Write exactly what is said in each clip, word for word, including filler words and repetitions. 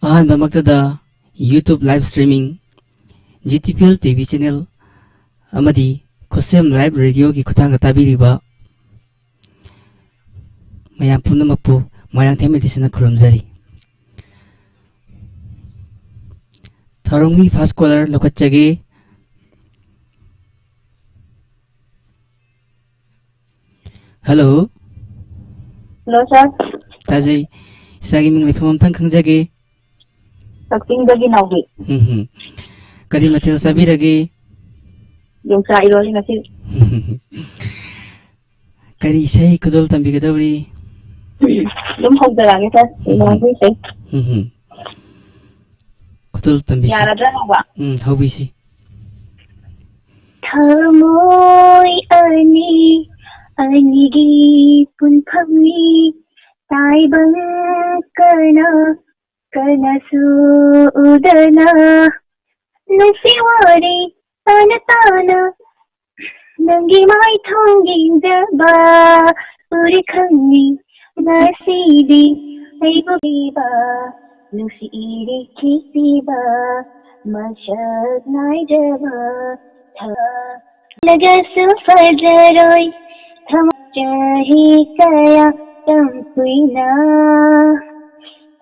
ꯑꯍꯥꯟꯕꯃꯛꯇꯗ YouTube live streaming, G T P L T V channel ꯑꯃꯗꯤ ꯈꯨꯠꯁꯦꯝ Live Radioꯒꯤ ꯈꯨꯠꯊꯥꯡꯗ ꯇꯥꯕꯤꯔꯤꯕ ꯃꯌꯥꯝ ꯄꯨꯝꯅꯃꯛꯄꯨ ꯃꯣꯏꯔꯥꯡꯊꯦꯝ ꯑꯦꯗꯤꯁꯟꯅ ꯈꯨꯔꯨꯝꯖꯔꯤ꯫ ꯊꯧꯔꯝꯒꯤ first caller ꯂꯧꯈꯠꯆꯒꯦ꯫ Hello꯫ Hello, sir꯫ ꯇꯥꯖꯩ꯫ ꯏꯁꯥꯒꯤ ꯃꯤꯡ ꯂꯩꯐꯝ ꯑꯝꯇꯪ ꯈꯪꯖꯒꯦ꯫ ꯀꯛꯆꯤꯡꯗꯒꯤ ꯅꯥꯎꯕꯤ꯫ ꯎꯝ ꯍꯨꯝ꯫ ꯀꯔꯤ ꯃꯊꯦꯜ ꯆꯥꯕꯤꯔꯒꯦ? ꯌꯣꯡꯆꯥꯛ ꯏꯔꯣꯜꯂꯤ ꯉꯁꯤ꯫ ꯀꯔꯤ ꯏꯁꯩ ꯈꯨꯗꯣꯜ ꯇꯝꯕꯤꯒꯗꯧꯔꯤ? ꯑꯗꯨꯝ ꯍꯧꯖꯔꯛꯑꯒꯦ, sir꯫ ꯎꯝ ꯍꯨꯝ꯫ ꯏꯃꯥꯟꯅꯕꯤ ꯏꯁꯩ꯫ ꯎꯝ ꯍꯨꯝ꯫ ꯈꯨꯗꯣꯜ ꯇꯝꯕꯤꯁꯤ꯫ ꯌꯥꯔꯗ꯭ꯔꯥ, ꯅꯥꯎꯕ? ꯎꯝ, ꯍꯧꯕꯤꯁꯤ꯫ ꯊꯃꯣꯏ ꯑꯅꯤ, ꯑꯅꯤꯒꯤ ꯄꯨꯟꯐꯝꯅꯤ, ꯇꯥꯏꯕꯪ ꯀꯅꯥ, ꯀꯅꯥꯁꯨ ꯎꯗꯅ, ꯅꯨꯡꯁꯤ ꯋꯥꯔꯤ ꯇꯥꯅ ꯇꯥꯅ, ꯅꯪꯒꯤ ꯃꯥꯏꯊꯣꯡ ꯌꯦꯡꯖꯕ ꯎꯔꯦ ꯈꯪꯉꯤ ꯉꯁꯤꯗꯤ ꯑꯩꯕꯨ ꯄꯤꯕ ꯅꯨꯡꯁꯤ ꯏꯔꯤꯛꯈꯤ ꯄꯤꯕ ꯃꯁꯛ ꯅꯥꯏꯗꯕ ꯊꯋꯥ ꯅꯒꯁꯨ ꯐꯖꯔꯣꯏ ꯊꯃꯣꯏ ꯆꯍꯤ ꯀꯌꯥ ꯇꯝ ꯀꯨꯏꯅ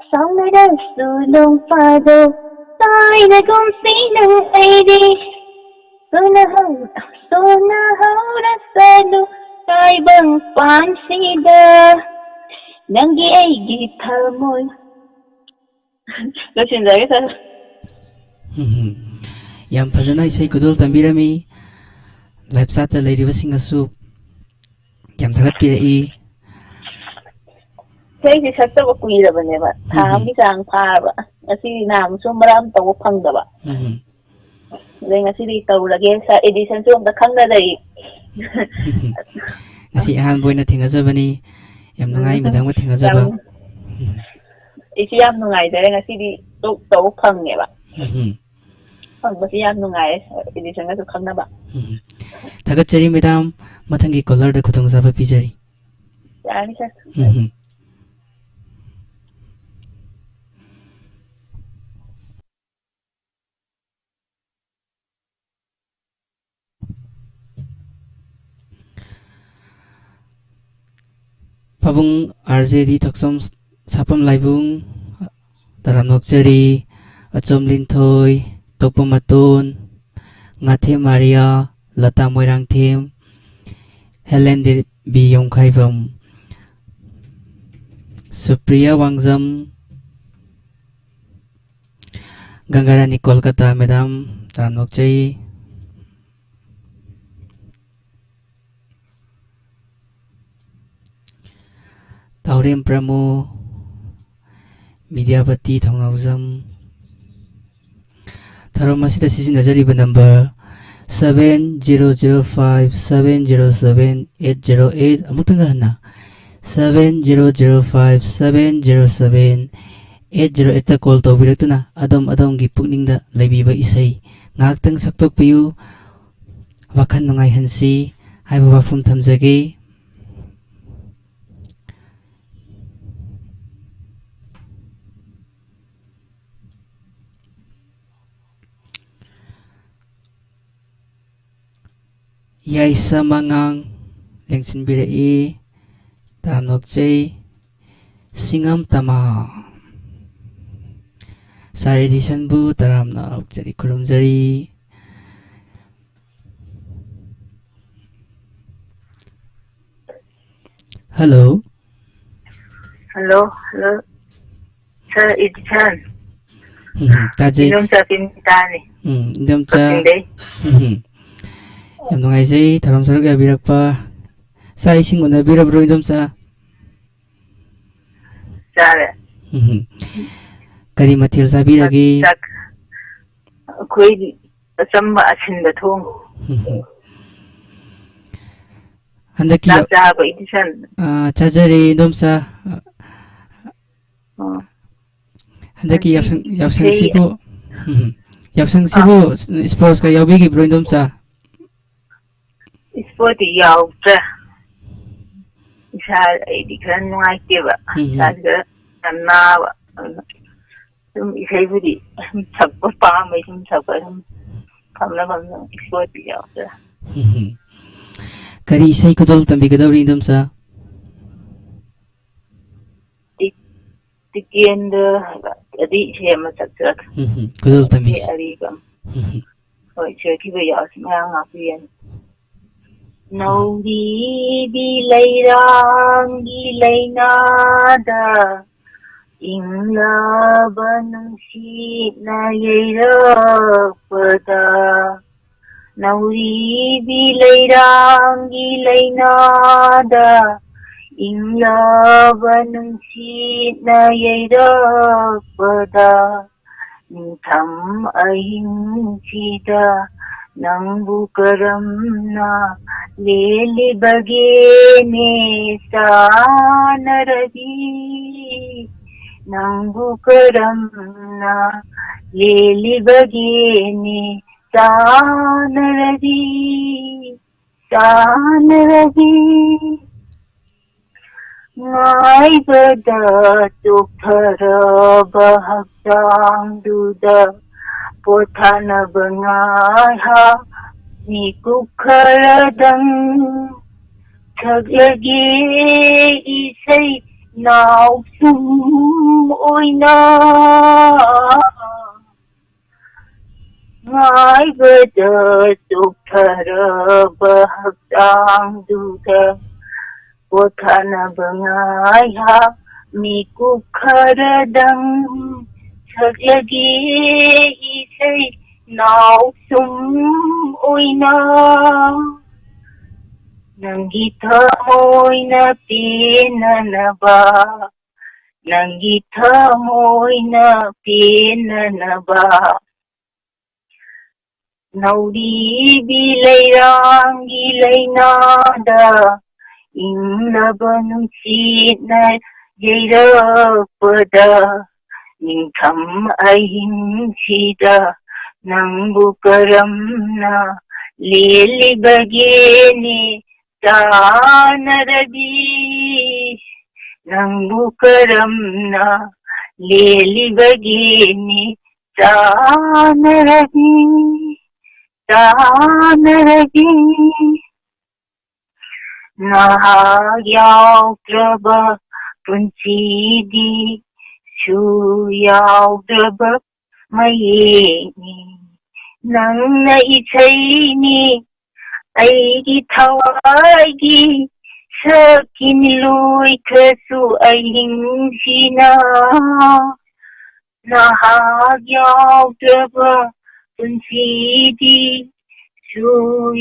ꯁꯥꯎꯅꯔꯁꯨ ꯅꯣꯡ ꯐꯥꯗꯣꯛ ꯇꯥꯏꯅꯒꯨꯝꯁꯤ ꯅꯪ ꯑꯩꯗꯤ ꯁꯣꯟꯅꯍꯧ ꯁꯣꯟꯅꯍꯧꯔꯁꯅꯨ ꯇꯥꯏꯕꯪ ꯄꯥꯟꯁꯤꯗ ꯅꯪꯒꯤ ꯑꯩꯒꯤ ꯊꯃꯣꯏ꯫ ꯂꯣꯏꯁꯤꯟꯖꯔꯒꯦ, sir꯫ ꯎꯝ꯫ ꯌꯥꯝ ꯐꯖꯅ ꯏꯁꯩ ꯈꯨꯗꯣꯜ ꯇꯝꯕꯤꯔꯝꯃꯤ꯫ Live chat ꯇ ꯂꯩꯔꯤꯕꯁꯤꯡꯅꯁꯨ ꯌꯥꯝ ꯊꯥꯒꯠꯄꯤꯔꯛꯏ꯫ ꯏꯁꯩꯁꯦ ꯁꯛꯇꯕ ꯀꯨꯏꯔꯕꯅꯦꯕ, ꯊꯥ ꯎꯝ꯫ ꯑꯃꯒꯤ ꯆꯥꯡ ꯐꯥꯔꯕ꯫ ꯉꯁꯤ ꯅꯍꯥꯟꯃꯨꯛꯁꯨ ꯃꯔꯛ ꯑꯃ ꯇꯧꯕ ꯐꯪꯗꯕ꯫ ꯎꯝ꯫ ꯑꯗꯩ ꯉꯁꯤꯗꯤ ꯇꯧꯔꯒꯦ, sir, ꯑꯦꯗꯤꯁꯟꯁꯨ ꯑꯝꯇ ꯈꯪꯅꯗꯔꯤ꯫ ꯉꯁꯤ ꯑꯍꯥꯟꯕ ꯑꯣꯏꯅ ꯊꯦꯡꯅꯖꯕꯅꯤ꯫ ꯌꯥꯝ ꯅꯨꯡꯉꯥꯏ, ꯎꯝ꯫ ꯃꯦꯗꯥꯝꯒ ꯊꯦꯡꯅꯖꯕ꯫ ꯌꯥꯝ, ꯎꯝ꯫ ꯑꯩꯁꯨ ꯌꯥꯝ ꯅꯨꯡꯉꯥꯏꯖꯔꯦ, ꯉꯁꯤꯗꯤ ꯇꯧ-, ꯇꯧꯕ ꯐꯪꯉꯦꯕ꯫ ꯎꯝ꯫ ꯐꯪꯕꯁꯤ ꯌꯥꯝ ꯅꯨꯡꯉꯥꯏꯔꯦ, ꯑꯦꯗꯤꯁꯟꯒꯁꯨ ꯈꯪꯅꯕ꯫ ꯎꯝ꯫ ꯊꯥꯒꯠꯆꯔꯤ, ꯃꯦꯗꯥꯝ꯫ ꯃꯊꯪꯒꯤ caller ꯗ ꯈꯨꯗꯣꯡꯆꯥꯕ ꯄꯤꯖꯔꯤ꯫ ꯌꯥꯔꯅꯤ, sir꯫ ꯎꯝ꯫ ꯄꯥꯕꯨꯡ ꯑꯥꯔ ꯖꯦ ꯗꯤ ꯊꯣꯛꯆꯣꯝ, ꯁꯥꯄꯝ ꯂꯥꯏꯕꯨꯡ, ꯇꯔꯥꯝꯅ ꯑꯣꯛꯆꯔꯤ꯫ ꯑꯆꯣꯝ ꯂꯤꯟꯊꯣꯏ, ꯇꯣꯛꯄ ꯃꯇꯣꯟ, ꯉꯥꯊꯦꯝ ꯃꯥꯔꯤꯌꯥ, ꯂꯇꯥ ꯃꯣꯏꯔꯥꯡꯊꯦꯝ, ꯍꯦꯂꯦꯟ ꯗꯦꯕꯤ ꯌꯣꯡꯈꯥꯏꯕꯝ, ꯁꯨꯄ꯭ꯔꯤꯌꯥ ꯋꯥꯡꯖꯝ, ꯒꯪꯒꯥꯔꯥꯅꯤ ꯀꯣꯜꯀꯇꯥ ꯃꯦꯗꯥꯝ, ꯇꯔꯥꯝꯅ ꯑꯣꯛꯆꯩ꯫ ꯇꯥꯎꯔꯦꯝ ꯄ꯭ꯔꯃꯣ, ꯃꯤꯗ꯭ꯌꯥꯄꯇꯤ ꯊꯧꯅꯥꯎꯖꯝ꯫ ꯊꯧꯔꯝ ꯑꯁꯤꯗ ꯁꯤꯖꯤꯟꯅꯖꯔꯤꯕ number seven zero zero five seven zero seven eight zero eight, ꯑꯃꯨꯛꯇꯪꯒ ꯍꯟꯅ, seven zero zero five seven zero seven eight zero eight call ꯇꯧꯕꯤꯔꯛꯇꯨꯅ ꯑꯗꯣꯝ ꯑꯗꯣꯝꯒꯤ ꯄꯨꯛꯅꯤꯡꯗ ꯂꯩꯕꯤꯕ ꯏꯁꯩ ꯉꯥꯏꯍꯥꯛꯇꯪ ꯁꯛꯇꯣꯛꯄꯤꯌꯨ꯫ ꯋꯥꯈꯜ ꯅꯨꯡꯉꯥꯏꯍꯟꯁꯤ ꯍꯥꯏꯕ ꯋꯥꯐꯝ ꯊꯝꯖꯒꯦ꯫ ꯌꯥꯏꯁ ꯃꯉꯥꯡ ꯂꯦꯡꯁꯤꯟꯕꯤꯔꯛꯏ, ꯇꯔꯥꯝꯅ ꯑꯣꯛꯆꯩ꯫ ꯁꯤꯡꯉꯝ ꯇꯃꯥ, ꯁꯥꯔ ꯏꯗꯤꯁꯟꯕꯨ ꯇꯔꯥꯝꯅ ꯑꯣꯛꯆꯔꯤ, ꯈꯨꯔꯨꯝꯖꯔꯤ꯫ Hello. Hello, hello. Sir edition. ꯎꯝ, ꯇꯥꯖꯩ꯫ ꯏꯗꯣꯝꯆꯥ ꯄꯤꯃꯤꯇꯥꯅꯤ꯫ ꯎꯝ, ꯏꯗꯣꯝꯆꯥ꯫ ꯀꯛꯆꯤꯡꯗꯩ꯫ ꯎꯝ꯫ ꯌꯥꯝ ꯅꯨꯡꯉꯥꯏꯖꯩ ꯊꯧꯔꯝ ꯁꯔꯨꯛ ꯌꯥꯕꯤꯔꯛꯄ꯫ ꯆꯥꯛ ꯏꯁꯤꯡ ꯎꯅꯕꯤꯔꯕ꯭ꯔꯣ, ꯏꯗꯣꯝꯆꯥ? ꯆꯥꯔꯦ꯫ ꯎꯝ꯫ ꯀꯔꯤ ꯃꯊꯦꯜ ꯆꯥꯕꯤꯔꯒꯦ? ꯆꯥꯛ, ꯆꯥꯛ, ꯑꯩꯈꯣꯏꯗꯤ ꯑꯆꯝꯕ ꯑꯁꯤꯟꯕ ꯊꯣꯡꯉꯤ꯫ ꯎꯝ꯫ ꯍꯟꯗꯛꯀꯤ ꯆꯥꯛ ꯌꯥꯎ-, ꯆꯥꯔꯕ, ꯏꯗꯤꯁꯟ? ꯑꯥ, ꯆꯥꯖꯔꯦ, ꯏꯗꯣꯝꯆꯥ꯫ ꯑꯣ꯫ ꯍꯟꯗꯛꯀꯤ ꯑꯗꯨꯗꯤ ꯌꯥꯎꯁꯪ, ꯏꯁꯩ ꯌꯥꯎꯁꯪꯁꯤꯕꯨ, ꯎꯝ, ꯌꯥꯎꯁꯪꯁꯤꯕꯨ ꯑꯥ꯫ ꯏꯁꯄꯣꯔꯠꯁꯀ ꯌꯥꯎꯕꯤꯈꯤꯕ꯭ꯔꯣ, ꯏꯗꯣꯝꯆꯥ? ꯏꯁꯄꯣꯔꯠꯇꯤ ꯌꯥꯎꯗ꯭ꯔꯦ꯫ ꯏꯁꯥ, ꯑꯩꯗꯤ ꯈꯔ ꯅꯨꯡꯉꯥꯏꯇꯦꯕ꯫ ꯎꯝ꯫ ꯏꯁꯥꯁꯤ ꯈꯔ ꯌꯥꯝ ꯅꯥꯕ꯫ ꯑꯗꯨꯅ ꯁꯨꯝ ꯏꯁꯩꯕꯨꯗꯤ ꯁꯨꯝ ꯁꯛꯄ ꯄꯥꯝꯕꯩ ꯁꯨꯝ ꯁꯛꯄ ꯁꯨꯝ ꯐꯝꯅ ꯐꯝꯅ ꯏꯁꯄꯣꯔꯠꯇꯤ ꯌꯥꯎꯗ꯭ꯔꯦ꯫ ꯎꯝ꯫ ꯀꯔꯤ ꯏꯁꯩ ꯈꯨꯗꯣꯜ ꯇꯝꯕꯤꯒꯗꯧꯔꯤ, ꯏꯗꯣꯝꯆꯥ? ꯇꯤꯀꯦꯟꯗ꯭ꯔ ꯍꯥꯏꯕ, ꯑꯗꯨꯏ ꯏꯁꯩ ꯑꯃ ꯁꯛꯆꯔꯛꯀꯦ꯫ ꯎꯝ, ꯎꯝ, ꯈꯨꯗꯣꯜ ꯇꯝꯕꯤꯁꯤ꯫ ꯑꯔꯤꯕ ꯑꯃ꯫ ꯎꯝ, ꯎꯝ꯫ ꯍꯣꯏ, ꯁꯣꯏꯈꯤꯕ ꯌꯥꯎꯁꯤ, ꯃꯌꯥꯝ ꯉꯥꯛꯄꯤꯒꯅꯤ꯫ ꯅꯧꯔꯤꯕꯤ ꯂꯩꯔꯥꯡꯒꯤ ꯂꯩꯅꯥꯗ ꯏꯪꯂꯕ ꯅꯨꯡꯁꯤꯠꯅ ꯌꯩꯔꯛꯄꯗ, ꯅꯧꯔꯤꯕꯤ ꯂꯩꯔꯥꯡꯒꯤ ꯂꯩꯅꯥꯗ ꯏꯪꯂꯕ ꯅꯨꯡꯁꯤꯠꯅ ꯌꯩꯔꯛꯄꯗ, ꯅꯤꯡꯊꯝ ꯑꯍꯤꯡꯁꯤꯗ ꯅꯪꯕꯨ ꯀꯔꯝꯅ ꯂꯦꯜꯂꯤꯕꯒꯦꯅꯦ ꯆꯥꯟꯅꯔꯕꯤ? ꯅꯪꯕꯨ ꯀꯔꯝꯅ ꯂꯦꯜꯂꯤꯕꯒꯦꯅꯦ ꯆꯥꯟꯅꯔꯕꯤ, ꯆꯥꯟꯅꯔꯕꯤ? ꯉꯥꯏꯕꯗ ꯆꯣꯛꯊꯔꯕ ꯍꯛꯆꯥꯡꯗꯨꯗ ꯄꯣꯊꯥꯅꯕ ꯉꯥꯏꯍꯥꯛ ꯃꯤꯀꯨꯞ ꯈꯔꯗꯪ ꯁꯛꯂꯒꯦ ꯏꯁꯩ ꯅꯥꯎꯁꯨꯝ ꯑꯣꯏꯅ꯫ ꯉꯥꯏꯕꯗ ꯆꯣꯛꯊꯔꯕ ꯍꯛꯆꯥꯡꯗꯨꯗ ꯄꯣꯊꯥꯅꯕ ꯉꯥꯏꯍꯥꯛ ꯃꯤꯀꯨꯞ ꯈꯔꯗꯪ ꯁꯛꯂꯒꯦ ꯏꯁꯩ ꯅꯥꯎꯁꯨꯝ ꯑꯣꯏꯅ꯫ ꯅꯪꯒꯤ ꯊꯃꯣꯏꯅ ꯄꯦꯟꯅꯅꯕ, ꯅꯪꯒꯤ ꯊꯃꯣꯏꯅ ꯄꯦꯟꯅꯅꯕ, ꯅꯧꯔꯤꯕꯤ ꯂꯩꯔꯥꯡꯒꯤ ꯂꯩꯅꯥꯗ ꯏꯪꯂꯕ ꯅꯨꯡꯁꯤꯠꯅ ꯌꯩꯔꯛꯄꯗ, ꯅꯤꯡꯊꯝ ꯑꯍꯤꯡꯁꯤꯗ ꯅꯪꯕꯨ ꯀꯔꯝꯅ ꯂꯦꯜꯂꯤꯕꯒꯦꯅꯦ ꯆꯥꯟꯅꯔꯕꯤ? ꯅꯪꯕꯨ ꯀꯔꯝꯅ ꯂꯦꯜꯂꯤꯕꯒꯦꯅꯦ ꯆꯥꯟꯅꯔꯕꯤ, ꯆꯥꯟꯅꯔꯕꯤ? ꯅꯍꯥꯛ ꯌꯥꯎꯗ꯭ꯔꯕ ꯄꯨꯟꯁꯤꯗꯤ ꯁꯨ ꯌꯥꯎꯗ꯭ꯔꯕ ꯃꯌꯦꯛꯅꯤ꯫ ꯅꯪꯅ ꯏꯁꯩꯅꯤ ꯑꯩꯒꯤ ꯊꯋꯥꯏꯒꯤ, ꯁꯛꯈꯤꯅꯤ ꯂꯣꯏꯈ꯭ꯔꯁꯨ ꯑꯍꯤꯡꯁꯤꯅ꯫ ꯅꯍꯥꯛ ꯌꯥꯎꯗ꯭ꯔꯕ ꯄꯨꯟꯁꯤꯗꯤ ꯁꯨ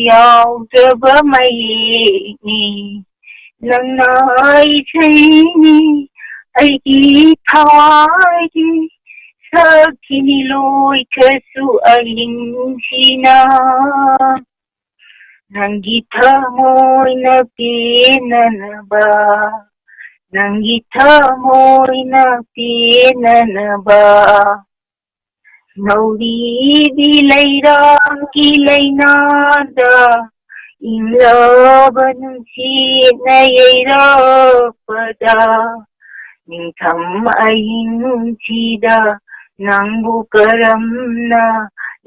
ꯌꯥꯎꯗ꯭ꯔꯕ ꯃꯌꯦꯛꯅꯤ꯫ ꯅꯪꯅ ꯏꯁꯩꯅꯤ ꯑꯩꯒꯤ ꯊꯋꯥꯏꯒꯤ, ꯁꯛꯈꯤꯅꯤ ꯂꯣꯏꯈ꯭ꯔꯁꯨ ꯑꯍꯤꯡꯁꯤꯅ꯫ ꯅꯪꯒꯤ ꯊꯃꯣꯏꯅ ꯄꯦꯟꯅꯅꯕ, ꯅꯪꯒꯤ ꯊꯃꯣꯏꯅ ꯄꯦꯟꯅꯅꯕ, ꯅꯧꯔꯤꯕꯤ ꯂꯩꯔꯥꯡꯒꯤ ꯂꯩꯅꯥꯗ ꯏꯪꯂꯕ ꯅꯨꯡꯁꯤꯠꯅ ꯌꯩꯔꯛꯄꯗ, ꯅꯤꯡꯊꯝ ꯑꯍꯤꯡꯁꯤꯗ ꯅꯪꯕꯨ ꯀꯔꯝꯅ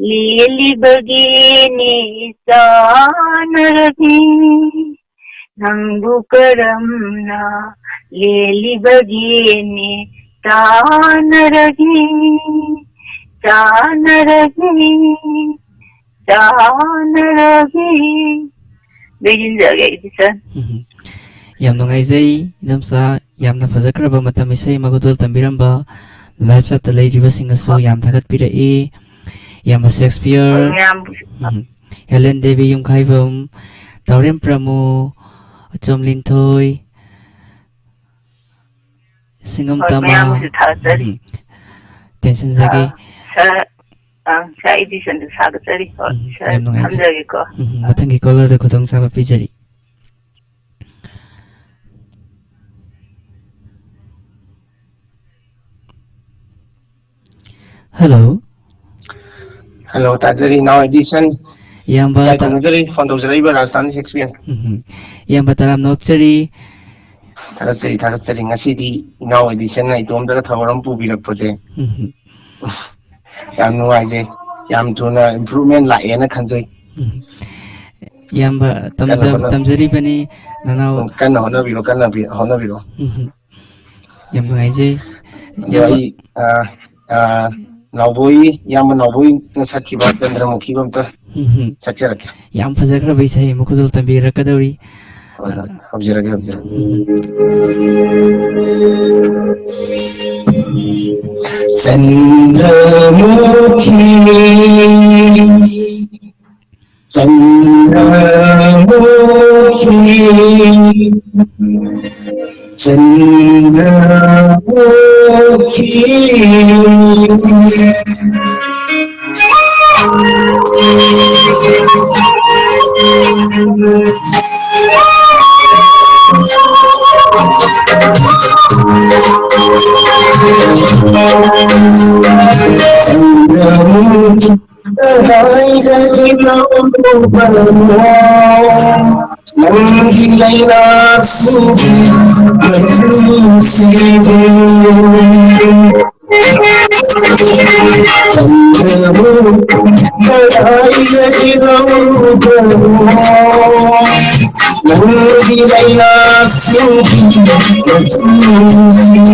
ꯂꯦꯜꯂꯤꯕꯒꯦꯅꯦ ꯆꯥꯟꯅꯔꯕꯤ? ꯅꯪꯕꯨ ꯀꯔꯝꯅ ꯂꯦꯜꯂꯤꯕꯒꯦꯅꯦ ꯆꯥꯟꯅꯔꯕꯤ? ꯆꯥꯟꯅꯔꯕꯤ, ꯆꯥꯟꯅꯔꯕꯤ꯫ ꯂꯣꯏꯁꯤꯟꯖꯔꯒꯦ ꯑꯩꯗꯤ, ꯁꯥꯔ꯫ ꯎꯝ꯫ ꯌꯥꯝ ꯅꯨꯡꯉꯥꯏꯖꯩ, ꯏꯅꯝꯆꯥ꯫ ꯌꯥꯝꯅ ꯐꯖꯈ꯭ꯔꯕ ꯃꯇꯝ ꯏꯁꯩ ꯃꯒꯨꯟ ꯇꯝꯕꯤꯔꯝꯕ live chat ꯇ ꯂꯩꯔꯤꯕꯁꯤꯡꯅꯁꯨ ꯌꯥꯝ ꯊꯥꯒꯠꯄꯤꯔꯛꯏ꯫ ꯏꯌꯥꯝꯕ ꯁꯦꯛꯁꯄꯤꯌꯔ, ꯃꯌꯥꯝ ꯎꯝ, ꯍꯦꯂꯦꯟ ꯗꯦꯕꯤ ꯌꯨꯝꯈꯥꯏꯕꯝ, ꯇꯥꯎꯔꯦꯝ ꯄ꯭ꯔꯃꯨ, ꯑꯆꯣꯝ ꯂꯤꯟꯊꯣꯏ, ꯁꯤꯡꯉꯝ ꯍꯣꯏ, ꯇꯃꯥ, ꯃꯌꯥꯝꯕꯨꯁꯨ ꯊꯥꯒꯠꯆꯔꯤ꯫ ꯎꯝ, ꯇꯦꯟꯁꯤꯟꯖꯒꯦ꯫ ꯑꯥ, ꯁꯥꯔ, ꯑꯥ, ꯁꯥꯔ ꯑꯦꯗꯤꯁꯟꯁꯨ ꯊꯥꯒꯠꯆꯔꯤ꯫ ꯍꯣꯏ, ꯎꯝ, ꯁꯥꯔ, ꯌꯥꯝ ꯅꯨꯡꯉꯥꯏꯖꯩ꯫ ꯊꯝꯖꯔꯒꯦꯀꯣ꯫ ꯎꯝ, ꯃꯊꯪꯒꯤ caller ꯗ ꯈꯨꯗꯣꯡꯆꯥꯕ ꯄꯤꯖꯔꯤ꯫ Hello꯫ Hello, ꯇꯥꯖꯔꯤ, ꯏꯅꯥꯎ ꯑꯦꯗꯤꯁꯟ꯫ ꯏꯌꯥꯝꯕ ꯏꯀꯥꯏ ꯇ- ꯈꯨꯝꯅꯖꯔꯤ, phone ꯇꯧꯖꯔꯛꯏꯕ ꯔꯥꯖꯁꯊꯥꯟ ꯁꯦꯛꯁꯄꯤꯌꯔ꯫ ꯎꯝ꯫ ꯏꯌꯥꯝꯕ ꯇꯔꯥꯝꯅ ꯑꯣꯛꯆꯔꯤ꯫ ꯊꯥꯒꯠꯆꯔꯤ, ꯊꯥꯒꯠꯆꯔꯤ꯫ ꯉꯁꯤꯗꯤ ꯏꯅꯥꯎ ꯑꯦꯗꯤꯁꯟꯅ ꯏꯇꯣꯝꯇꯒ ꯊꯧꯔꯝ ꯄꯨꯕꯤꯔꯛꯄꯁꯦ ꯎꯝ꯫ ꯌꯥꯝ ꯅꯨꯡꯉꯥꯏꯖꯩ꯫ ꯌꯥꯝ ꯊꯨꯅ improvement ꯂꯥꯛꯑꯦꯅ ꯈꯟꯖꯩ꯫ ꯎꯝ꯫ ꯏꯌꯥꯝꯕ ꯀꯟꯅ ꯇꯝꯖ-, ꯍꯣꯠꯅ-, ꯇꯝꯖꯔꯤꯕꯅꯤ, ꯅꯅꯥꯎ꯫ ꯎꯝ, ꯀꯟꯅ ꯍꯣꯠꯅꯕꯤꯔꯣ, ꯀꯟꯅ ꯍꯣꯠꯅꯕꯤꯔꯣ꯫ ꯎꯝ꯫ ꯌꯥꯝ ꯅꯨꯡꯉꯥꯏꯖꯩ꯫ ꯑꯗꯣ ꯑꯩ, ꯑ, ꯑ, ꯅꯥꯎꯕꯣꯏ, ꯏꯌꯥꯝꯕ ꯅꯥꯎꯕꯣꯏꯅ ꯁꯛꯈꯤꯕ ꯆꯟꯗ꯭ꯔꯃꯨꯈꯤꯗꯣ ꯑꯝꯇ ꯎꯝ ꯍꯝ꯫ ꯁꯛꯆꯔꯛꯀꯦ꯫ ꯌꯥꯝ ꯐꯖꯈ꯭ꯔꯕ ꯏꯁꯩ ꯑꯃ ꯈꯨꯗꯣꯜ ꯇꯝꯕꯤꯔꯛꯀꯗꯧꯔꯤ꯫ ꯍꯣꯏ, ꯍꯣꯏ, ꯍꯧꯖꯔꯒꯦ, ꯍꯧꯖꯔꯒꯦ꯫ ꯎꯝ ꯍꯝ꯫ ꯆꯟꯗ꯭ꯔꯃꯨꯈꯤ, ꯆꯟꯗ꯭ꯔꯃꯨꯈꯤ, ꯆꯟꯗ꯭ꯔꯃꯨꯈꯤ꯫ ꯀꯗꯥꯏꯗꯒꯤ ꯂꯧꯔꯨꯕꯅꯣ ꯅꯪꯒꯤ ꯂꯩꯔꯥꯛꯁꯤꯡꯒꯤ ꯃꯆꯨꯁꯤꯡ? ꯆꯟꯗ꯭ꯔꯃꯨꯈꯤ, ꯀꯗꯥꯏꯗꯒꯤ ꯂꯧꯔꯨꯕꯅꯣ ꯅꯪꯒꯤ ꯂꯩꯔꯥꯛꯁꯤꯡꯒꯤ ꯃꯆꯨꯁꯤꯡ?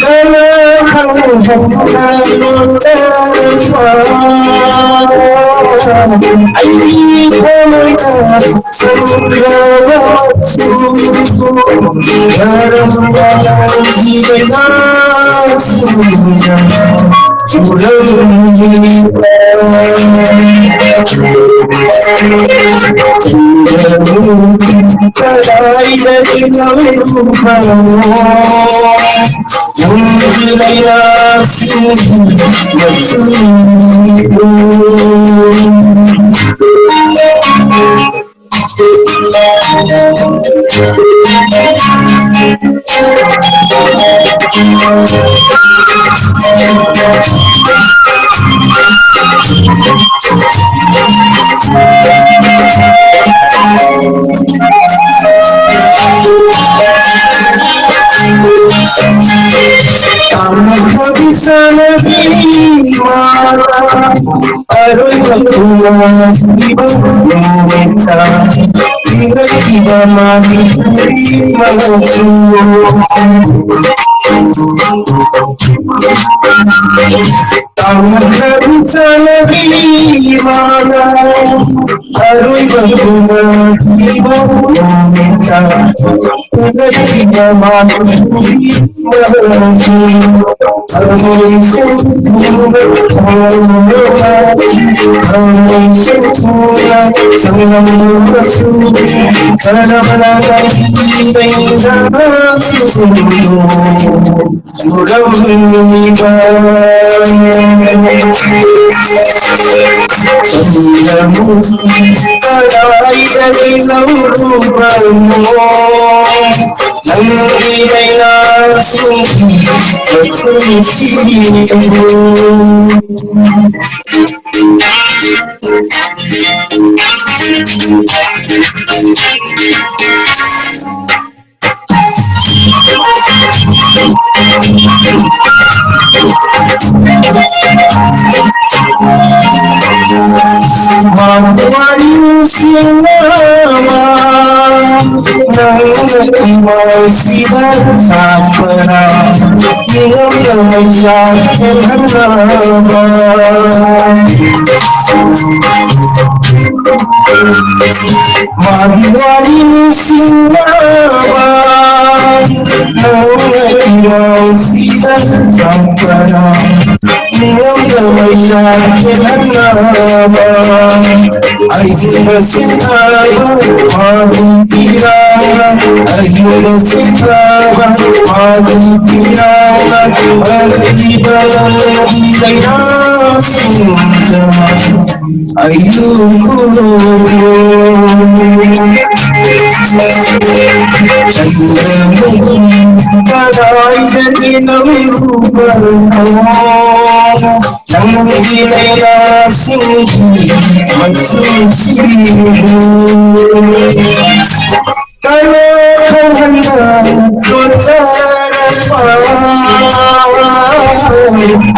ꯀꯅꯥ ꯈꯪꯕ ꯑꯩꯒꯤ ꯊꯃꯣꯏꯗ ꯆꯨꯝꯈ꯭ꯔꯕ ꯆꯨꯝ ꯀꯔꯝꯕ ꯂꯩꯕꯥꯛꯁꯤꯡꯗ ꯆꯨꯔꯝꯂꯤꯕ ꯆꯤꯡꯗꯕꯨ ꯀꯗꯥꯏꯗꯒꯤ ꯂꯧꯔꯨꯕꯅꯣ? ꯅꯪꯒꯤ ꯂꯩꯔꯥꯛꯁꯤꯡꯒꯤ ꯃꯆꯨꯁꯤꯡ꯫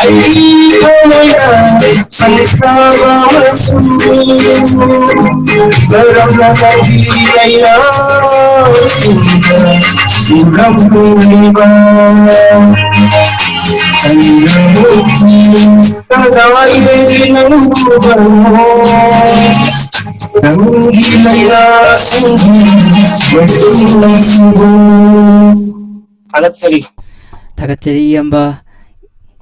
ꯑꯩ ꯊꯃꯣꯏꯅ ꯁꯪꯁꯥꯕ ꯑꯃꯁꯨ ꯀꯔꯝꯅ ꯅꯪꯒꯤ ꯂꯩꯔꯥꯛꯁꯤꯡꯗ ꯆꯨꯔꯝꯂꯤꯕ? ꯑꯩꯅ ꯀꯗꯥꯏꯗꯒꯤ ꯅꯪꯕꯨ ꯐꯪꯉꯣ? ꯅꯪꯒꯤ ꯂꯩꯔꯥꯛꯁꯤꯡꯒꯤ ꯃꯆꯨꯝ ꯅꯨꯡꯁꯤꯕ꯫ ꯊꯥꯒꯠꯆꯔꯤ꯫ ꯊꯥꯒꯠꯆꯔꯤ ꯏꯌꯥꯝꯕ,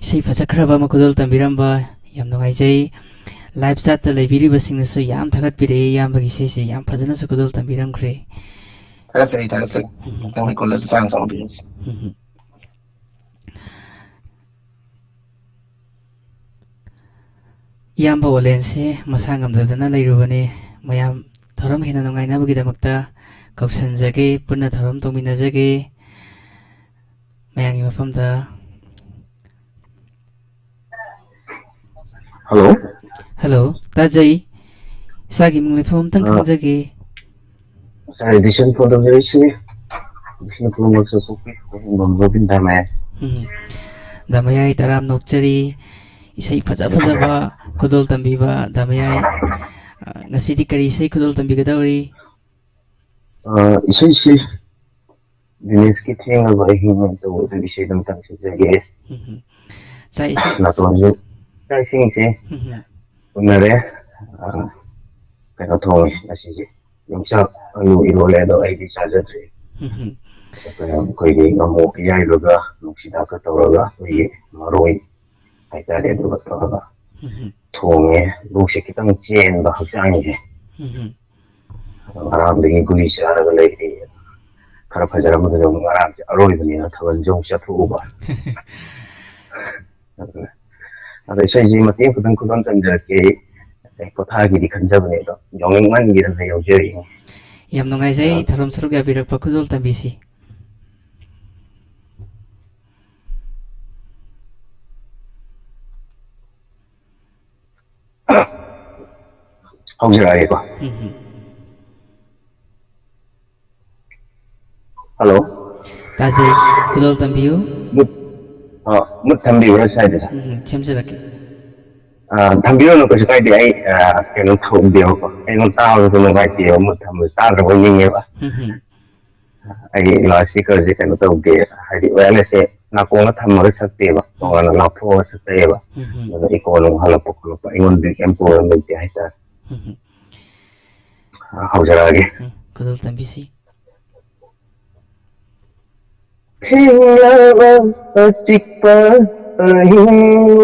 ꯏꯁꯩ ꯐꯖꯈ꯭ꯔꯕ ꯑꯃ ꯈꯨꯗꯣꯜ ꯇꯝꯕꯤꯔꯝꯕ, ꯌꯥꯝ ꯅꯨꯡꯉꯥꯏꯖꯩ꯫ Live chat ꯇ ꯂꯩꯕꯤꯔꯤꯕꯁꯤꯡꯅꯁꯨ ꯌꯥꯝ ꯊꯥꯒꯠꯄꯤꯔꯛꯑꯦ ꯏꯌꯥꯝꯕꯒꯤ ꯏꯁꯩꯁꯦ, ꯌꯥꯝ ꯐꯖꯅꯁꯨ ꯈꯨꯗꯣꯜ ꯇꯝꯕꯤꯔꯝꯈ꯭ꯔꯦ꯫ ꯊꯥꯒꯠꯆꯔꯤ, ꯊꯥꯒꯠꯆꯔꯤ꯫ ꯎꯝ꯫ ꯅꯪꯒꯤ ꯀꯣꯂꯔ ꯆꯥꯡ ꯆꯥꯎꯕꯤꯔꯁꯤ꯫ ꯎꯝ꯫ ꯏꯌꯥꯝꯕ ꯑꯣꯂꯦꯟꯁꯦ ꯃꯁꯥ ꯉꯝꯗꯗꯅ ꯂꯩꯔꯨꯕꯅꯤ꯫ ꯃꯌꯥꯝ ꯊꯧꯔꯝ ꯍꯦꯟꯅ ꯅꯨꯡꯉꯥꯏꯅꯕꯒꯤꯗꯃꯛꯇ ꯀꯧꯁꯟꯖꯒꯦ, ꯄꯨꯟꯅ ꯊꯧꯔꯝ ꯇꯧꯃꯤꯟꯅꯖꯒꯦ꯫ ꯃꯌꯥꯝꯒꯤ ꯃꯐꯝꯗ꯫ ꯍꯜꯂꯣ꯫ ꯍꯜꯂꯣ, ꯇꯥꯖꯩ꯫ ꯏꯁꯥꯒꯤ ꯃꯤꯡ ꯂꯩꯐꯝ ꯑꯝꯇꯪ ꯑ, ꯈꯪꯖꯒꯦ꯫ ꯉꯁꯥꯏ ꯕꯤꯁꯅꯨꯄꯨꯔꯗ ꯂꯩꯔꯤꯁꯤ, ꯕꯤꯁꯅꯨꯄꯨꯔ ꯃꯛꯁꯨ ꯊꯣꯛꯄꯤ, ꯈꯨꯡꯒꯪ ꯒꯣꯕꯤꯟꯗ ꯃꯌꯥꯏ꯫ ꯎꯝ꯫ ꯗꯥ ꯃꯌꯥꯏ ꯇꯔꯥꯝꯅ ꯑꯣꯛꯆꯔꯤ꯫ ꯏꯁꯩ ꯐꯖ ꯐꯖꯕ ꯈꯨꯗꯣꯜ ꯇꯝꯕꯤꯕ ꯗꯥ ꯃꯌꯥꯏ꯫ ꯑ, ꯉꯁꯤꯗꯤ ꯀꯔꯤ ꯏꯁꯩ ꯈꯨꯗꯣꯜ ꯇꯝꯕꯤꯒꯗꯧꯔꯤ? ꯑ, ꯏꯁꯩꯁꯤ ꯗꯤꯅꯦꯁꯀꯤ ꯊꯦꯡꯂꯕ ꯑꯍꯤꯡ ꯍꯥꯏꯅ ꯇꯧꯕ ꯑꯗꯨꯒꯤ ꯏꯁꯩꯗꯣ ꯑꯝꯇꯪ ꯁꯛꯆꯒꯦ꯫ ꯎꯝ꯫ ꯆꯥꯛ ꯏꯁꯤꯡ ꯅꯥꯇꯣꯟꯁꯨ ꯆꯥꯛ ꯏꯁꯤꯡꯁꯦ ꯎꯝ꯫ ꯎꯅꯔꯦ꯫ ꯑ, ꯀꯩꯅꯣ ꯊꯣꯡꯉꯦ ꯉꯁꯤꯁꯦ꯫ ꯌꯣꯡꯆꯥꯛ ꯑꯂꯨ ꯏꯔꯣꯜꯂꯦ, ꯑꯗꯣ ꯑꯩꯗꯤ ꯆꯥꯖꯗ꯭ꯔꯤ꯫ ꯎꯝ꯫ ꯑꯩꯈꯣꯏꯒꯤ ꯉꯥꯃꯨ ꯑꯌꯥꯏꯕꯒ ꯅꯨꯡꯁꯤꯗꯥꯛꯀ ꯇꯧꯔꯒ ꯑꯩꯈꯣꯏꯒꯤ ꯃꯔꯣꯏ ꯍꯥꯏꯇꯥꯔꯦ, ꯑꯗꯨꯒ ꯇꯧꯔꯒ ꯎꯝ꯫ ꯊꯣꯡꯉꯦ꯫ ꯂꯣꯛꯁꯦ ꯈꯤꯇꯪ ꯆꯦꯟꯕ ꯍꯛꯆꯥꯡꯁꯦ꯫ ꯎꯝ꯫ ꯑꯗꯣ ꯉꯔꯥꯡꯗꯒꯤ ꯒꯨꯂꯤ ꯆꯥꯔꯒ ꯂꯩꯔꯤ꯫ ꯈꯔ ꯐꯖꯔꯝꯕꯗꯨꯁꯨ ꯑꯃꯨꯛ ꯉꯔꯥꯡꯁꯦ ꯑꯔꯣꯏꯕꯅꯤꯅ ꯊꯥꯕꯜꯁꯨ ꯑꯃꯨꯛ ꯆꯠꯊꯣꯛꯎꯕ꯫ ꯑꯗꯣ ꯏꯁꯩꯁꯤ ꯃꯇꯦꯛ ꯈꯤꯇꯪ ꯈꯨꯗꯣꯜ ꯇꯝꯖꯔꯛꯀꯦ ꯑꯩ꯫ ꯑꯩ ꯄꯣꯊꯥꯒꯦꯗꯤ ꯈꯟꯖꯕꯅꯦ, ꯑꯗꯣ ꯌꯥꯎꯅꯤꯡꯃꯟꯒꯤꯗꯅ ꯌꯥꯎꯖꯔꯤꯅꯤ꯫ ꯌꯥꯝ ꯅꯨꯡꯉꯥꯏꯖꯩ ꯑ, ꯊꯧꯔꯝ ꯁꯔꯨꯛ ꯌꯥꯕꯤꯔꯛꯄ ꯈꯨꯗꯣꯜ ꯇꯝꯕꯤꯁꯤ꯫ ꯍꯧꯖꯔꯛꯑꯒꯦꯀꯣ꯫ ꯎꯝ ꯍꯝ꯫ ꯍꯜꯂꯣ꯫ ꯇꯥꯖꯩ, ꯈꯨꯗꯣꯜ ꯇꯝꯕꯤꯌꯨ꯫ ꯃꯨꯠ-, ꯑ, ꯃꯨꯠ ꯊꯝꯕꯤꯕ꯭ꯔꯥ ꯁ꯭ꯋꯥꯏꯗ? ꯎꯝ, ꯁꯦꯝꯖꯤꯜꯂꯛꯀꯦ꯫ ꯑ, ꯊꯝꯕꯤꯔꯨꯅꯨ, ꯀꯩꯁꯨ ꯀꯥꯏꯗꯦ꯫ ꯑꯩ, ꯑ, ꯀꯩꯅꯣ ꯇꯧꯗꯦꯕꯀꯣ, ꯑꯩꯉꯣꯟꯗ ꯇꯥꯕꯗꯁꯨ ꯅꯨꯡꯉꯥꯏꯇꯦꯕ, ꯃꯨꯠ ꯊꯝꯕꯗ ꯇꯥꯗ꯭ꯔꯕꯣꯏ ꯅꯤꯡꯉꯦꯕ꯫ ꯎꯝ, ꯎꯝ, ꯑꯩꯒꯤ ꯂꯥꯎꯠ ꯁ꯭ꯄꯤꯀꯔꯁꯦ ꯀꯩꯅꯣ ꯇꯧꯗꯦ, ꯍꯥꯏꯗꯤ ꯋꯥꯌꯔꯂꯦꯁꯁꯦ ꯅꯥꯀꯣꯡꯅ ꯊꯝꯃꯒ ꯁꯛꯇꯦꯕ, ꯇꯣꯉꯥꯟꯅ ꯂꯥꯞꯊꯣꯛꯑꯒ ꯁꯛꯆꯩꯌꯦꯕ꯫ ꯎꯝ, ꯎꯝ꯫ ꯑꯗꯨꯅ ꯏꯀꯣ ꯅꯨꯡ ꯍꯜꯂꯛꯄ ꯈꯣꯠꯂꯛꯄ ꯑꯩꯉꯣꯟꯗꯗꯤ ꯀꯩꯝ ꯄ꯭ꯔꯣꯕ꯭ꯂꯦꯝ ꯂꯩꯇꯦ ꯍꯥꯏꯇꯥꯔꯦ꯫ ꯎꯝ, ꯎꯝ꯫ ꯑ, ꯍꯧꯖꯔꯛꯑꯒꯦ꯫ ꯎꯝ, ꯈꯨꯗꯣꯜ ꯇꯝꯕꯤꯁꯤ꯫ ꯊꯦꯡꯂꯕ ꯑꯆꯤꯛꯄ ꯑꯍꯤꯡ,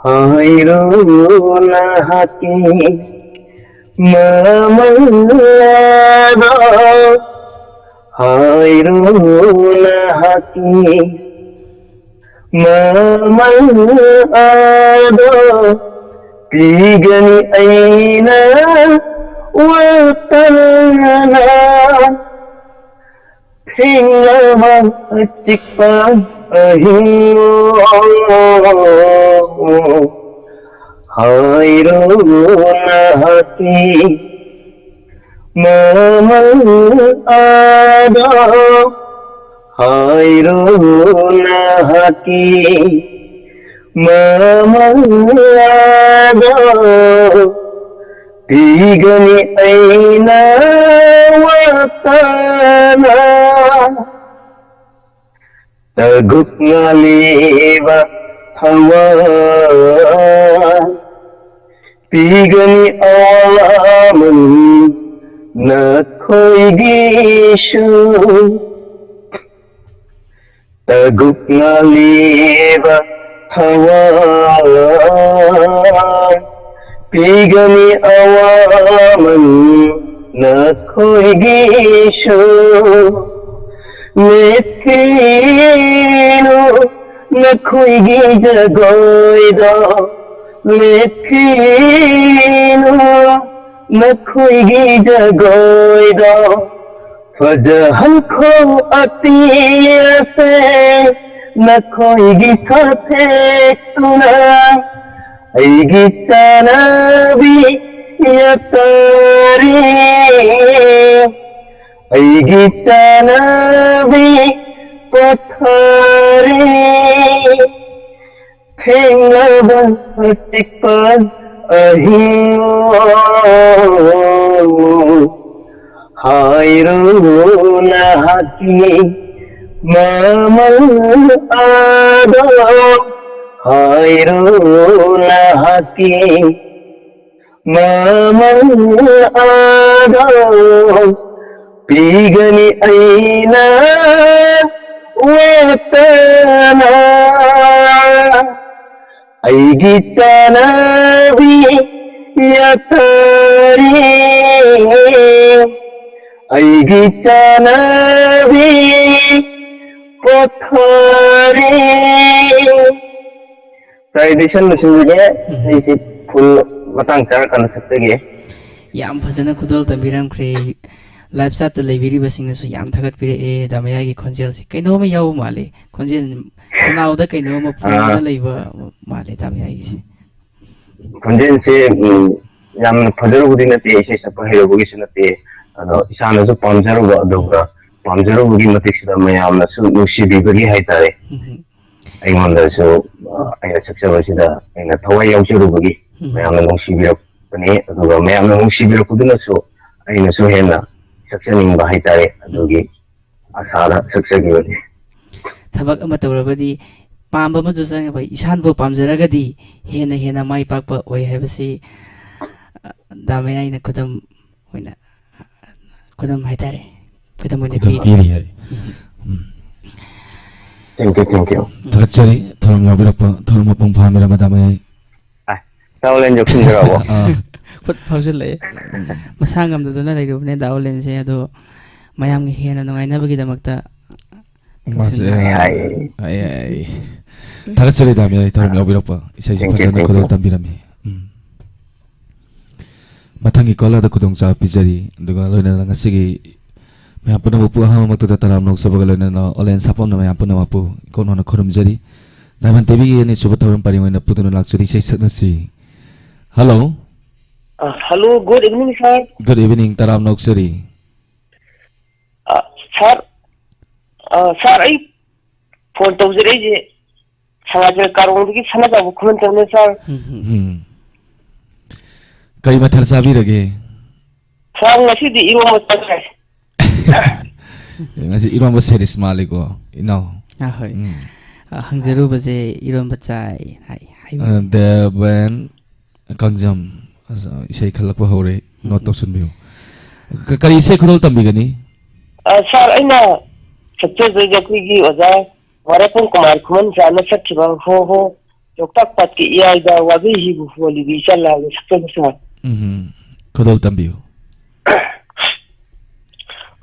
ꯍꯥꯏꯔꯣ ꯅꯍꯥꯛꯀꯤ ꯃꯃꯜ ꯑꯗꯣ, ꯍꯥꯏꯔꯣ ꯅꯍꯥꯛꯀꯤ ꯃꯃꯜ ꯑꯗꯣ, ꯄꯤꯒꯅꯤ ꯑꯩꯅ ꯋꯥꯇꯅ꯫ ꯊꯦꯡꯂꯕ ꯑꯆꯤꯛꯄ ꯑꯍꯤꯡ, ꯍꯥꯏꯔꯣ ꯅꯍꯥꯛꯀꯤ ꯃꯃꯜ ꯑꯗꯣ, ꯍꯥꯏꯔꯣ ꯅꯍꯥꯛꯀꯤ ꯃꯃꯜ ꯑꯗꯣ, ꯄꯤꯒꯅꯤ ꯑꯩꯅ ꯋꯥꯇꯅ꯫ ꯇꯒꯨꯛ ꯉꯥꯂꯤꯕ ꯊꯋꯥꯏ, ꯄꯤꯒꯅꯤ ꯑꯋꯥꯃꯟ ꯅꯈꯣꯏꯒꯤꯁꯨ꯫ ꯇꯒꯨꯛ ꯉꯥꯂꯤꯕ ꯊꯋꯥꯏ, ꯄꯤꯒꯅꯤ ꯑꯋꯥꯃꯟ ꯅꯈꯣꯏꯒꯤꯁꯨ꯫ ꯂꯦꯞꯈꯤꯅꯨ ꯅꯈꯣꯏꯒꯤ ꯖꯒꯣꯏꯗꯣ, ꯂꯦꯞꯈꯤꯅꯨ ꯅꯈꯣꯏꯒꯤ ꯖꯒꯣꯏꯗꯣ꯫ ꯐꯖꯍꯟꯈꯣ ꯑꯇꯤꯌꯥꯁꯦ ꯅꯈꯣꯏꯒꯤ ꯁꯥꯊꯦꯛꯇꯨꯅ꯫ ꯑꯩꯒꯤ ꯆꯥꯅꯕꯤ ꯌꯥꯇꯥꯔꯤ꯫ ꯑꯩꯒꯤ ꯆꯥꯅꯕꯤ ꯄꯣꯊꯥꯔꯦ, ꯊꯦꯡꯂꯕ ꯆꯤꯛꯄ ꯑꯍꯤꯡ꯫ ꯍꯥꯏꯔꯣ ꯅꯍꯥꯛꯀꯤ ꯃꯃꯜ ꯑꯗꯣ, ꯍꯥꯏꯔꯣ ꯅꯍꯥꯛꯀꯤ ꯃꯃꯜ ꯑꯗꯣ ꯄꯤꯒꯅꯤ ꯑꯩꯅ ꯋꯦꯇꯅ꯫ ꯑꯩꯒꯤ ꯆꯥꯅꯕꯤ ꯌꯥꯊꯔꯤ, ꯑꯩꯒꯤ ꯆꯥꯅꯕꯤ ꯄꯣꯊꯥꯔꯤ꯫ ꯇ꯭ꯔꯦꯗꯤꯁꯟ ꯂꯣꯏꯁꯤꯟꯕꯤꯔꯦ꯫ ꯎꯝ꯫ ꯑꯩꯁꯦ ꯐꯨꯜ ꯃꯇꯥꯡ ꯆꯥꯔꯀꯥꯟꯗ ꯁꯛꯆꯒꯦ꯫ ꯌꯥꯝ ꯐꯖꯅ ꯈꯨꯗꯣꯜ ꯇꯝꯕꯤꯔꯝꯈ꯭ꯔꯦ꯫ ꯂꯥꯏꯚ ꯆꯥꯠꯇ ꯂꯩꯕꯤꯔꯤꯕꯁꯤꯡꯅꯁꯨ ꯌꯥꯝ ꯊꯥꯒꯠꯄꯤꯔꯛꯑꯦ꯫ ꯗꯥ ꯃꯌꯥꯏꯒꯤ ꯈꯣꯟꯖꯦꯜꯁꯤ ꯀꯩꯅꯣꯝꯃ ꯌꯥꯎꯕ ꯃꯥꯜꯂꯦ꯫ ꯈꯣꯟꯖꯦꯜ ꯈꯅꯥꯎꯗ ꯀꯩꯅꯣꯝꯃ ꯐꯨꯝꯗꯨꯅ ꯑꯥ꯫ ꯂꯩꯕ ꯃꯥꯜꯂꯦ ꯗꯥ ꯃꯌꯥꯏꯒꯤꯁꯦ꯫ ꯈꯣꯟꯖꯦꯜꯁꯦ, ꯎꯝ, ꯌꯥꯝꯅ ꯐꯖꯔꯨꯕꯗꯤ ꯅꯠꯇꯦ, ꯏꯁꯩ ꯁꯛꯄ ꯍꯩꯔꯨꯕꯒꯤꯁꯨ ꯅꯠꯇꯦ꯫ ꯑꯗꯣ ꯏꯁꯥꯅꯁꯨ ꯄꯥꯝꯖꯔꯨꯕ, ꯑꯗꯨꯒ ꯎꯝ꯫ ꯄꯥꯝꯖꯔꯨꯕꯒꯤ ꯃꯇꯤꯛꯁꯤꯗ ꯃꯌꯥꯝꯅꯁꯨ ꯅꯨꯡꯁꯤꯕꯤꯕꯒꯤ ꯍꯥꯏꯇꯥꯔꯦ꯫ ꯎꯝ꯫ ꯑꯩꯉꯣꯟꯗꯁꯨ, ꯑ, ꯑꯩꯅ ꯁꯛꯆꯕꯁꯤꯗ ꯑꯩꯅ ꯊꯋꯥꯏ ꯌꯥꯎꯖꯔꯨꯕꯒꯤ ꯎꯝ꯫ ꯃꯌꯥꯝꯅ ꯅꯨꯡꯁꯤꯕꯤꯔꯛꯄꯅꯤ꯫ ꯑꯗꯨꯒ ꯃꯌꯥꯝꯅ ꯅꯨꯡꯁꯤꯕꯤꯔꯛꯄꯗꯨꯅꯁꯨ ꯑꯩꯅꯁꯨ ꯍꯦꯟꯅ ꯁꯛꯆꯅꯤꯡꯕ ꯍꯥꯏꯇꯥꯔꯦ꯫ ꯎꯝ꯫ ꯑꯗꯨꯒꯤ ꯑꯁꯥꯗ ꯁꯛꯆꯈꯤꯕꯅꯤ꯫ ꯊꯕꯛ ꯑꯃ ꯇꯧꯔꯕꯗꯤ ꯄꯥꯝꯕ ꯑꯃꯁꯨ ꯆꯪꯉꯦ꯫ ꯏꯁꯥꯅꯕꯨ ꯄꯥꯝꯖꯔꯒꯗꯤ ꯍꯦꯟꯅ ꯍꯦꯟꯅ ꯃꯥꯏ ꯄꯥꯛꯄ ꯑꯣꯏ ꯍꯥꯏꯕꯁꯤ, ꯑ, ꯗꯥ ꯃꯌꯥꯏꯅ ꯈꯨꯗꯝ ꯑꯣꯏꯅ, ꯈꯨꯗꯝ ꯍꯥꯏꯇꯥꯔꯦ, ꯈꯨꯗꯝ ꯑꯣꯏꯅ ꯈꯨꯗꯝ ꯄꯤꯔꯤ꯫ ꯄꯤꯔꯤ ꯍꯥꯏ꯫ ꯎꯝ꯫ ꯎꯝ꯫ Thank you, thank you꯫ ꯊꯥꯒꯠꯆꯔꯤ ꯊꯧꯔꯝ ꯌꯥꯎꯕꯤꯔꯛꯄ, ꯊꯧꯔꯝ ꯃꯄꯨꯡ ꯐꯥꯍꯟꯕꯤꯔꯕ ꯗꯥ ꯃꯌꯥꯏ꯫ ꯑꯥ, ꯗꯥ ꯑꯣꯂꯦꯟ ꯌꯧꯁꯤꯟꯈ꯭ꯔꯕꯣ? ꯑꯥ꯫ ꯈꯨꯠ ꯐꯥꯎꯖꯤꯜꯂꯛꯑꯦ꯫ ꯃꯁꯥ ꯉꯝꯗꯗꯨꯅ ꯂꯩꯔꯨꯕꯅꯦ ꯗꯥ ꯑꯣꯂꯦꯟꯁꯦ, ꯑꯗꯣ ꯃꯌꯥꯝꯒꯤ ꯍꯦꯟꯅ ꯅꯨꯡꯉꯥꯏꯅꯕꯒꯤꯗꯃꯛꯇ ꯃꯥꯁꯦ, ꯇꯧꯁꯤꯟꯕ꯫ ꯑꯥꯏ, ꯑꯥꯏ꯫ ꯑꯥꯏ, ꯑꯥꯏ꯫ ꯊꯥꯒꯠꯆꯔꯤ ꯗꯥ ꯃꯌꯥꯏ ꯊꯧꯔꯝ ꯌꯥꯎꯕꯤꯔꯛꯄ, ꯏꯁꯩꯁꯨ thank you, ꯐꯖꯅ thank you꯫ ꯈꯨꯗꯣꯜ ꯇꯝꯕꯤꯔꯝꯃꯤ꯫ ꯎꯝ꯫ ꯃꯊꯪꯒꯤ ꯀꯣꯂꯔꯗ ꯈꯨꯗꯣꯡꯆꯥꯕ ꯄꯤꯖꯔꯤ꯫ ꯑꯗꯨꯒ ꯂꯣꯏꯅꯅ ꯉꯁꯤꯒꯤ ꯃꯌꯥꯝ ꯄꯨꯝꯅꯃꯛꯄꯨ ꯑꯍꯥꯟꯕꯃꯛꯇꯗ ꯇꯔꯥꯝꯅ ꯑꯣꯛꯆꯕꯒ ꯂꯣꯏꯅꯅ ꯑꯣꯂꯦꯟ ꯁꯥꯄꯝꯅ ꯃꯌꯥꯝ ꯄꯨꯝꯅꯃꯛꯄꯨ ꯏꯀꯣꯟ ꯀꯣꯟꯅ ꯈꯨꯔꯨꯝꯖꯔꯤ꯫ ꯗꯥꯏꯃꯟ ꯇꯤꯚꯤꯒꯤ ꯑꯅꯤꯁꯨꯕ ꯊꯧꯔꯝ ꯄꯔꯤꯡ ꯑꯣꯏꯅ ꯄꯨꯗꯨꯅ ꯂꯥꯛꯆꯔꯤ, ꯏꯁꯩ ꯁꯛꯅꯁꯤ꯫ ꯍꯜꯂꯣ꯫ ꯑ, hello, good evening, sir꯫ Good evening, ꯇꯔꯥꯝꯅ ꯑꯣꯛꯆꯔꯤ꯫ ꯑ, ꯁꯥꯔ, ꯑ, ꯁꯥꯔ, ꯑꯩ ꯐꯣꯟ ꯇꯧꯖꯔꯛꯏꯁꯦ ꯁꯉꯥꯏ ꯀꯥꯔꯣꯡꯗꯒꯤ ꯁꯅꯥꯖꯥꯎꯕ ꯈꯨꯃꯟꯊꯦꯝꯅꯦ, ꯁꯥꯔ꯫ ꯎꯝ꯫ ꯎꯝ꯫ ꯀꯔꯤ ꯃꯊꯦꯜ ꯆꯥꯕꯤꯔꯒꯦ? ꯁꯥꯔ, ꯉꯁꯤꯗꯤ ꯏꯔꯣꯝꯕ ꯆꯥꯏ꯫ ꯉꯁꯤ ꯏꯔꯣꯝꯕ ꯁꯦꯔꯤꯁ ꯃꯥꯜꯂꯤꯀꯣ, ꯏꯅꯥꯎ? ꯑꯥ, ꯍꯣꯏ꯫ ꯎꯝ꯫ ꯑ, ꯍꯪꯖꯔꯨꯕꯁꯦ ꯏꯔꯣꯝꯕ ꯆꯥꯏ ꯍꯥꯏ, ꯍꯥꯏꯕꯤꯌꯨ꯫ ꯑ, ꯗꯦꯕꯦꯟ ꯀꯥꯡꯖꯝ, ꯑꯁ, ꯏꯁꯩ ꯈꯜꯂꯛꯄ ꯍꯧꯔꯦ, ꯅꯣꯠ ꯎꯝ꯫ ꯇꯧꯁꯤꯟꯕꯤꯌꯨ꯫ ꯀ-, ꯀꯔꯤ ꯏꯁꯩ ꯈꯨꯗꯣꯜ ꯇꯝꯕꯤꯒꯅꯤ? ꯑ, ꯁꯥꯔ, ꯑꯩꯅ ꯁꯛꯆꯖꯒꯦ, ꯑꯩꯈꯣꯏꯒꯤ ꯑꯣꯖꯥ ꯋꯥꯔꯦꯄꯨꯡ ꯀꯨꯃꯥꯔ ꯈꯨꯃꯟꯆꯥꯅ ꯁꯛꯈꯤꯕ "ꯍꯣ ꯍꯣ ꯂꯣꯛꯇꯥꯛ ꯄꯥꯠꯀꯤ ꯏꯌꯥꯏꯗ ꯋꯥꯒꯩ ꯍꯤꯕꯨ ꯍꯣꯜꯂꯤꯕꯤ ꯏꯆꯜ" ꯍꯥꯏꯕ ꯁꯛꯆꯒꯦ, ꯁꯥꯔ꯫ ꯎꯝ, ꯈꯨꯗꯣꯜ ꯇꯝꯕꯤꯌꯨ꯫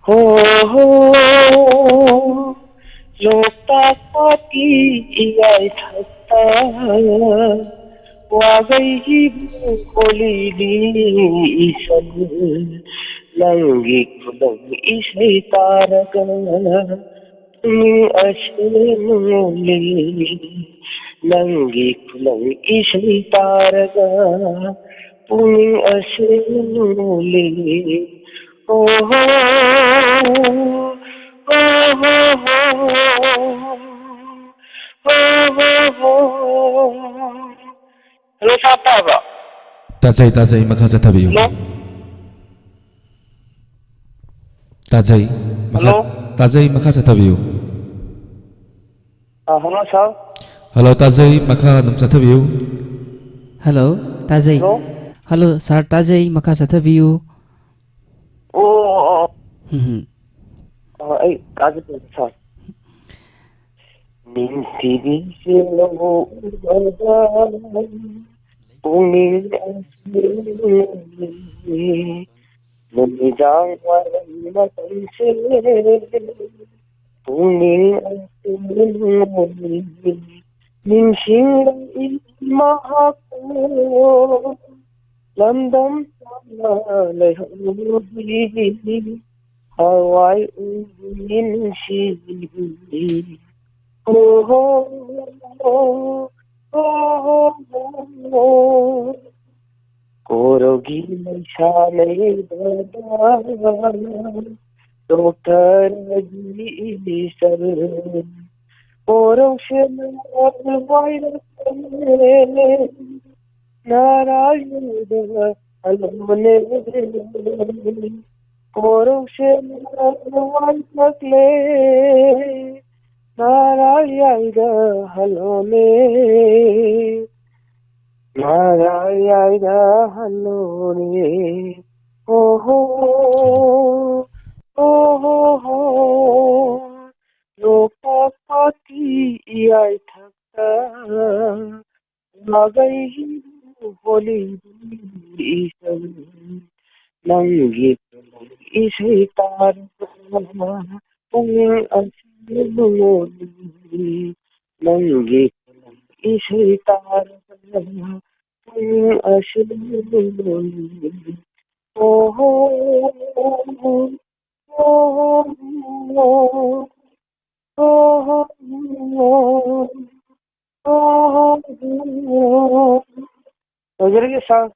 ꯍꯣ ꯍꯣ, ꯂꯣꯛꯇꯥꯛ ꯄꯥꯠꯀꯤ ꯏꯌꯥꯏ ꯊꯛꯇ ꯋꯥꯒꯩꯒꯤꯕꯨ ꯍꯣꯂꯤꯅꯤ ꯏꯆꯜ, ꯅꯪꯒꯤ ꯈꯨꯂꯪ ꯏꯁꯩ ꯇꯥꯔꯒ ꯄꯨꯛꯅꯤꯡ ꯑꯁꯦ ꯅꯣꯂꯤ, ꯅꯪꯒꯤ ꯈꯨꯂꯪ ꯏꯁꯩ ꯇꯥꯔꯒ ꯄꯨꯛꯅꯤꯡ ꯑꯁꯦ ꯅꯣꯂꯤ꯫ ꯑꯣ ꯍꯣ, ꯑꯣ ꯍꯣ ꯍꯣ, ꯑꯣ ꯍꯣ ꯍꯣ꯫ ꯍꯜꯂꯣ, ꯁꯥꯔ, ꯇꯥꯕ꯭ꯔꯣ? ꯇꯥꯖꯩ, ꯇꯥꯖꯩ, ꯃꯈꯥ ꯆꯠꯊꯕꯤꯌꯨ꯫ ꯍꯜꯂꯣ? ꯇꯥꯖꯩ, ꯃꯈꯥ, ꯍꯜꯂꯣ? ꯇꯥꯖꯩ, ꯃꯈꯥ ꯆꯠꯊꯕꯤꯌꯨ꯫ ꯑ, ꯍꯜꯂꯣ, ꯁꯥꯔ꯫ ꯍꯜꯂꯣ, ꯇꯥꯖꯩ, ꯃꯈꯥ ꯑꯗꯨꯝ ꯆꯠꯊꯕꯤꯌꯨ꯫ ꯍꯜꯂꯣ, ꯇꯥꯖꯩ꯫ ꯍꯜꯂꯣ? ꯍꯜꯂꯣ, ꯁꯥꯔ, ꯇꯥꯖꯩ, ꯃꯈꯥ ꯆꯠꯊꯕꯤꯌꯨ꯫ ꯑꯣ, ꯑꯣ, ꯑꯣ꯫ ꯎꯝ꯫ ꯑ, ꯑꯩ ꯇꯥꯖꯗꯦ, ꯁꯥꯔ꯫ ꯅꯤꯡꯊꯤꯕꯤ ꯆꯦꯜꯂꯕꯨ ꯎꯕꯗ ꯄꯨꯛꯅꯤꯡ ꯑꯁꯤ ꯅꯨꯃꯤꯗꯥꯡ ꯋꯥꯏꯔꯝ ꯃꯇꯝꯁꯦ ꯄꯨꯛꯅꯤꯡ ꯑꯁꯤ ꯅꯤꯡꯁꯤꯡꯂꯛꯏ ꯃꯍꯥꯛꯄꯨ ꯂꯝꯗꯝ ꯆꯥꯅ ꯂꯩꯍꯧꯔꯤ ꯊꯋꯥꯏ ꯎꯏ ꯅꯤꯡꯁꯤꯡꯂꯤ꯫ ꯍꯣ ꯍꯣ ꯍꯣ ꯍꯣ ꯍꯣ꯫ ꯀꯣꯔꯧꯒꯤ ꯂꯩꯁꯥ ꯂꯩꯕꯗ ꯆꯣꯛꯊꯔꯗꯤ ꯏꯆꯜ, ꯀꯣꯔꯧꯁꯦ ꯅꯪ ꯋꯥꯏꯔꯛꯀꯅꯦ, ꯅꯔꯥꯏꯗ ꯍꯜꯂꯝꯕꯅꯦ꯫ ꯀꯣꯔꯧꯁꯦ ꯅꯪ ꯋꯥꯏꯔꯛꯂꯦ, ꯅꯔꯥꯏꯗ ꯍꯜꯂꯣꯅꯦ, ꯅꯔꯥꯏꯗ ꯍꯜꯂꯣꯅꯦ꯫ ꯑꯣꯍꯣ, ꯑꯣꯍꯣ ꯍꯣ, ꯂꯣꯛꯇꯥꯛ ꯄꯥꯠꯀꯤ ꯏꯌꯥꯏꯊꯛꯇ ꯋꯥꯒꯩ ꯍꯣꯂꯤ ꯏꯁꯩ, ꯅꯪꯒꯤ ꯏꯁꯩ ꯇꯥꯔꯒ ꯄꯨꯛꯅꯤꯡ ꯑꯁꯤ ꯂꯣꯜꯂꯤ꯫ ꯅꯪꯒꯤ ꯏꯁꯩ ꯇꯥꯔꯒ ꯄꯨꯛꯅꯤꯡ ꯑꯁꯤ ꯂꯣꯜꯂꯤ꯫ ꯑꯣꯍꯣ, ꯑꯣꯍꯣ, ꯑꯣꯍꯣ, ꯑꯣꯍꯣ꯫ ꯂꯣꯏꯖꯔꯒꯦ ꯁꯥꯔ꯫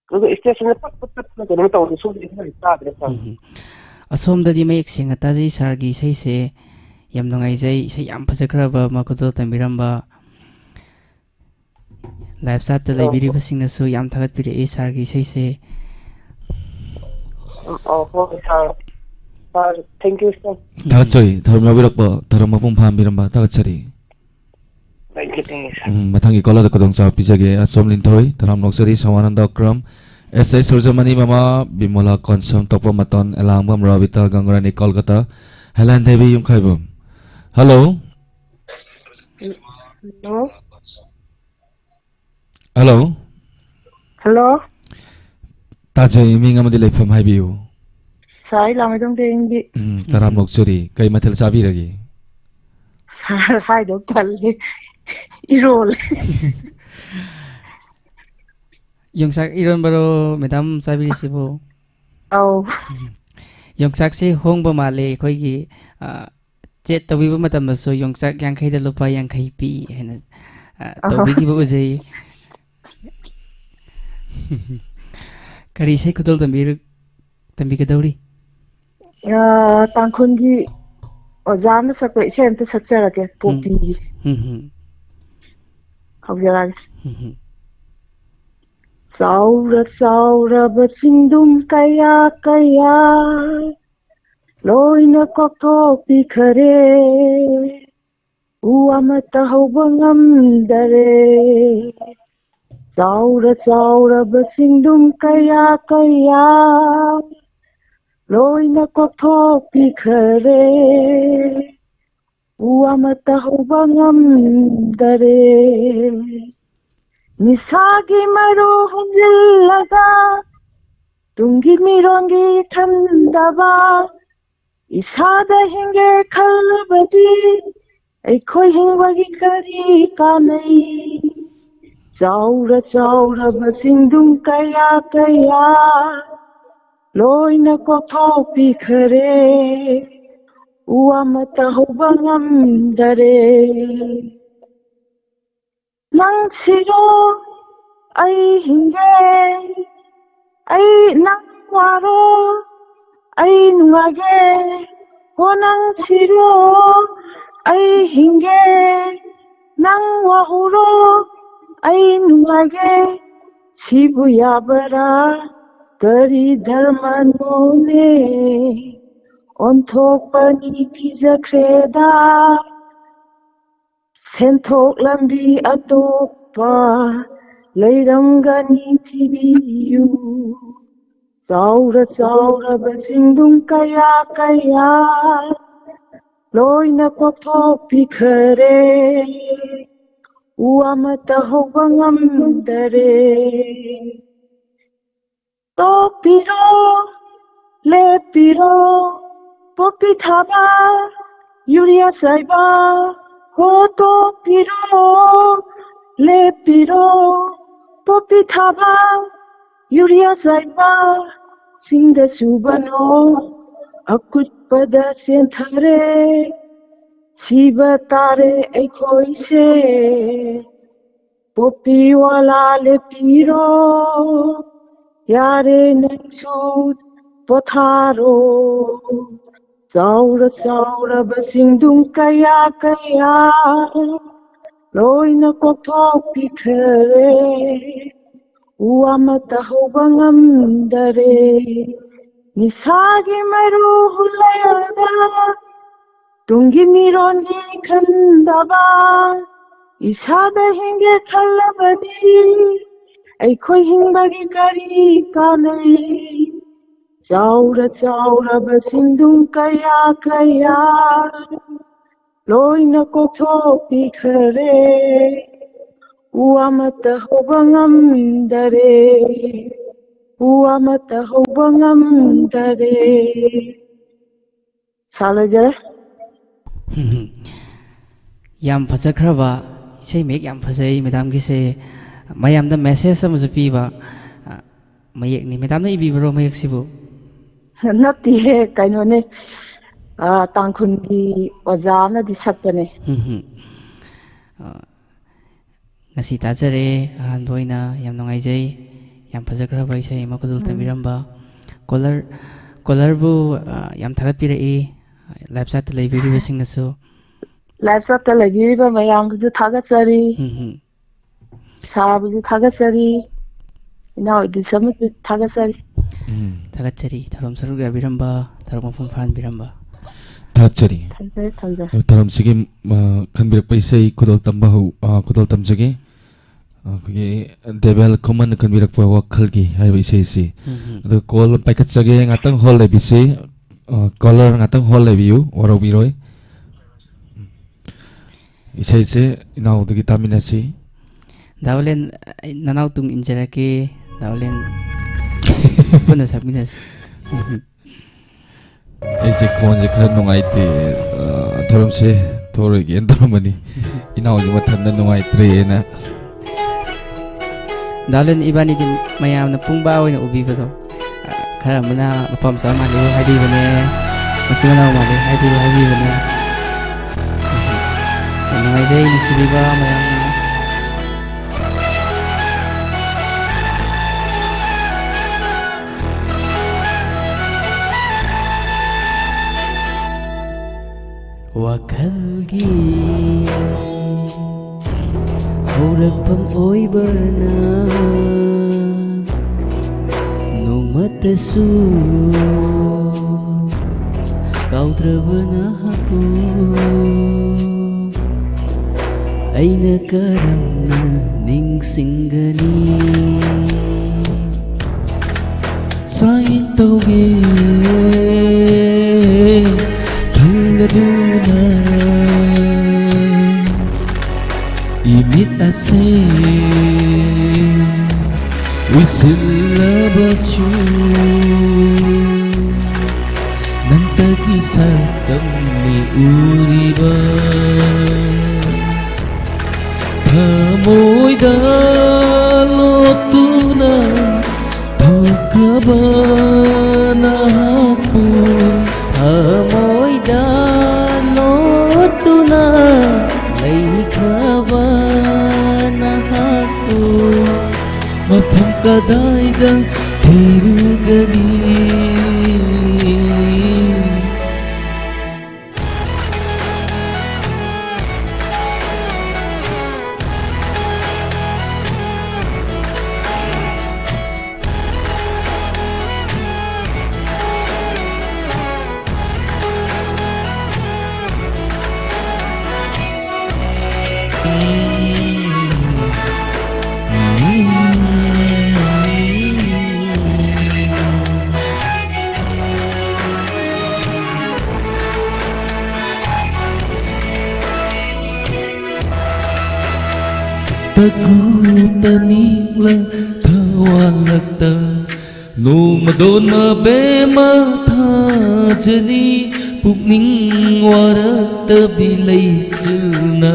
ꯑꯗꯨꯒ ꯏꯁꯇꯦꯖꯁꯤꯅ ꯄꯠ ꯄꯠ ꯄꯠ ꯄꯠ ꯀꯩꯅꯣ ꯇꯧꯔꯦ, ꯁꯣꯝꯗꯗꯤ ꯈꯔ ꯇꯥꯗ꯭ꯔꯦ ꯁꯥꯔ꯫ ꯎꯝ꯫ ꯑꯁꯣꯝꯗꯗꯤ ꯃꯌꯦꯛ ꯁꯦꯡꯅ ꯇꯥꯖꯩ ꯁꯥꯔꯒꯤ ꯏꯁꯩꯁꯦ꯫ ꯌꯥꯝ ꯅꯨꯡꯉꯥꯏꯖꯩ, ꯏꯁꯩ ꯌꯥꯝ ꯐꯖꯈ꯭ꯔꯕ ꯑꯃ ꯈꯨꯗꯣꯜ ꯇꯝꯕꯤꯔꯝꯕ꯫ ꯂꯥꯏꯚ ꯆꯥꯠꯇ ꯑꯣ꯫ ꯂꯩꯕꯤꯔꯤꯕꯁꯤꯡꯅꯁꯨ ꯌꯥꯝ ꯊꯥꯒꯠꯄꯤꯔꯛꯏ ꯁꯥꯔꯒꯤ ꯏꯁꯩꯁꯦ꯫ ꯎꯝ, ꯑꯣ, ꯍꯣꯏ ꯁꯥꯔ꯫ ꯁꯥꯔ, thank you ꯁꯥꯔ꯫ ꯊꯥꯒꯠꯆꯔꯤ, ꯊꯧꯔꯝ ꯌꯥꯎꯕꯤꯔꯛꯄ, ꯊꯧꯔꯝ ꯃꯄꯨꯡ ꯐꯥꯍꯟꯕꯤꯔꯝꯕ ꯊꯥꯒꯠꯆꯔꯤ꯫ Thank you, thank you ꯁꯥꯔ꯫ ꯎꯝ, ꯃꯊꯪꯒꯤ ꯀꯣꯂꯔꯗ ꯈꯨꯗꯣꯡꯆꯥꯕ ꯄꯤꯖꯒꯦ꯫ ꯑꯁꯣꯝ ꯂꯤꯟꯊꯣꯏ, ꯊꯧꯔꯝ ꯅꯣꯛꯆꯔꯤ, ꯁꯋꯥꯅꯟꯗ ꯑꯀ꯭ꯔꯝ, ꯑꯦꯁ ꯑꯦꯁ ꯁꯨꯔꯖꯃꯅꯤ ꯃꯃꯥ, ꯕꯤꯃꯣꯂꯥ Konsam, Tokpa Maton, Elangbam Robita, Gangurani Kolkata, Helen Devi Yumkhaibam. Hello. Hello. Hello. Hello. ꯇꯥꯖꯩ, ꯃꯤꯡ ꯑꯃꯗꯤ ꯂꯩꯐꯝ ꯍꯥꯏꯕꯤꯌꯨ꯫ ꯁꯥꯏ ꯂꯥꯃꯩꯗꯣꯡ ꯇꯦꯡꯕꯤ꯫ ꯎꯝ, ꯇꯔꯥꯝ ꯅꯣꯛꯆꯔꯤ꯫ ꯀꯩ ꯃꯊꯦꯜ ꯆꯥꯕꯤꯔꯒꯦ? ꯁꯥꯔ ꯍꯥꯏꯗꯧ ꯇꯜꯂꯦ꯫ ꯏꯔꯣꯜꯂꯦ꯫ ꯌꯣꯡꯆꯥꯛ ꯏꯔꯣꯟꯕꯔꯣ ꯃꯦꯗꯥꯝ ꯆꯥꯕꯤꯔꯤꯁꯤꯕꯨ? ꯑꯧ꯫ ꯎꯝ꯫ ꯌꯣꯡꯆꯥꯛꯁꯦ ꯍꯣꯡꯕ ꯃꯥꯜꯂꯦ ꯑꯩꯈꯣꯏꯒꯤ, ꯑ, ꯆꯦꯠ ꯇꯧꯕꯤꯕ ꯃꯇꯝꯗꯁꯨ ꯌꯣꯡꯆꯥꯛ ꯌꯥꯡꯈꯩꯗ ꯂꯨꯄꯥ ꯌꯥꯡꯈꯩ ꯄꯤ ꯍꯥꯏꯅ, ꯑ, ꯑꯍꯣ꯫ ꯇꯧꯕꯤꯈꯤꯕ ꯎꯖꯩ꯫ ꯀꯔꯤ ꯏꯁꯩ ꯈꯨꯗꯣꯜ ꯇꯝꯕꯤꯔ-, ꯇꯝꯕꯤꯒꯗꯧꯔꯤ? ꯑ, ꯇꯥꯡꯈꯨꯜꯒꯤ ꯑꯣꯖꯥ ꯑꯃꯅ ꯁꯛꯄ ꯏꯁꯩ ꯑꯝꯇ ꯁꯛꯆꯔꯛꯀꯦ, ꯄꯣꯄꯤꯒꯤ꯫ ꯎꯝ, ꯎꯝ, ꯍꯧꯖꯔꯛꯑꯒꯦ꯫ ꯎꯝ, ꯎꯝ꯫ ꯆꯥꯎꯔ ꯆꯥꯎꯔꯕ ꯆꯤꯡꯗꯨꯝ ꯀꯌꯥ ꯀꯌꯥ ꯂꯣꯏꯅ ꯀꯣꯛꯊꯣꯛꯄꯤꯈꯔꯦ, ꯎ ꯑꯃꯠꯇ ꯍꯧꯕ ꯉꯝꯗꯔꯦ꯫ ꯆꯥꯎꯔ ꯆꯥꯎꯔꯕ ꯆꯤꯡꯗꯨꯝ ꯀꯌꯥ ꯀꯌꯥ ꯂꯣꯏꯅ ꯀꯣꯛꯊꯣꯛꯄꯤꯈꯔꯦ, ꯎ ꯑꯃꯠꯇ ꯍꯧꯕ ꯉꯝꯗꯔꯦ꯫ ꯅꯤꯁꯥꯒꯤ ꯃꯔꯨ ꯍꯨꯟꯖꯤꯜꯂꯒ ꯇꯨꯡꯒꯤ ꯃꯤꯔꯣꯟꯒꯤ ꯈꯟꯗꯕ, ꯏꯁꯥꯗ ꯍꯤꯡꯒꯦ ꯈꯜꯂꯕꯗꯤ ꯑꯩꯈꯣꯏ ꯍꯤꯡꯕꯒꯤ ꯀꯔꯤ ꯀꯥꯟꯅꯩ? ꯆꯥꯎꯔ ꯆꯥꯎꯔꯕ ꯆꯤꯡꯗꯨꯝ ꯀꯌꯥ ꯀꯌꯥ ꯂꯣꯏꯅ ꯀꯣꯛꯊꯣꯛꯄꯤꯈꯔꯦ, ꯎ ꯑꯃꯠꯇ ꯍꯧꯕ ꯉꯝꯗꯔꯦ꯫ ꯅꯪ ꯁꯤꯔꯣ, ꯑꯩ ꯍꯤꯡꯒꯦ꯫ ꯑꯩ, ꯅꯪ ꯋꯥꯔꯣ, ꯑꯩ ꯅꯨꯡꯉꯥꯏꯒꯦ꯫ ꯍꯣ, ꯅꯪ ꯁꯤꯔꯣ, ꯑꯩ ꯍꯤꯡꯒꯦ꯫ ꯅꯪ ꯋꯥꯍꯧꯔꯣ, ꯑꯩ ꯅꯨꯡꯉꯥꯏꯒꯦ꯫ ꯁꯤꯕꯨ ꯌꯥꯕꯔꯥ? ꯀꯔꯤ ꯙꯔꯃꯅꯣꯅꯦ? ꯑꯣꯟꯊꯣꯛꯄꯅꯤ ꯀꯤꯖꯈ꯭ꯔꯦꯗ꯫ ꯁꯦꯟꯊꯣꯛ ꯂꯝꯕꯤ ꯑꯇꯣꯞꯄ ꯂꯩꯔꯝꯒꯅꯤ, ꯊꯤꯕꯤꯌꯨ꯫ ꯆꯥꯎꯔ ꯆꯥꯎꯔꯕ ꯆꯤꯡꯗꯨꯝ ꯀꯌꯥ ꯀꯌꯥ ꯂꯣꯏꯅ ꯀꯣꯛꯊꯣꯛꯄꯤꯈꯔꯦ, ꯎ ꯑꯃꯠꯇ ꯍꯧꯕ ꯉꯝꯗꯔꯦ꯫ ꯇꯣꯛꯄꯤꯔꯣ, ꯂꯦꯞꯄꯤꯔꯣ, ꯄꯣꯄꯤ ꯊꯥꯕ, ꯌꯨꯔꯤꯌꯥ ꯆꯥꯏꯕ꯫ ꯍꯣ, ꯇꯣꯛꯄꯤꯔꯣ, ꯂꯦꯞꯄꯤꯔꯣ, ꯄꯣꯄꯤ ꯊꯥꯕ, ꯌꯨꯔꯤꯌꯥ ꯆꯥꯏꯕ꯫ ꯆꯤꯡꯗ ꯆꯨꯕ ꯅꯣꯡ ꯑꯀꯨꯠꯄꯗ ꯆꯦꯟꯊꯔꯦ, ꯁꯤꯕ ꯇꯥꯔꯦ ꯑꯩꯈꯣꯏꯁꯦ꯫ ꯄꯣꯄꯤ ꯋꯥꯂꯥ, ꯂꯦꯞꯄꯤꯔꯣ, ꯌꯥꯔꯦ ꯅꯪꯁꯨ ꯄꯣꯊꯥꯔꯣ꯫ ꯆꯥꯎꯔ ꯆꯥꯎꯔꯕ ꯆꯤꯡꯗꯨꯝ ꯀꯌꯥ ꯀꯌꯥ ꯂꯣꯏꯅ ꯀꯣꯛꯊꯣꯛꯄꯤꯈꯔꯦ꯫ ꯎ ꯑꯃꯠꯇ ꯍꯧꯕ ꯉꯝꯗꯔꯦ꯫ ꯅꯤꯁꯥꯒꯤ ꯃꯩꯔꯨ ꯍꯨꯜꯂꯒ ꯇꯨꯡꯒꯤ ꯃꯤꯔꯣꯟꯒꯤ ꯈꯟꯗꯕ ꯏꯁꯥꯗ ꯍꯤꯡꯒꯦ ꯈꯜꯂꯕꯗꯤ ꯑꯩꯈꯣꯏ ꯍꯤꯡꯕꯒꯤ ꯀꯔꯤ ꯀꯥꯟꯅꯩ? ꯆꯥꯎꯔ ꯆꯥꯎꯔꯕ ꯆꯤꯡꯗꯨꯝ ꯀꯌꯥ ꯀꯌꯥ ꯂꯣꯏꯅ ꯀꯣꯛꯊꯣꯛꯄꯤꯈꯔꯦ꯫ ꯎ ꯑꯃꯠꯇ ꯍꯧꯕ ꯉꯝꯗꯔꯦ꯫ ꯎ ꯑꯃꯠꯇ ꯍꯧꯕ ꯉꯝꯗꯔꯦ꯫ ꯁꯥ ꯂꯣꯏꯖꯔꯦ꯫ ꯌꯥꯝ ꯐꯖꯈ꯭ꯔꯕ ꯏꯁꯩ ꯃꯌꯦꯛ ꯌꯥꯝ ꯐꯖꯩ ꯃꯦꯗꯥꯝꯒꯤꯁꯦ꯫ ꯃꯌꯥꯝꯗ ꯃꯦꯁꯦꯖ ꯑꯃꯁꯨ ꯄꯤꯕ, ꯑ, ꯃꯌꯦꯛꯅꯤ꯫ ꯃꯦꯗꯥꯝꯅ ꯏꯕꯤꯕꯔꯣ ꯃꯌꯦꯛꯁꯤꯕꯨ? ꯅꯠꯇꯦꯍꯦ, ꯀꯩꯅꯣꯅꯦ, ꯑ, ꯇꯥꯡꯈꯨꯜꯒꯤ ꯑꯣꯖꯥ ꯑꯃꯅꯗꯤ ꯁꯛꯄꯅꯦ꯫ ꯎꯝ, ꯎꯝ꯫ ꯑ, ꯉꯁꯤ ꯇꯥꯖꯔꯦ ꯑꯍꯥꯟꯕ ꯑꯣꯏꯅ, ꯌꯥꯝ ꯅꯨꯡꯉꯥꯏꯖꯩ꯫ ꯌꯥꯝ ꯐꯖꯈ꯭ꯔꯕ ꯏꯁꯩ ꯑꯃ ꯈꯨꯗꯣꯜ ꯎꯝ꯫ ꯇꯝꯕꯤꯔꯝꯕ꯫ ꯀꯣꯂꯔ, ꯀꯣꯂꯔꯕꯨ, ꯑ, ꯌꯥꯝ ꯊꯥꯒꯠꯄꯤꯔꯛꯏ ꯂꯥꯏꯚ ꯆꯥꯠꯇ ꯂꯩꯕꯤꯔꯤꯕꯁꯤꯡꯅꯁꯨ꯫ ꯂꯥꯏꯚ ꯆꯥꯠꯇ ꯂꯩꯕꯤꯔꯤꯕ ꯃꯌꯥꯝꯕꯨꯁꯨ ꯊꯥꯒꯠꯆꯔꯤ꯫ ꯎꯝ, ꯎꯝ꯫ ꯁꯥꯔꯕꯨꯁꯨ ꯊꯥꯒꯠꯆꯔꯤ꯫ ꯏꯅꯥꯎ ꯏꯗꯤꯁꯟꯕꯨꯁꯨ ꯊꯥꯒꯠꯆꯔꯤ꯫ ꯎꯝ꯫ ꯊꯥꯒꯠꯆꯔꯤ ꯊꯧꯔꯝ ꯁꯔꯨꯛ ꯌꯥꯕꯤꯔꯝꯕ, ꯊꯧꯔꯝ ꯃꯄꯨꯡ ꯐꯥꯍꯟꯕꯤꯔꯝꯕ꯫ ꯊꯥꯒꯠꯆꯔꯤ꯫ ꯊꯝꯖꯔꯦ, ꯊꯝꯖꯔꯦ꯫ ꯑꯗꯣ ꯊꯧꯔꯝꯁꯤꯒꯤ, ꯑ, ꯈꯟꯕꯤꯔꯛꯄ ꯏꯁꯩ ꯈꯨꯗꯣꯜ ꯇꯝꯕ ꯍꯧ-, ꯑ, ꯈꯨꯗꯣꯜ ꯇꯝꯖꯒꯦ꯫ ꯑꯩꯈꯣꯏꯒꯤ ꯗꯦꯕꯦꯜ ꯈꯨꯃꯟꯅ ꯈꯟꯕꯤꯔꯛꯄ ꯋꯥꯈꯜꯒꯤ ꯍꯥꯏꯔꯤꯕ ꯏꯁꯩꯁꯤ꯫ ꯎꯝ, ꯎꯝ꯫ ꯑꯗꯣ ꯀꯣꯜ ꯄꯥꯏꯈꯠꯆꯒꯦ, ꯉꯥꯛꯇꯪ ꯍꯣꯜ ꯂꯩꯕꯤꯁꯤ꯫ ꯑ, ꯀꯣꯂꯔ ꯉꯥꯛꯇꯪ ꯍꯣꯜ ꯂꯩꯕꯤꯌꯨ, ꯋꯥꯔꯧꯕꯤꯔꯣꯏ꯫ ꯏꯁꯩꯁꯦ ꯏꯅꯥꯎꯗꯒꯤ ꯇꯥꯃꯤꯟꯅꯁꯤ꯫ ꯗꯥ ꯋꯥꯂꯦꯟ, ꯑꯩ ꯅꯅꯥꯎ ꯇꯨꯡ ꯏꯟꯖꯔꯛꯀꯦ꯫ ꯗꯥ ꯋꯥꯂꯦꯟ, ꯄꯨꯟꯅ ꯁꯛꯃꯤꯟꯅꯁꯤ꯫ ꯑꯩꯁꯦ ꯈꯣꯟꯁꯦ ꯈꯔ ꯅꯨꯡꯉꯥꯏꯇꯦ, ꯑ, ꯊꯧꯔꯝꯁꯦ ꯊꯣꯛꯑꯔꯣꯏꯒꯦꯅ ꯇꯧꯔꯝꯕꯅꯤ, ꯏꯅꯥꯎꯁꯦ ꯃꯊꯟꯇ ꯅꯨꯡꯉꯥꯏꯇ꯭ꯔꯦꯅ꯫ ꯗꯥ ꯋꯥꯂꯦꯟ, ꯏꯕꯥꯅꯤꯗꯤ ꯃꯌꯥꯝꯅ ꯄꯨꯡꯕꯥ ꯑꯣꯏꯅ ꯎꯕꯤꯕꯗꯣ, ꯈꯔ ꯑꯃꯅ ꯃꯄꯥ ꯃꯆꯥ ꯃꯥꯜꯂꯤ ꯍꯥꯏꯕꯤꯕꯅꯦ, ꯃꯆꯤꯟ ꯃꯅꯥꯎ ꯃꯥꯜꯂꯤ ꯍꯥꯏꯕꯤꯕ ꯍꯥꯏꯕꯤꯕꯅꯦ꯫ ꯌꯥꯝ ꯅꯨꯡꯉꯥꯏꯖꯩ ꯅꯨꯡꯁꯤꯕꯤꯕ ꯃꯌꯥꯝꯅ꯫ ꯈꯜꯒꯤ ꯍꯧꯔꯛꯐꯝ ꯑꯣꯏꯕꯅ ꯅꯣꯡꯃꯇꯁꯨ ꯀꯥꯎꯗ꯭ꯔꯕ ꯅꯍꯥꯛꯄꯨ ꯑꯩꯅ ꯀꯔꯝꯅ ꯅꯤꯡꯁꯤꯡꯒꯅꯤ? ꯁꯥꯏꯟ ꯇꯧꯒꯦ ꯈꯜꯂꯗꯨꯅ ꯏꯃꯤꯠ ꯑꯁꯦ ꯎꯏꯁꯤꯜꯂꯕꯁꯨ ꯅꯪꯇꯒꯤ ꯁꯛꯇꯝꯅꯤ ꯎꯔꯤꯕ꯫ ꯊꯃꯣꯏꯗ ꯂꯣꯠꯇꯨꯅ ꯊꯧꯈ꯭ꯔꯕ ꯅꯍꯥꯛꯄꯨ, ꯊꯃꯣꯏꯗ ꯂꯣꯠꯇꯨꯅ ꯂꯩꯈ꯭ꯔꯕ ꯅꯍꯥꯛꯄꯨ ꯃꯐꯝ ꯀꯗꯥꯏꯗ ꯊꯤꯔꯨꯒꯅꯤ? ꯇꯒꯨ ꯇꯅꯤꯛꯂ ꯊꯋꯥꯜꯂꯛꯇ ꯅꯣꯡꯃꯗꯣꯟ ꯃꯕꯦꯝꯃ ꯊꯥꯖꯅꯤ꯫ ꯄꯨꯛꯅꯤꯡ ꯋꯥꯔꯛꯇꯕꯤ ꯂꯩꯆꯤꯜꯅ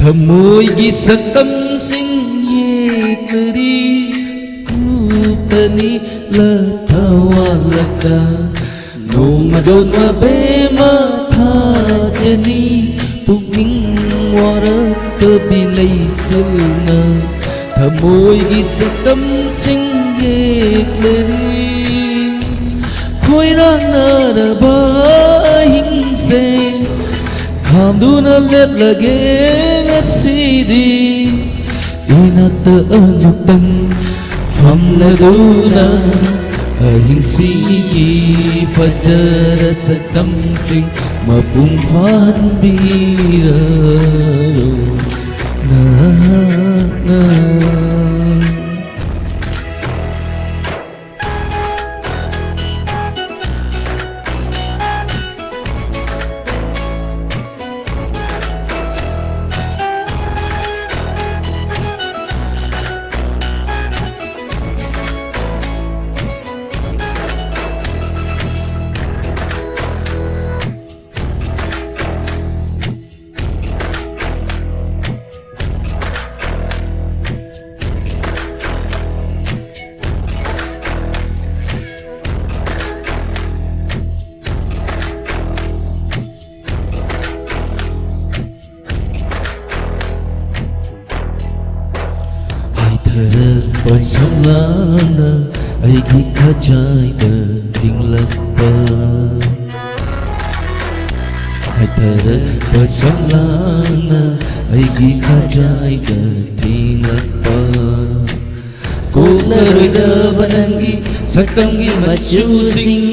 ꯊꯃꯣꯏꯒꯤ ꯁꯛꯇꯝꯁꯤꯡ ꯌꯦꯛꯂꯔꯤ꯫ ꯀꯨꯞꯇꯅꯤ ꯂꯊꯋꯥꯜꯂꯛꯇ ꯅꯣꯡꯃꯗꯣꯟ ꯃꯕꯦꯝꯃ ꯊꯥꯖꯅꯤ꯫ ꯄꯨꯛꯅꯤꯡ ꯋꯥꯔꯛꯇꯕꯤ ꯂꯩꯆꯤꯜꯅ ꯊꯃꯣꯏꯒꯤ ꯁꯛꯇꯝꯁꯤꯡ ꯌꯦꯛꯂꯔꯤ꯫ ꯈꯣꯏꯔꯥꯡꯅꯔꯕ ꯑꯍꯤꯡꯁꯦ ꯇꯨꯅ ꯂꯦꯞꯂꯒꯦ ꯉꯁꯤꯗꯤ ꯏꯅꯥꯛꯇ ꯑꯃꯨꯛꯇꯪ ꯐꯝꯂꯗꯨꯅ ꯑꯍꯤꯡꯁꯤꯒꯤ ꯐꯖꯔ ꯁꯛꯇꯝꯁꯤꯡ ꯃꯄꯨꯡ ꯐꯥꯍꯟꯕꯤꯔꯔꯣ ꯅꯍꯥꯛꯅ꯫ ꯍꯥꯏꯊꯔꯛꯄ ꯁꯝꯂꯥꯡꯅ ꯑꯩꯒꯤ ꯈꯖꯥꯏꯗ ꯊꯤꯡꯂꯛꯄ꯫ ꯍꯥꯏꯊꯔꯛꯄ ꯁꯝꯂꯥꯡꯅ ꯑꯩꯒꯤ ꯈꯖꯥꯏꯗ ꯊꯤꯡꯂꯛꯄ꯫ ꯀꯣꯛꯂꯔꯣꯏꯗꯕ ꯅꯪꯒꯤ ꯁꯛꯇꯝꯒꯤ ꯃꯆꯨꯁꯤꯡ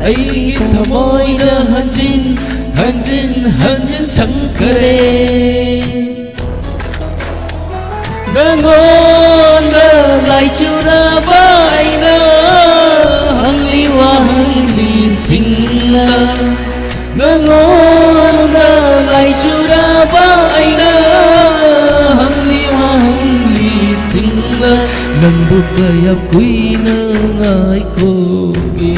ꯑꯩꯒꯤ ꯊꯃꯣꯏꯗ ꯍꯟꯖꯤꯟ ꯍꯟꯖꯤꯟ ꯍꯟꯖꯤꯟ ꯁꯪꯈꯔꯦ꯫ ꯅꯉꯣꯟꯗ ꯂꯥꯏꯆꯨꯔꯕ ꯑꯩꯅ ꯍꯪꯂꯤ ꯋꯥꯍꯪꯂꯤꯁꯤꯡꯅ, ꯅꯉꯣꯟꯗ ꯂꯥꯏꯆꯨꯔꯕ ꯑꯩꯅ ꯍꯪꯂꯤ ꯋꯥꯍꯪꯂꯤꯁꯤꯡꯅ, ꯅꯪꯕꯨ ꯀꯌꯥꯝ ꯀꯨꯏꯅ ꯉꯥꯏꯈꯣꯒꯦ?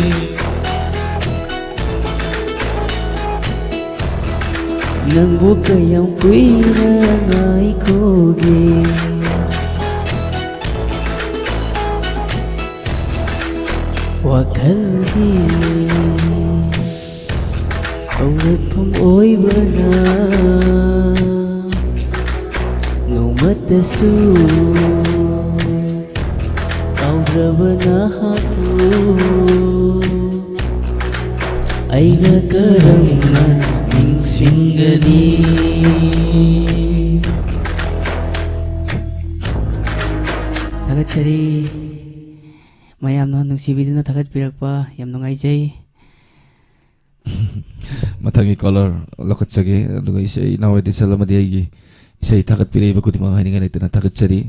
ꯅꯪꯕꯨ ꯀꯌꯥꯝ ꯀꯨꯏꯅ ꯉꯥꯏꯈꯣꯒꯦ? ꯋꯥꯈꯜꯒꯤ ꯍꯧꯔꯛꯐꯝ ꯑꯣꯏꯕꯅ ꯅꯣꯡꯃꯇꯁꯨ ꯀꯥꯎꯗ꯭ꯔꯕ ꯅꯍꯥꯛꯄꯨ ꯑꯩꯅ ꯀꯔꯝꯅ ꯅꯤꯡꯁꯤꯡꯒꯅꯤ? ꯊꯥꯒꯠꯆꯔꯤ꯫ ꯃꯌꯥꯝꯅ ꯅꯨꯡꯁꯤꯕꯤꯗꯨꯅ ꯊꯥꯒꯠꯄꯤꯔꯛꯄ ꯌꯥꯝ ꯅꯨꯡꯉꯥꯏꯖꯩ꯫ ꯃꯊꯪꯒꯤ caller ꯂꯧꯈꯠꯆꯒꯦ꯫ ꯑꯗꯨꯒ ꯏꯁꯩ, ꯏꯅꯥꯎ ꯑꯦꯗꯤꯁꯟ ꯑꯃꯗꯤ ꯑꯩꯒꯤ ꯏꯁꯩ ꯊꯥꯒꯠꯄꯤꯔꯛꯏꯕ ꯈꯨꯗꯤꯡꯃꯛ ꯍꯥꯏꯅꯤꯡꯉꯥꯏ ꯂꯩꯇꯅ ꯊꯥꯒꯠꯆꯔꯤ꯫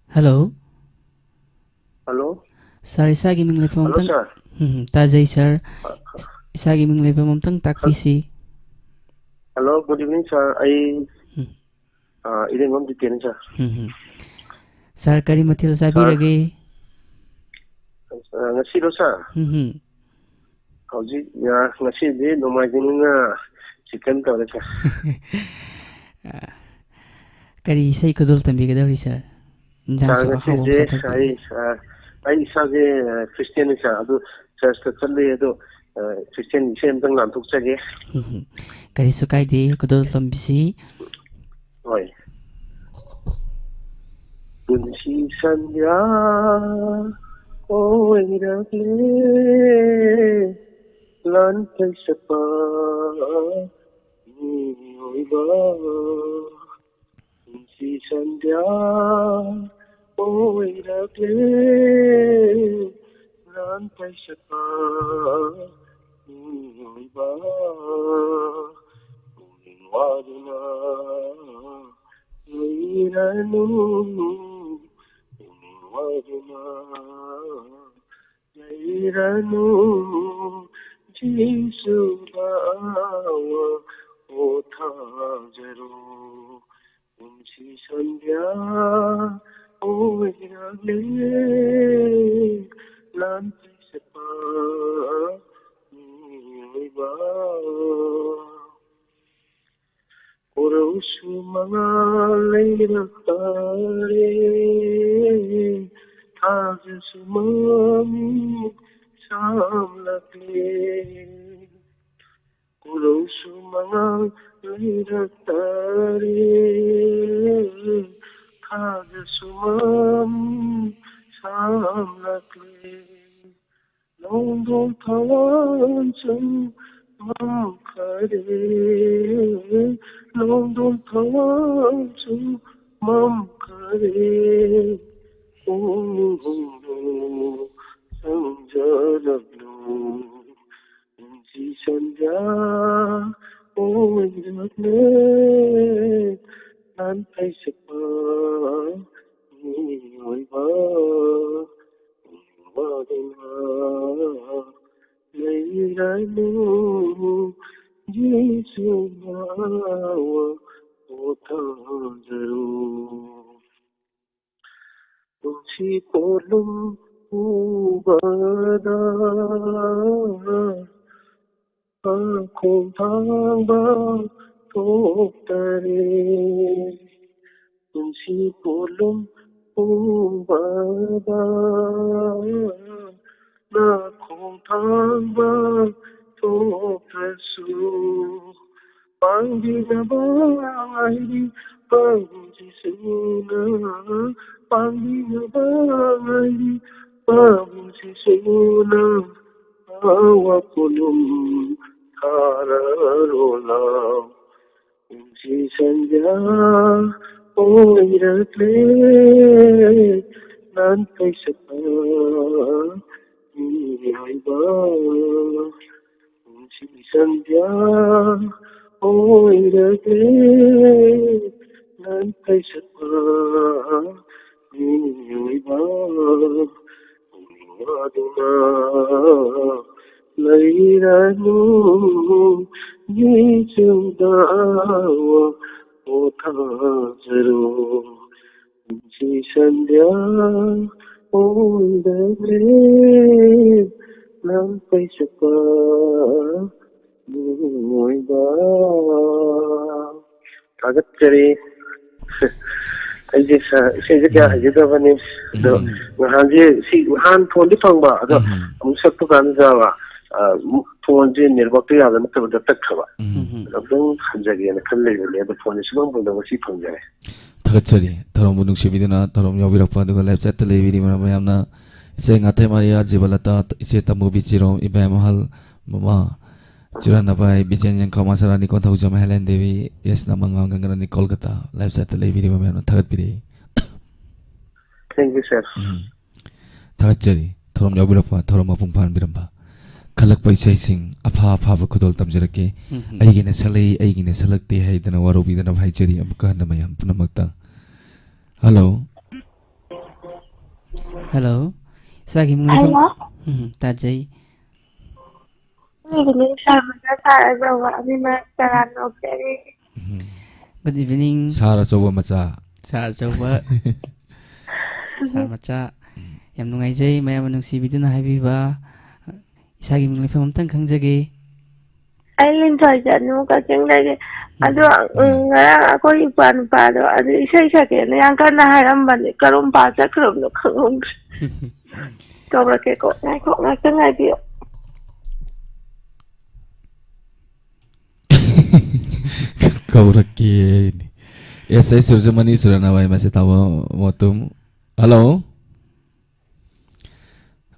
Hello꯫ Hello꯫ Sir, ꯏꯁꯥꯒꯤ ꯃꯤꯡ ꯂꯩꯐꯝ Hello, ꯑꯝꯇꯪ, sir꯫ ꯎꯝ, ꯇꯥꯖꯩ, sir꯫ ꯑ, ꯏꯁ-, ꯏꯁꯥꯒꯤ ꯃꯤꯡ ꯂꯩꯐꯝ ꯑꯝꯇꯪ ꯍꯜ-, ꯇꯥꯛꯄꯤꯁꯤ꯫ Hello, good evening, sir꯫ ꯑꯩ, ꯎꯝ꯫ ꯑ, ꯏꯔꯦꯡꯕꯝ ꯖꯤꯇꯦꯟꯅꯤ, sir꯫ ꯎꯝ, ꯎꯝ꯫ Sir, ꯀꯔꯤ ꯃꯊꯦꯜ Sir꯫ ꯆꯥꯕꯤꯔꯒꯦ? ꯑ, ꯉꯁꯤꯔꯣ, sir? ꯎꯝ, ꯎꯝ꯫ ꯍꯧꯖꯤꯛ, ꯑ, ꯉꯁꯤꯗꯤ ꯅꯣꯡꯃꯥꯏꯖꯤꯡꯅꯤꯅ chicken ꯇꯧꯔꯦ, sir꯫ ꯑ, ꯀꯔꯤ ꯏꯁꯩ ꯈꯨꯗꯣꯜ ꯇꯝꯕꯤꯒꯗꯧꯔꯤ, sir? ꯏꯟꯖꯥꯡꯁꯨ Sir, ꯑꯍꯥꯎꯕ ꯑꯃ ꯉꯁꯤꯁꯦ ꯆꯥꯊꯣꯛꯄꯤꯔꯦ꯫ ꯑꯩ, ꯑ, ꯑꯩ ꯏꯁꯥꯁꯦ, ꯑ, Christianꯅꯤ, sir꯫ ꯑꯗꯨ churchꯇ ꯆꯠꯂꯤ, ꯑꯗꯣ, ꯑ, Christian ꯏꯁꯩ ꯑꯝꯇꯪ ꯂꯥꯟꯊꯣꯛꯆꯒꯦ꯫ ꯎꯝ, ꯀꯔꯤꯁꯨ ꯀꯥꯏꯗꯦ, ꯈꯨꯗꯣꯜ ꯇꯝꯕꯤꯁꯤ꯫ ꯍꯣꯏ꯫ ꯄꯨꯟꯁꯤ ꯁꯟꯙ꯭ꯌꯥ ꯑꯣꯏꯔꯛꯂꯦ, ꯂꯥꯟꯐꯩ ꯆꯠꯄ ꯃꯤꯑꯣꯏꯕ꯫ ꯄꯨꯟꯁꯤ ꯁꯟꯙ꯭ꯌꯥ ꯑꯣꯏꯔꯛꯂꯦ, ꯂꯥꯟꯐꯩ ꯆꯠꯄ ꯃꯤꯑꯣꯏꯕ꯫ ꯄꯨꯛꯅꯤꯡ ꯋꯥꯗꯨꯅ ꯂꯩꯔꯅꯨ, ꯄꯨꯛꯅꯤꯡ ꯋꯥꯗꯨꯅ ꯂꯩꯔꯅꯨ, ꯖꯤꯁꯨꯗ ꯋꯥ ꯄꯣꯊꯥꯖꯔꯣ꯫ ꯄꯨꯟꯁꯤ ꯁꯟꯙ꯭ꯌꯥ ꯑꯣꯏꯔꯛꯂꯦ, ꯂꯥꯟꯐꯩ ꯆꯠꯄ ꯃꯤꯑꯣꯏꯕ꯫ ꯀꯣꯔꯧꯁꯨ ꯃꯉꯥꯜ ꯂꯩꯔꯛꯇꯥꯔꯦ, ꯊꯥꯖꯁꯨ ꯃꯃꯤ ꯁꯥꯝꯂꯛꯂꯦ꯫ ꯀꯣꯔꯧꯁꯨ ꯃꯉꯥꯜ ꯂꯩꯔꯛꯇꯥꯔꯦ, ꯊꯥꯖꯁꯨ ꯃꯃꯤ ꯁꯥꯝꯂꯛꯂꯦ꯫ ꯅꯣꯡꯗꯣꯜ ꯊꯋꯥꯟꯁꯨ ꯃꯝꯈꯔꯦ, ꯅꯣꯡꯗꯣꯜ ꯊꯋꯥꯟꯁꯨ ꯃꯝꯈꯔꯦ, ꯄꯨꯛꯅꯤꯡ ꯍꯨꯝꯂꯨ, ꯆꯪꯖꯔꯛꯂꯨ, ꯄꯨꯟꯁꯤ ꯁꯟꯙ꯭ꯌꯥ ꯑꯣꯏꯔꯛꯂꯦ, ꯂꯥꯟꯐꯩ ꯁꯛꯄ ꯃꯤꯑꯣꯏꯕ ꯋꯥꯗꯨꯅ ꯂꯩꯔꯅꯨ, ꯖꯤꯁꯨ ꯅꯥꯋꯥ ꯄꯣꯊꯥꯖꯔꯣ꯫ ꯄꯨꯟꯁꯤ ꯄꯣꯠꯂꯨꯝ ꯄꯨꯕꯗ ꯈꯣꯡꯊꯥꯡꯕ ꯊꯣꯛꯇꯔꯦ꯫ ꯄꯨꯟꯁꯤ ꯄꯣꯠꯂꯨꯝ ꯄꯨꯕꯗ ꯅꯥꯈꯣꯡ ꯊꯥꯡꯕ ꯊꯣꯛꯇ꯭ꯔꯁꯨ, ꯄꯥꯡꯕꯤꯅꯕ ꯉꯥꯏꯔꯤ ꯄ꯭ꯔꯚꯨ ꯖꯤꯁꯨꯅ, ꯄꯥꯡꯕꯤꯅꯕ ꯉꯥꯏꯔꯤ ꯄ꯭ꯔꯚꯨ ꯖꯤꯁꯨꯅ꯫ ꯑꯋꯥ ꯄꯣꯠꯂꯨꯝ ꯊꯥꯔꯔꯣ ꯂꯥꯎ, ꯄꯨꯟꯁꯤ ꯁꯟꯙ꯭ꯌꯥ ꯑꯣꯏꯔꯛꯂꯦ, ꯂꯥꯟꯐꯩ ꯁꯛꯄ ꯃꯤꯑꯣꯏꯕ꯫ ꯄꯨꯟꯁꯤ ꯁꯟꯙ꯭ꯌꯥ ꯑꯣꯏꯔꯛꯂꯦ, ꯂꯥꯟꯐꯩ ꯁꯛꯄ ꯃꯤꯑꯣꯏꯕ꯫ ꯄꯨꯛꯅꯤꯡ ꯋꯥꯗꯨꯅ ꯂꯩꯔꯅꯨ, ꯖꯤꯁꯨꯗ ꯄꯣꯊꯥꯖꯔꯣ꯫ ꯄꯨꯟꯁꯤ ꯁꯟꯙ꯭ꯌꯥ ꯑꯣꯏꯔꯛꯂꯦ, ꯂꯥꯟꯐꯩ ꯁꯛꯄ ꯃꯤꯑꯣꯏꯕ꯫ ꯊꯥꯒꯠꯆꯔꯤ꯫ ꯑꯩꯁꯦ ꯁ-, ꯏꯁꯩꯁꯦ ꯀꯌꯥ ꯎꯝ꯫ ꯍꯩꯖꯗꯕꯅꯤ꯫ ꯑꯗꯣ ꯎꯝ꯫ ꯅꯍꯥꯟꯁꯦ ꯁꯤ, ꯅꯍꯥꯟ ꯐꯣꯟꯗꯤ ꯐꯪꯕ, ꯑꯗꯣ ꯎꯝ꯫ ꯑꯃꯨꯛ ꯁꯛꯄ ꯀꯥꯟꯗ, ꯑ, ꯐꯣꯟꯁꯦ ꯅꯦꯠꯋꯥꯛꯇ ꯌꯥꯗ ꯅꯠꯇꯕꯗ ꯇꯠꯈ꯭ꯔꯕ꯫ ꯎꯝ꯫ ꯑꯗꯣ ꯑꯃꯨꯛꯇꯪ ꯍꯟꯖꯒꯦꯅ ꯈꯜ ꯂꯩꯕꯅꯦ, ꯑꯗꯣ ꯐꯣꯟꯁꯦ ꯁꯨꯐꯪ ꯐꯪꯗꯕ, ꯉꯁꯤ ꯐꯪꯖꯔꯦ꯫ ꯊꯥꯒꯠꯆꯔꯤ, ꯊꯧꯔꯝꯕꯨ ꯅꯨꯡꯁꯤꯕꯤꯗꯨꯅ ꯊꯧꯔꯝ ꯌꯥꯎꯕꯤꯔꯛꯄ, ꯑꯗꯨꯒ live chatꯇ ꯂꯩꯕꯤꯔꯤꯕ ꯃꯌꯥꯝꯅ ꯏꯆꯦ ꯉꯥꯊꯦꯝ ꯑꯥꯔꯤꯌꯥ, ꯖꯤꯕꯂꯇꯥ, ꯏꯆꯦ ꯇꯝꯕꯨꯕꯤ ꯆꯤꯔꯣꯝ, ꯏꯕꯦꯝ ꯑꯍꯜ, ꯃꯃꯥ ꯆꯨꯔꯥꯅꯕꯥꯏ ꯕꯤꯖꯦꯟ ꯌꯦꯡꯈꯧ, ꯃꯁꯥꯔꯥꯅꯤ ꯀꯣꯟꯊꯧꯖꯝ, ꯍꯦꯂꯦꯟ ꯗꯦꯕꯤ, ꯑꯦꯁ ꯅꯃꯉꯥꯡ ꯒꯪꯒ꯭ꯔꯅꯤ ꯀꯣꯜꯀꯇꯥ꯫ Live chat ꯇ ꯂꯩꯕꯤꯔꯤꯕ ꯃꯌꯥꯝꯅ ꯊꯥꯒꯠꯄꯤꯔꯤ꯫ Thank you, sir. ꯎꯝ꯫ ꯊꯥꯒꯠꯆꯔꯤ꯫ ꯊꯧꯔꯝ ꯌꯥꯎꯕꯤꯔꯛꯄ, ꯊꯧꯔꯝ ꯃꯄꯨꯡ ꯐꯥꯍꯟꯕꯤꯔꯝꯕ꯫ ꯈꯜꯂꯛꯄ ꯏꯁꯩꯁꯤꯡ ꯑꯐ ꯑꯐꯕ ꯈꯨꯗꯣꯜ ꯇꯝꯖꯔꯛꯀꯦ꯫ ꯎꯝ, ꯎꯝ꯫ ꯑꯩꯒꯤꯅ ꯁꯛꯂꯛꯏ, ꯑꯩꯒꯤꯅ ꯁꯛꯂꯛꯇꯦ ꯍꯥꯏꯗꯅ ꯋꯥꯔꯧꯕꯤꯗꯅꯕ ꯍꯥꯏꯖꯔꯤ ꯑꯃꯨꯛꯀ ꯍꯟꯅ ꯃꯌꯥꯝ ꯄꯨꯝꯅꯃꯛꯇ꯫ Hello꯫ Hello꯫ ꯏꯁꯥꯒꯤ ꯃꯤꯡ ꯂꯩꯐꯝ ꯍꯜꯂꯣ꯫ ꯎꯝ, ꯇꯥꯖꯩ꯫ Good evening, sir ꯃꯆꯥ, sir ꯑꯆꯧꯕ, ꯑꯅꯤꯃꯛ ꯇꯔꯥꯝꯅ ꯑꯣꯛꯆꯔꯤ꯫ ꯎꯝ꯫ Good evening꯫ Sir ꯑꯆꯧꯕ ꯃꯆꯥ꯫ Sir ꯑꯆꯧꯕ꯫ Sir ꯃꯆꯥ꯫ ꯌꯥꯝ ꯅꯨꯡꯉꯥꯏꯖꯩ ꯃꯌꯥꯝꯅ ꯅꯨꯡꯁꯤꯕꯤꯗꯨꯅ ꯍꯥꯏꯕꯤꯕ꯫ ꯏꯁꯥꯒꯤ ꯃꯤꯡ ꯂꯩꯐꯝ ꯑꯝꯇꯪ ꯈꯪꯖꯒꯦ꯫ ꯑꯩ ꯂꯤꯟꯊꯣꯏ ꯆꯅꯨ, ꯀꯛꯆꯤꯡꯗꯒꯤ꯫ ꯎꯝ꯫ ꯑꯗꯣ, ꯎꯝ, ꯎꯝ꯫ ꯉꯔꯥꯡ ꯑꯩꯈꯣꯏ ꯏꯄ꯭ꯋꯥ ꯅꯨꯄꯥꯗꯣ ꯑꯗꯨ ꯏꯁꯩ ꯁꯛꯀꯦꯅ ꯌꯥꯝ ꯀꯟꯅ ꯍꯥꯏꯔꯝꯕꯅꯦ, ꯀꯔꯣꯝ ꯄꯥ ꯆꯠꯈ꯭ꯔꯕꯅꯣ ꯈꯪꯍꯧꯗ꯭ꯔꯦ꯫ ꯀꯧꯔꯛꯀꯦꯀꯣ, ꯉꯥꯏꯈꯣ, ꯉꯥꯛꯇꯪ ꯉꯥꯏꯕꯤꯌꯣ꯫ ꯀꯧꯔꯛꯀꯦ꯫ ꯑꯦꯁ ꯑꯩ ꯁꯨꯔꯖꯃꯅꯤ ꯁꯨꯔꯅꯕ ꯑꯩ ꯃꯁꯤ ꯇꯥꯕ ꯃꯇꯨꯡ꯫ Hello꯫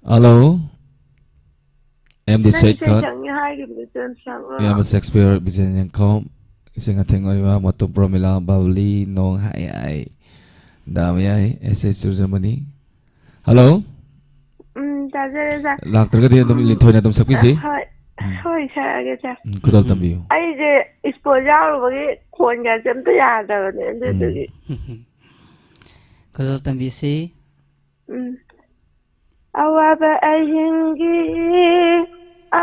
Hello꯫ ꯑꯦꯝ ꯗꯤ ꯅꯪ ꯏꯁꯩ ꯁꯩꯀꯠ꯫ ꯁꯛꯅꯤ ꯍꯥꯏꯈꯤꯕꯗꯨ ꯆꯨꯔꯥꯟ ꯁꯛꯂꯣ? ꯏꯌꯥꯝꯕ ꯁꯦꯛꯁꯄꯤꯌꯔ ꯕꯤꯖꯦꯟ ꯌꯦꯡꯈꯧ꯫ ꯏꯁꯩ ꯑꯊꯦꯡ ꯑꯣꯏꯕ ꯃꯇꯨꯡ ꯄ꯭ꯔꯣꯃꯤꯂꯥ ꯕꯕꯂꯤ ꯅꯣꯡ ꯍꯥꯏ ꯍꯥꯏ꯫ ꯗꯥꯝ ꯌꯥꯏ ꯑꯦꯁ ꯑꯦꯁ ꯁꯨꯔꯖꯃꯅꯤ꯫ Hello꯫ ꯎꯝ, ꯇꯥꯖꯔꯦ, sir꯫ ꯂꯥꯛꯇ꯭ꯔꯒꯗꯤ ꯑꯗꯨꯝ ꯎꯝ, ꯂꯤꯟꯊꯣꯏꯅ ꯑꯗꯨꯝ ꯁꯛꯄꯤꯁꯤ꯫ ꯍꯣꯏ, ꯎꯝ꯫ ꯍꯣꯏ, ꯁꯛꯑꯒꯦ, sir꯫ ꯎꯝ, ꯈꯨꯗꯣꯜ ꯎꯝ꯫ ꯇꯝꯕꯤꯌꯨ꯫ ꯑꯩꯁꯦ ꯁ꯭ꯄꯣꯔꯠ ꯌꯥꯎꯔꯨꯕꯒꯤ ꯈꯣꯟꯒꯁꯦ ꯑꯝꯇ ꯌꯥꯗꯕꯅꯦ, ꯎꯝ꯫ ꯑꯗꯨꯗꯨꯒꯤ꯫ ꯈꯨꯗꯣꯜ ꯇꯝꯕꯤꯁꯤ꯫ ꯎꯝ꯫ ꯑꯋꯥꯕ ꯑꯍꯤꯡꯒꯤ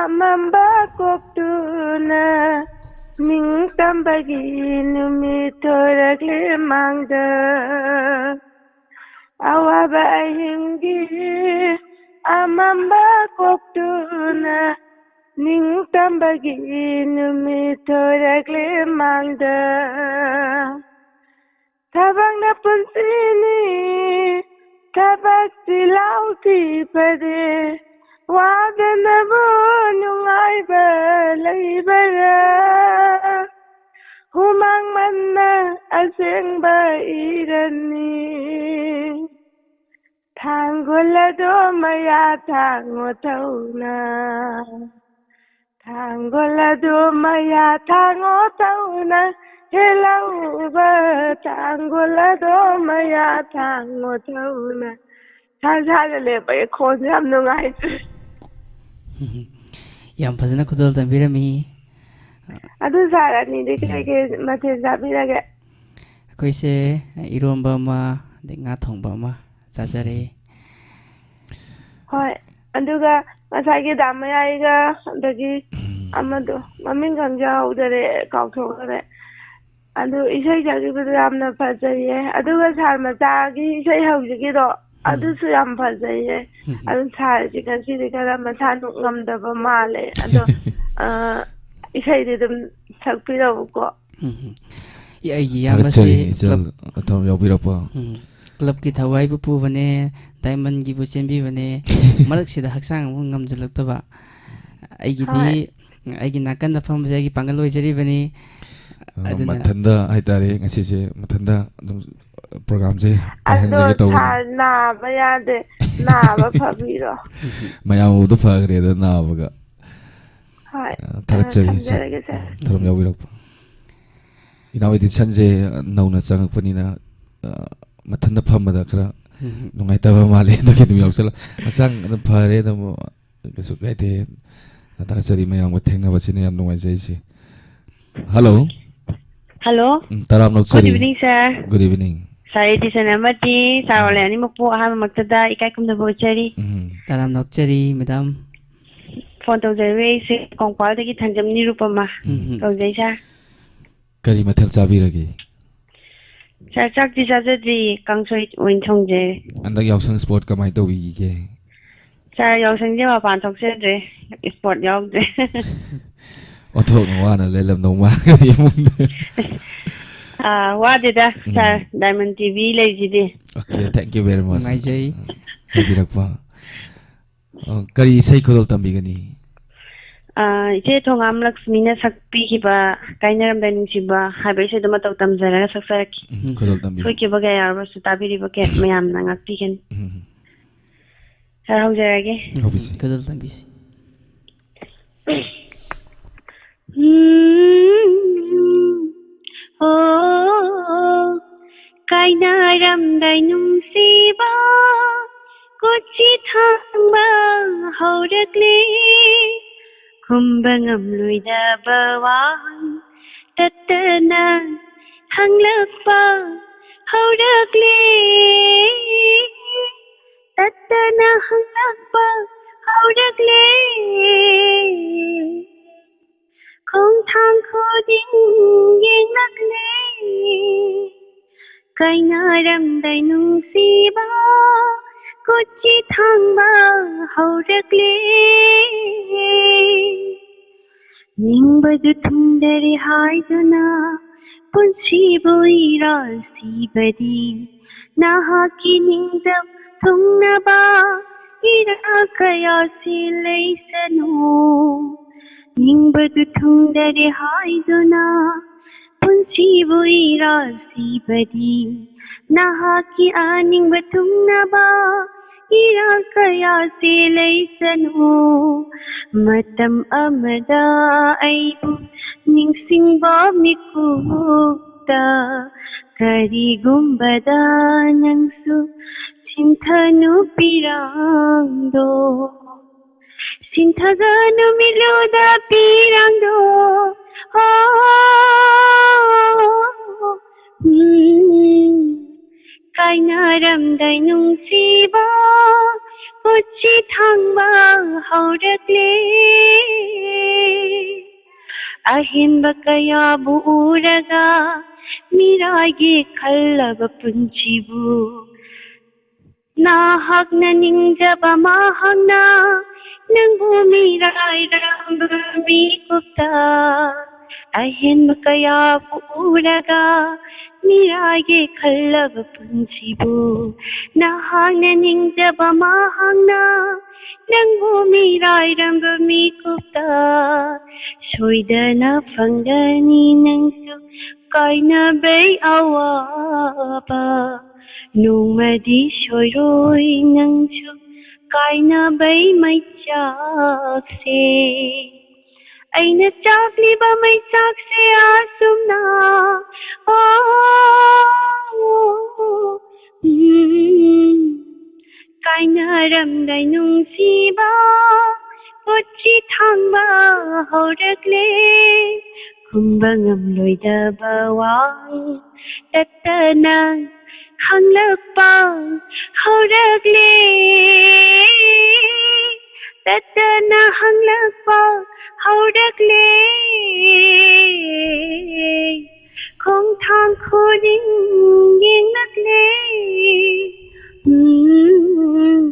ꯑꯃꯝꯕ ꯀꯣꯛꯇꯨꯅ ꯅꯤꯡꯇꯝꯕꯒꯤ ꯅꯨꯃꯤꯠ ꯊꯣꯔꯛꯂꯦ ꯃꯥꯡꯗ꯫ ꯑꯋꯥꯕ ꯑꯍꯤꯡꯒꯤ ꯑꯃꯝꯕ ꯀꯣꯛꯇꯨꯅ ꯅꯤꯡꯇꯝꯕꯒꯤ ꯅꯨꯃꯤꯠ ꯊꯣꯔꯛꯂꯦ ꯃꯥꯡꯗ꯫ ꯊꯕꯛꯅ ꯄꯨꯟꯁꯤꯅꯤ, ꯊꯕꯛ ꯆꯤꯜꯍꯥꯎ ꯊꯤꯕꯗꯤ ꯋꯥꯗꯅꯕꯨ ꯅꯨꯡꯉꯥꯏꯕ ꯂꯩꯕꯔꯥ? ꯍꯨꯃꯥꯡ ꯃꯟꯅ ꯑꯁꯦꯡꯕ ꯏꯔꯅꯤ꯫ ꯊꯥꯡꯒꯣꯜ ꯑꯗꯣ ꯃꯌꯥ ꯊꯥꯡꯉꯣ ꯊꯧꯅ꯫ ꯊꯥꯡꯒꯣꯜ ꯑꯗꯨ ꯃꯌꯥ ꯊꯥꯡꯉꯣ ꯇꯧꯅ, ꯍꯦꯜꯂꯧꯕ ꯊꯥꯡꯒꯣꯜ ꯑꯗꯨ ꯃꯌꯥ ꯊꯥꯡꯉꯣ ꯇꯧꯅ꯫ ꯁꯥ ꯁꯥꯅ ꯂꯦꯞꯄꯒꯤ ꯈꯣꯟꯁꯦ ꯌꯥꯝ ꯅꯨꯡꯉꯥꯏꯇ꯭ꯔꯦ꯫ ꯌꯥꯝ ꯐꯖꯅ ꯈꯨꯗꯣꯜ ꯇꯝꯕꯤꯔꯝꯃꯤ꯫ ꯑꯗꯨ ꯁꯥꯔ ꯑꯅꯤꯗꯤ ꯀꯩ ꯀꯩ ꯃꯊꯦꯜ ꯆꯥꯕꯤꯔꯒꯦ? ꯑꯩꯈꯣꯏꯁꯦ ꯏꯔꯣꯝꯕ ꯑꯃ, ꯑꯗꯩ ꯉꯥ ꯊꯣꯡꯕ ꯑꯃ ꯆꯥꯖꯔꯦ꯫ ꯍꯣꯏ, ꯑꯗꯨꯒ ꯉꯁꯥꯏꯒꯤ ꯗꯥ ꯃꯌꯥꯏꯒ ꯑꯗꯒꯤ ꯑꯃꯗꯣ ꯃꯃꯤꯡ ꯈꯪꯖꯍꯧꯗꯔꯦ, ꯀꯥꯎꯊꯣꯛꯈ꯭ꯔꯦ꯫ ꯑꯗꯨ ꯏꯁꯩ ꯁꯛꯈꯤꯕꯗꯣ ꯌꯥꯝꯅ ꯐꯖꯩꯌꯦ꯫ ꯑꯗꯨꯒ ꯁꯥꯔ ꯃꯆꯥꯒꯤ ꯏꯁꯩ ꯍꯧꯖꯤꯛꯀꯤꯗꯣ, ꯑꯗꯨꯁꯨ ꯌꯥꯝ ꯐꯖꯩꯌꯦ꯫ ꯑꯗꯨ ꯁꯥꯔꯁꯤ ꯉꯁꯤꯗꯤ ꯈꯔ ꯃꯁꯥ ꯅꯨꯡ ꯉꯝꯗꯕ ꯃꯥꯜꯂꯦ꯫ ꯑꯗꯣ, ꯑ, ꯏꯁꯩꯗꯤ ꯑꯗꯨꯝ ꯁꯛꯄꯤꯔꯛꯎꯀꯣ꯫ ꯎꯝ꯫ ꯏ-, ꯑꯩꯒꯤ ꯏꯌꯥꯝꯕꯁꯤ ꯊꯥꯒꯠꯆꯔꯤ ꯏꯆꯜ ꯀ꯭ꯂꯕ, ꯑꯊꯧꯔꯝ ꯌꯥꯎꯕꯤꯔꯛꯄ꯫ ꯎꯝ, ꯀ꯭ꯂꯕꯀꯤ ꯊꯋꯥꯏꯕꯨ ꯄꯨꯕꯅꯦ, ꯗꯥꯏꯃꯟꯒꯤꯕꯨ ꯆꯦꯟꯕꯤꯕꯅꯦ꯫ ꯃꯔꯛꯁꯤꯗ ꯍꯛꯆꯥꯡ ꯑꯃꯨꯛ ꯉꯝꯖꯜꯂꯛꯇꯕ꯫ ꯑꯩꯒꯤꯗꯤ, ꯍꯣꯏ꯫ ꯑꯩꯒꯤ ꯅꯥꯀꯟꯗ ꯐꯝꯕꯁꯦ ꯑꯩꯒꯤ ꯄꯥꯡꯒꯜ ꯑꯣꯏꯖꯔꯤꯕꯅꯤ꯫ ꯑ, ꯑꯗꯨꯅ ꯃꯊꯟꯗ ꯍꯥꯏꯇꯥꯔꯦ, ꯉꯁꯤꯁꯦ ꯃꯊꯟꯗ ꯑꯗꯨꯝ ꯄ꯭ꯔꯣꯒꯥꯝꯁꯦ ꯑꯗꯣ ꯄꯥꯏꯍꯟꯖꯒꯦ ꯇꯧꯕꯅꯤ꯫ ꯁꯥꯔ ꯅꯥꯕ ꯌꯥꯗꯦ, ꯅꯥꯕ ꯐꯕꯤꯔꯣ꯫ ꯃꯌꯥꯝ ꯎꯕꯗ ꯐꯈ꯭ꯔꯦꯗ ꯅꯥꯕꯒ꯫ ꯍꯣꯏ, ꯑ, ꯊꯥꯒꯠꯆꯔꯤ ꯏꯆꯜ꯫ ꯊꯝꯖꯔꯒꯦ ꯁꯥꯔ꯫ ꯎꯝ, ꯊꯧꯔꯝ ꯌꯥꯎꯕꯤꯔꯛꯄ꯫ ꯏꯅꯥꯎ ꯏꯗꯤꯁꯟꯁꯦ ꯅꯧꯅ ꯆꯪꯉꯛꯄꯅꯤꯅ, ꯑ, ꯃꯊꯟꯇ ꯐꯝꯕꯗ ꯈꯔ ꯅꯨꯡꯉꯥꯏꯇꯕ ꯃꯥꯜꯂꯦ꯫ ꯑꯗꯨꯒꯤ ꯑꯗꯨꯝ ꯌꯥꯎꯁꯜꯂꯣ꯫ ꯍꯛꯆꯥꯡ ꯑꯗꯨꯝ ꯐꯔꯦ, ꯑꯗꯨꯝ ꯀꯩꯁꯨ ꯀꯥꯏꯗꯦ꯫ ꯊꯥꯒꯠꯆꯔꯤ, ꯃꯌꯥꯝꯒ ꯊꯦꯡꯅꯕꯁꯤꯅ ꯌꯥꯝ ꯅꯨꯡꯉꯥꯏꯖꯩꯁꯦ꯫ ꯍꯜꯂꯣ꯫ ꯍꯜꯂꯣ꯫ ꯎꯝ, ꯇꯔꯥꯝ Good ꯅꯣꯛꯆꯔꯤ꯫ evening, sir. Good evening. Sir edition ꯑꯃꯗꯤ ꯁꯥꯔ ꯑꯣꯂꯦ ꯑꯅꯤꯃꯛꯄꯨ ꯑꯍꯥꯟꯕꯃꯛꯇꯗ ꯏꯀꯥꯏ ꯈꯨꯝꯅꯕ ꯎꯠꯆꯔꯤ꯫ ꯎꯝ꯫ ꯇꯔꯥꯝ ꯅꯣꯛꯆꯔꯤ, ꯃꯦꯗꯥꯝ꯫ ꯐꯣꯟ ꯇꯧꯖꯔꯛꯂꯤꯁꯦ ꯀꯣꯡꯄꯥꯜꯗꯒꯤ ꯊꯥꯡꯖꯝ ꯅꯤꯔꯨꯄꯃ ꯎꯝ꯫ ꯀꯧꯖꯩ, ꯁꯥꯔ꯫ ꯀꯔꯤ ꯃꯊꯦꯜ ꯆꯥꯕꯤꯔꯒꯦ? ꯁꯥꯔ, ꯆꯥꯛꯇꯤ ꯆꯥꯖꯗ꯭ꯔꯤ, ꯀꯥꯡꯁꯣꯏ ꯑꯣꯏꯅ ꯊꯣꯡꯖꯔꯦ꯫ ꯍꯟꯗꯛ ꯌꯥꯎꯁꯪ ꯁ꯭ꯄꯣꯔꯠ ꯀꯃꯥꯏꯅ ꯇꯧꯕꯤꯈꯤꯒꯦ? ꯁꯥꯔ, ꯌꯥꯎꯁꯪꯁꯦ ꯃꯄꯥꯟ ꯊꯣꯛꯆꯗ꯭ꯔꯦ, ꯁ꯭ꯄꯣꯔꯠ ꯌꯥꯎꯗ꯭ꯔꯦ꯫ ꯑꯣꯟꯊꯣꯛꯅ ꯋꯥꯅ ꯂꯩꯔꯝꯗꯧ ꯃꯥꯜꯂꯦ ꯏꯃꯨꯡꯗ꯫ ꯑꯥ, ꯋꯥꯗꯦꯗ, ꯎꯝ꯫ ꯁꯥꯔ, ꯗꯥꯏꯃꯟ ꯇꯤ ꯚꯤ ꯂꯩꯁꯤꯗꯤ꯫ Okay, thank you very much. ꯅꯨꯡꯉꯥꯏꯖꯩ꯫ ꯍꯥꯏꯕꯤꯔꯛꯄ꯫ ꯑ, ꯀꯔꯤ ꯏꯁꯩ ꯈꯨꯗꯣꯜ ꯇꯝꯕꯤꯒꯅꯤ? ꯑꯥ, ꯏꯆꯦ ꯊꯣꯉꯥꯝ ꯂꯛꯁꯃꯤꯅ ꯁꯛꯄꯤꯈꯤꯕ ꯀꯥꯏꯅꯔꯝꯗꯥꯏ ꯅꯨꯡꯁꯤꯕ ꯍꯥꯏꯕ ꯏꯁꯩꯗꯨ ꯃꯇꯧ ꯇꯝꯖꯔꯒ ꯁꯛꯆꯔꯛꯈꯤ꯫ ꯎꯝ, ꯈꯨꯗꯣꯜ ꯇꯝꯕꯤꯌꯨ꯫ ꯁꯣꯏꯈꯤꯕ ꯀꯌꯥ ꯌꯥꯎꯔꯕꯁꯨ ꯇꯥꯕꯤꯔꯤꯕ ꯀꯌꯥ ꯃꯌꯥꯝꯅ ꯉꯥꯛꯄꯤꯒꯅꯤ꯫ ꯎꯝ꯫ ꯁꯥꯔ, ꯍꯧꯖꯔꯒꯦ꯫ ꯍꯧꯕꯤꯁꯤ꯫ ꯈꯨꯗꯣꯜ ꯇꯝꯕꯤꯁꯤ꯫ ꯎꯝ, ꯑꯣ, ꯀꯥꯏꯅꯔꯝꯗꯥꯏ ꯅꯨꯡꯁꯤꯕ, ꯀꯣꯆꯤ ꯊꯥꯡꯕ ꯍꯧꯔꯛꯂꯦ꯫ ꯈꯨꯝꯕ ꯉꯝꯂꯣꯏꯗꯕ ꯋꯥꯍꯪ ꯇꯠꯇꯅ ꯍꯪꯂꯛꯄ ꯍꯧꯔꯛꯂꯦ꯫ ꯇꯠꯇꯅ ꯍꯪꯂꯛꯄ ꯍꯧꯔꯛꯂꯦ꯫ ꯈꯣꯡꯊꯥꯡ ꯈꯨꯗꯤꯡ ꯌꯦꯡꯂꯛꯂꯦ꯫ ꯀꯥꯏꯅꯔꯝꯗꯥꯏ ꯅꯨꯡꯁꯤꯕ, ꯀꯣꯆꯤ ꯊꯥꯡꯕ ꯍꯧꯔꯛꯂꯦ꯫ ꯅꯤꯡꯕꯗꯨ ꯊꯨꯡꯗꯔꯦ ꯍꯥꯏꯗꯨꯅ ꯄꯨꯟꯁꯤꯕꯨ ꯏꯔꯥꯜ ꯁꯤꯕꯗꯤ ꯅꯍꯥꯛꯀꯤ ꯅꯤꯡꯖꯝ ꯊꯨꯡꯅꯕ ꯏꯔꯥꯜ ꯀꯌꯥꯁꯤ ꯂꯩꯁꯅꯨ꯫ ꯅꯤꯡꯕꯗꯨ ꯊꯨꯡꯗꯔꯦ ꯍꯥꯏꯗꯨꯅ ꯄꯨꯟꯁꯤꯕꯨ ꯏꯔꯥꯜ ꯁꯤꯕꯗꯤ ꯅꯍꯥꯛꯀꯤ ꯑꯅꯤꯡꯕ ꯊꯨꯡꯅꯕ ꯏꯔꯥꯜ ꯀꯌꯥꯁꯤ ꯂꯩꯁꯅꯨ꯫ ꯃꯇꯝ ꯑꯃꯗ ꯑꯩꯕꯨ ꯅꯤꯡꯁꯤꯡꯕ ꯃꯤꯀꯨꯞꯇ ꯀꯔꯤꯒꯨꯝꯕꯗ ꯅꯪꯁꯨ ꯁꯤꯟꯊꯅꯨ ꯄꯤꯔꯥꯡꯗꯣ꯫ ꯁꯤꯟꯊꯒꯅꯨ ꯃꯤꯠꯂꯨꯗ ꯄꯤꯔꯥꯡꯗꯣ꯫ ꯍꯣ, ꯎꯝ, ꯀꯥꯏꯅꯔꯝꯗꯥꯏ ꯅꯨꯡꯁꯤꯕ, ꯀꯣꯆꯤ ꯊꯥꯡꯕ ꯍꯧꯔꯛꯂꯦ꯫ ꯑꯍꯦꯟꯕ ꯀꯌꯥꯕꯨ ꯎꯔꯒ ꯃꯤꯔꯥꯏꯒꯦ ꯈꯜꯂꯕ ꯄꯨꯟꯁꯤꯕꯨ ꯅꯍꯥꯛꯅ ꯅꯤꯡꯖꯕ ꯃꯍꯥꯛꯅ ꯅꯪꯕꯨ ꯃꯤꯔꯥꯏꯔꯝꯕ ꯃꯤꯀꯨꯞꯇ ꯑꯍꯦꯟꯕ ꯀꯌꯥꯕꯨ ꯎꯔꯒ ꯃꯤꯔꯥꯏꯒꯦ ꯈꯜꯂꯕ ꯄꯨꯟꯁꯤꯕꯨ ꯅꯍꯥꯛꯅ ꯅꯤꯡꯖꯕ ꯃꯍꯥꯛꯅ ꯅꯪꯕꯨ ꯃꯤꯔꯥꯏꯔꯝꯕ ꯃꯤꯀꯨꯞꯇ ꯁꯣꯏꯗꯅ ꯐꯪꯒꯅꯤ ꯅꯪꯁꯨ ꯀꯥꯏꯅꯕꯩ ꯑꯋꯥꯕ꯫ ꯅꯣꯡꯃꯗꯤ ꯁꯣꯏꯔꯣꯏ ꯅꯪꯁꯨ ꯀꯥꯏꯅꯕꯩ ꯃꯩꯆꯥꯛꯁꯦ꯫ ꯑꯩꯅ ꯆꯥꯛꯂꯤꯕ ꯃꯩꯆꯥꯛꯁꯦ ꯑꯁꯨꯝꯅ, ꯑꯣ, ꯎꯝ, ꯀꯥꯏꯅꯔꯝꯗꯥꯏ ꯅꯨꯡꯁꯤꯕ ꯀꯣꯆꯤ ꯊꯥꯡꯕ ꯍꯧꯔꯛꯂꯦ꯫ ꯈꯨꯝꯕ ꯉꯝꯂꯣꯏꯗꯕ ꯋꯥ ꯇꯠꯇꯅ ꯍꯪꯂꯛꯄ ꯍꯧꯔꯛꯂꯦ꯫ ꯇꯠꯇꯅ ꯍꯪꯂꯛꯄ ꯍꯧꯔꯛꯂꯦ꯫ ꯈꯣꯡꯊꯥꯡ ꯈꯨꯗꯤꯡ ꯌꯦꯡꯂꯛꯂꯦ꯫ ꯎꯝ,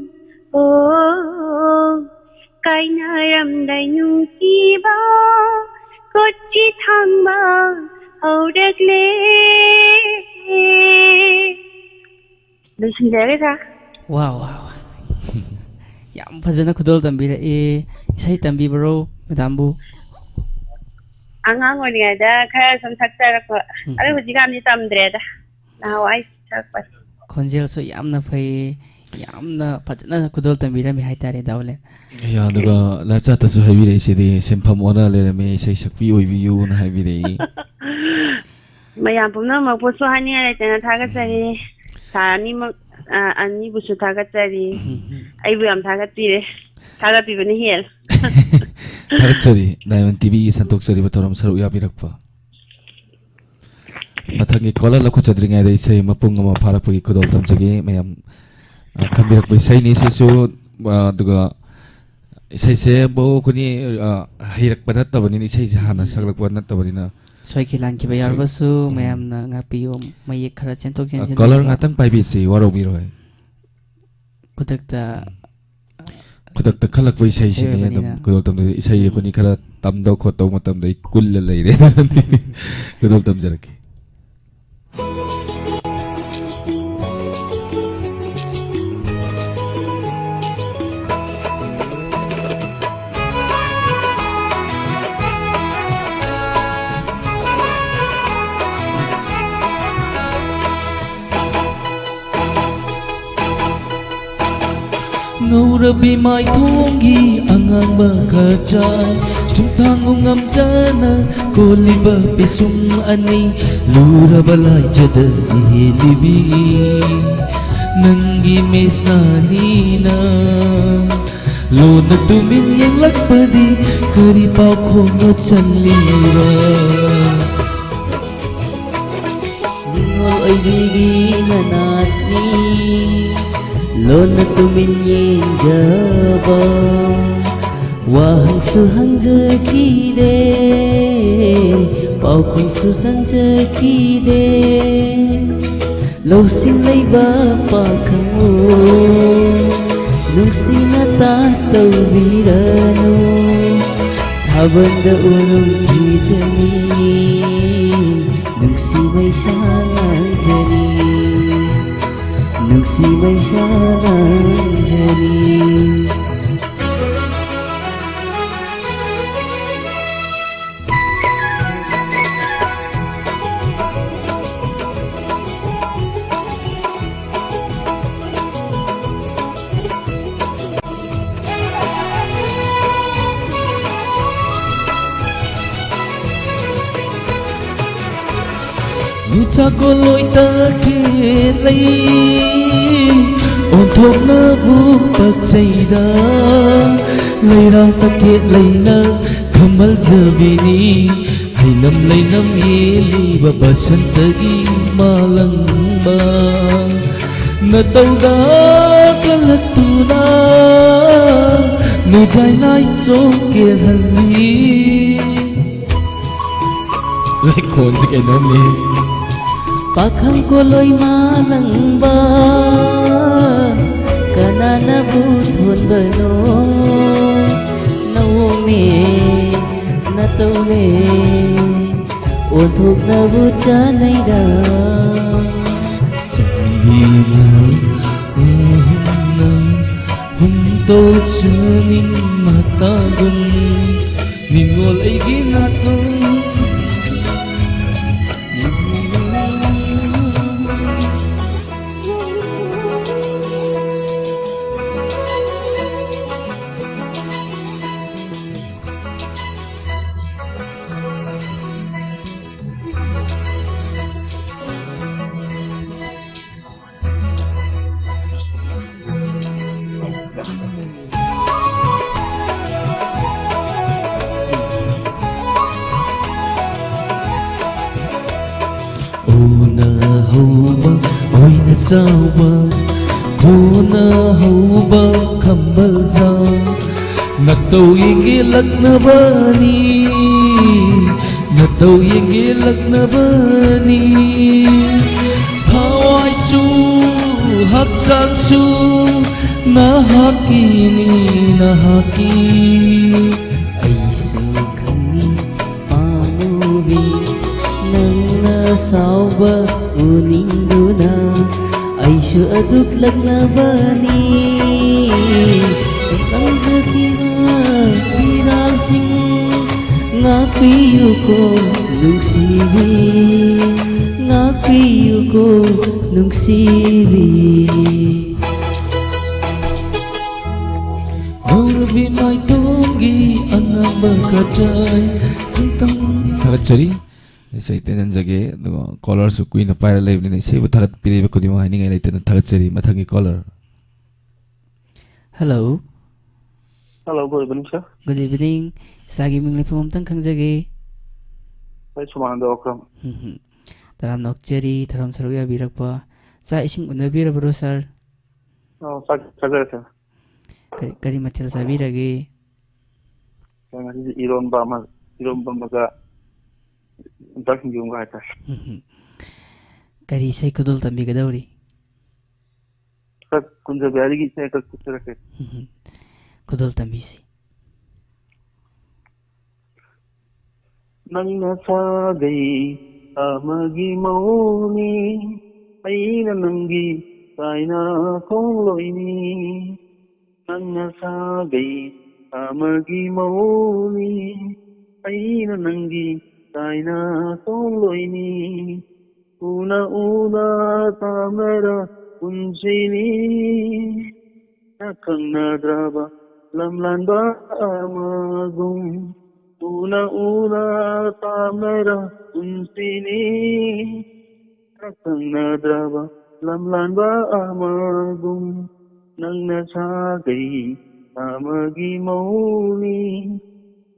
ꯑꯣ, ꯀꯥꯏꯅꯔꯝꯗꯥꯏ ꯅꯨꯡꯁꯤꯕ ꯀꯣꯆꯤ ꯊꯥꯡꯕ ꯍꯧꯔꯛꯂꯦ꯫ ꯂꯣꯏꯁꯤꯟꯖꯔꯒꯦ, ꯁꯥꯔ꯫ ꯋꯥ, ꯋꯥ, ꯋꯥ꯫ ꯌꯥꯝ ꯐꯖꯅ ꯈꯨꯗꯣꯜ ꯇꯝꯕꯤꯔꯛꯑꯦ꯫ ꯏꯁꯩ ꯇꯝꯕꯤꯕ꯭ꯔꯣ, ꯃꯦꯗꯥꯝꯕꯨ? ꯑꯉꯥꯡ ꯑꯣꯏꯔꯤꯉꯩꯗ ꯈꯔ ꯁꯨꯝ ꯁꯛꯆꯔꯛꯄ꯫ ꯎꯝ꯫ ꯑꯗꯣ ꯍꯧꯖꯤꯛꯀꯥꯟꯗꯤ ꯇꯝꯗ꯭ꯔꯦꯗ꯫ ꯅꯍꯥꯟꯋꯥꯏ ꯁꯛꯄ꯫ ꯈꯣꯟꯖꯦꯜꯁꯨ ꯌꯥꯝꯅ ꯐꯩ, ꯌꯥꯝꯅ ꯐꯖꯅ ꯈꯨꯗꯣꯜ ꯇꯝꯕꯤꯔꯝꯃꯤ ꯍꯥꯏꯇꯥꯔꯦ, ꯗꯥ ꯕꯣꯂꯦꯟ꯫ ꯌꯥ, ꯑꯗꯨꯒ ꯂꯥꯏꯞ ꯆꯥꯠꯇꯁꯨ ꯍꯥꯏꯕꯤꯔꯛꯏꯁꯤꯗꯤ, "ꯁꯤꯟꯐꯝ ꯑꯣꯟꯅ ꯂꯩꯔꯝꯃꯦ, ꯏꯁꯩ ꯁꯛꯄꯤ ꯑꯣꯏꯕꯤꯌꯨꯅ" ꯍꯥꯏꯕꯤꯔꯛꯏ꯫ ꯃꯌꯥꯝ ꯄꯨꯝꯅꯃꯛꯄꯨꯁꯨ ꯍꯥꯏꯅꯤꯡꯉꯥꯏ ꯂꯩꯇꯅ ꯊꯥꯒꯠꯆꯔꯤ꯫ ꯎꯝ꯫ ꯁꯥꯔ ꯑꯅꯤꯃꯛ, ꯑ, ꯑꯅꯤꯕꯨꯁꯨ ꯊꯥꯒꯠꯆꯔꯤ꯫ ꯎꯝ, ꯎꯝ꯫ ꯑꯩꯕꯨ ꯌꯥꯝ ꯊꯥꯒꯠꯄꯤꯔꯦ꯫ ꯊꯥꯒꯠꯄꯤꯕꯅ ꯍꯦꯜꯂꯦ꯫ ꯊꯥꯒꯠꯆꯔꯤ, ꯗꯥꯏꯃꯟ ꯇꯤꯚꯤꯒꯤ ꯁꯟꯗꯣꯛꯆꯔꯤꯕ ꯊꯧꯔꯝ ꯁꯔꯨꯛ ꯌꯥꯕꯤꯔꯛꯄ꯫ ꯃꯊꯪꯒꯤ ꯀꯣꯂꯔ ꯂꯧꯈꯠꯆꯗ꯭ꯔꯤꯉꯩꯗ ꯏꯁꯩ ꯃꯄꯨꯡ ꯑꯃ ꯐꯥꯔꯛꯄꯒꯤ ꯈꯨꯗꯣꯜ ꯇꯝꯖꯒꯦ꯫ ꯃꯌꯥꯝ, ꯑ, ꯈꯟꯕꯤꯔꯛꯄ ꯏꯁꯩꯅꯤ ꯁꯤꯁꯨ, ꯑ, ꯑꯗꯨꯒ ꯏꯁꯩꯁꯦ ꯕ꯭ꯔꯣ ꯑꯩꯈꯣꯏꯅꯤ, ꯑ, ꯍꯩꯔꯛꯄ ꯅꯠꯇꯕꯅꯤꯅ, ꯏꯁꯩꯁꯦ ꯍꯥꯟꯅ ꯁꯛꯂꯛꯄ ꯅꯠꯇꯕꯅꯤꯅ꯫ ꯁꯣꯏꯈꯤ ꯂꯥꯟꯈꯤꯕ ꯏꯁꯩ-, ꯌꯥꯎꯔꯕꯁꯨ ꯎꯝ꯫ ꯃꯌꯥꯝꯅ ꯉꯥꯛꯄꯤꯌꯨ, ꯃꯌꯦꯛ ꯈꯔ ꯆꯦꯟꯊꯣꯛ ꯑ, ꯆꯦꯟꯁꯤꯟ ꯀꯣꯂꯔ ꯇꯧꯕ꯫ ꯉꯥꯛꯇꯪ ꯄꯥꯏꯕꯤꯁꯤ, ꯋꯥꯔꯧꯕꯤꯔꯣꯏ꯫ ꯈꯨꯗꯛꯇ ꯎꯝ꯫ ꯈꯨꯗꯛꯇ ꯈꯜꯂꯛꯄ ꯏꯁꯩꯁꯤꯅꯤ ꯏꯁꯩ ꯑꯗꯨꯝ ꯑꯣꯏꯕꯅꯤꯅ꯫ ꯈꯨꯗꯣꯜ ꯇꯝꯖꯩ꯫ ꯏꯁꯩ ꯎꯝ꯫ ꯑꯩꯈꯣꯏꯅꯤ ꯈꯔ ꯇꯝꯗꯧ ꯈꯣꯠꯇꯧ ꯃꯇꯝꯗ ꯑꯩ ꯀꯨꯜꯂ ꯂꯩꯔꯦ꯫ ꯈꯨꯗꯣꯜ ꯇꯝꯖꯔꯛꯀꯦ꯫ ꯉꯧꯔꯕꯤ ꯃꯥꯏꯊꯣꯡꯒꯤ ꯑꯉꯥꯡꯕ ꯈꯔ ꯆꯥꯏ, ꯁꯨꯝ ꯊꯥꯡꯉꯨ ꯉꯝꯖꯅ ꯀꯣꯜꯂꯤꯕ ꯄꯤꯁꯨꯝ ꯑꯅꯤ, ꯂꯨꯔꯕ ꯂꯥꯏꯖꯗ ꯏꯍꯦꯜꯂꯤꯕꯤ ꯅꯪꯒꯤ ꯃꯦꯁꯅꯥꯅꯤꯅ꯫ ꯂꯣꯟꯅ ꯇꯨꯃꯤꯟ ꯌꯦꯡꯂꯛꯄꯗꯤ ꯀꯔꯤ ꯄꯥꯎꯈꯣꯡꯅꯣ ꯆꯜꯂꯤꯕ? ꯅꯤꯡꯉꯣꯜ ꯑꯣꯏꯕꯤꯒꯤ ꯅꯅꯥꯠꯅꯤ ꯂꯣꯟꯅ ꯇꯨꯃꯤꯟ ꯌꯦꯡꯖꯕ꯫ ꯋꯥꯍꯪꯁꯨ ꯍꯪꯖꯈꯤꯗꯦ, ꯄꯥꯎꯈꯨꯝꯁꯨ ꯆꯪꯖꯈꯤꯗꯦ꯫ ꯂꯧꯁꯤꯡ ꯂꯩꯕ ꯄꯥꯈꯪ ꯑꯣ, ꯅꯨꯡꯁꯤꯅ ꯇꯥꯛꯇꯧꯕꯤꯔꯅꯨ꯫ ꯊꯥꯕꯜꯗ ꯎꯔꯨꯝ ꯊꯤꯖꯅꯤ, ꯅꯨꯡꯁꯤꯕ ꯏꯁꯥ ꯂꯥꯡꯖꯅꯤ, ꯅꯨꯡꯁꯤꯕ ꯏꯁꯥ ꯂꯥꯡꯖꯅꯤ꯫ ꯌꯨꯆꯥꯀꯣꯜ ꯂꯣꯏ ꯇꯈꯦꯠ ꯂꯩ, ꯑꯣꯟꯊꯣꯛꯅꯕꯨ ꯄꯛꯆꯩꯗ꯫ ꯂꯩꯔꯥꯡ ꯇꯈꯦꯠ ꯂꯩꯅ ꯈꯝꯕꯜꯖꯕꯤꯅꯤ, ꯍꯩꯅꯝ ꯂꯩꯅꯝ ꯌꯦꯜꯂꯤꯕ ꯕꯁꯟꯇꯒꯤ ꯃꯥꯂꯪꯕ꯫ ꯅꯇꯧꯗ ꯀꯜꯂꯛꯇꯨꯅ ꯅꯨꯖꯥꯏ ꯅꯥꯏꯆꯣ ꯀꯦꯜꯍꯜꯂꯤ꯫ ꯂꯩꯈꯣꯟꯁꯦ ꯀꯩꯅꯣꯝꯅꯤ꯫ ꯄꯥꯈꯪ ꯀꯣꯂꯣꯏ ꯃꯥꯂꯪꯕ ꯀꯅꯥꯅꯕꯨ ꯊꯣꯟꯕꯅꯣ? ꯅꯋꯣꯡꯅꯦ, ꯅꯇꯧꯅꯦ, ꯑꯣꯟꯊꯣꯛꯅꯕꯨ ꯆꯥꯅꯩꯗ꯫ ꯏꯕꯨꯡꯅ ꯍꯨꯝꯗꯣꯛꯆꯅꯤꯡ ꯃꯇꯥꯒꯨꯝ, ꯅꯤꯡꯉꯣꯜ ꯑꯩꯒꯤ ꯅꯥꯇꯣꯟ꯫ ꯑꯣꯏꯅ ꯆꯥꯎꯕ, ꯈꯨꯅ ꯍꯧꯕ ꯈꯝꯕꯜꯖꯥꯎ, ꯅꯇꯧ ꯌꯦꯡꯒꯦ ꯂꯛꯅꯕꯅꯤ, ꯅꯇꯧ ꯌꯦꯡꯒꯦ ꯂꯛꯅꯕꯅꯤ꯫ ꯊꯋꯥꯏꯁꯨ ꯍꯛꯆꯥꯡꯁꯨ ꯅꯍꯥꯛꯀꯤꯅꯤ, ꯅꯍꯥꯛꯀꯤ꯫ ꯑꯩꯁꯨ ꯈꯪꯏ ꯄꯥꯝꯃꯨꯕꯤ, ꯅꯪꯅ ꯁꯥꯎꯕ ꯎꯅꯤꯡꯗꯨꯅ ꯑꯩꯁꯨ ꯑꯗꯨꯛ ꯂꯛꯅꯕꯅꯤ꯫ ꯅꯪꯅ ꯄꯤꯕ ꯐꯤꯔꯥꯜꯁꯤꯡ ꯉꯥꯛꯄꯤꯌꯨꯀꯣ ꯅꯨꯡꯁꯤꯕꯤ, ꯉꯥꯛꯄꯤꯌꯨꯀꯣ ꯅꯨꯡꯁꯤꯕꯤ꯫ ꯒꯧꯔꯕꯤ ꯃꯥꯏꯊꯣꯡꯒꯤ ꯑꯉꯥꯡꯕ ꯀꯆꯥꯏ ꯈꯨꯇꯪ꯫ ꯊꯥꯒꯠꯆꯔꯤ꯫ ꯏꯁꯩ ꯇꯦꯟꯖꯟꯖꯒꯦ, ꯑꯗꯨꯒ ꯀꯣꯂꯔꯁꯨ ꯀꯨꯏꯅ ꯄꯥꯏꯔ ꯂꯩꯕꯅꯤꯅ ꯏꯁꯩꯕꯨ ꯊꯥꯒꯠꯄꯤꯔꯤꯕ ꯈꯨꯗꯤꯡꯃꯛ ꯍꯥꯏꯅꯤꯡꯉꯥꯏ ꯂꯩꯇꯅ ꯊꯥꯒꯠꯆꯔꯤ꯫ ꯃꯊꯪꯒꯤ caller. Hello. Hello, good evening, sir. Good evening. ꯏꯁꯥꯒꯤ ꯃꯤꯡ ꯂꯩꯐꯝ ꯑꯝꯇꯪ ꯈꯪꯖꯒꯦ꯫ ꯑꯩ ꯁꯨꯃꯥꯡꯗ ꯑꯣꯀ꯭ꯔꯝ꯫ ꯎꯝ ꯍꯨꯝ꯫ ꯇꯔꯥꯝꯅ ꯑꯣꯛꯆꯔꯤ, ꯊꯧꯔꯝ ꯁꯔꯨꯛ ꯌꯥꯕꯤꯔꯛꯄ꯫ ꯆꯥꯛ ꯏꯁꯤꯡ ꯎꯅꯕꯤꯔꯕ꯭ꯔꯣ, ꯁꯥꯔ? ꯑꯧ, ꯆꯥꯛ ꯆꯥꯖꯔꯦ, ꯁꯥꯔ꯫ ꯀꯔꯤ, ꯀꯔꯤ ꯃꯊꯦꯜ ꯆꯥꯕꯤꯔꯒꯦ? ꯁꯥꯔ, ꯉꯁꯤꯗꯤ ꯏꯔꯣꯟꯕ ꯑꯃ, ꯏꯔꯣꯟꯕ ꯑꯃꯒ ꯌꯣꯡꯆꯥꯛ ꯁꯤꯡꯖꯨ ꯑꯃꯒ ꯍꯥꯏꯇꯥꯔꯦ꯫ ꯎꯝ ꯍꯨꯝ꯫ ꯀꯔꯤ ꯏꯁꯩ ꯈꯨꯗꯣꯜ ꯇꯝꯕꯤꯒꯗꯧꯔꯤ? ꯁꯛ ꯀꯨꯟꯖꯕꯤꯍꯥꯔꯤꯒꯤ ꯏꯁꯩ ꯑꯃꯈꯛ ꯁꯛꯆꯔꯛꯀꯦ꯫ ꯎꯝ ꯍꯨꯝ꯫ ꯈꯨꯗꯣꯜ ꯇꯝꯕꯤꯁꯤ꯫ ꯅꯪꯅ ꯁꯥꯒꯩ ꯑꯃꯒꯤ ꯃꯧꯅꯤ, ꯑꯩꯅ ꯅꯪꯒꯤ ꯀꯥꯏꯅ ꯈꯣꯡꯂꯣꯏꯅꯤ꯫ ꯅꯪꯅ ꯁꯥꯒꯩ ꯑꯃꯒꯤ ꯃꯧꯅꯤ, ꯑꯩꯅ ꯅꯪꯒꯤ ꯀꯥꯏꯅ ꯈꯣꯡꯂꯣꯏꯅꯤ꯫ ꯎꯅ ꯎꯅ ꯇꯥꯝꯅꯔ ꯄꯨꯟꯁꯤꯅꯤ, ꯅ ꯈꯪꯅꯗ꯭ꯔꯕ ꯂꯝꯂꯥꯟꯕ ꯑꯃꯒꯨꯝ꯫ ꯎꯅ ꯎꯅ ꯇꯥꯝꯅꯔ ꯄꯨꯟꯁꯤꯅꯤ, ꯅ ꯈꯪꯅꯗ꯭ꯔꯕ ꯂꯝꯂꯥꯟꯕ ꯑꯃꯒꯨꯝ꯫ ꯅꯪꯅ ꯁꯥꯒꯩ ꯑꯃꯒꯤ ꯃꯧꯅꯤ,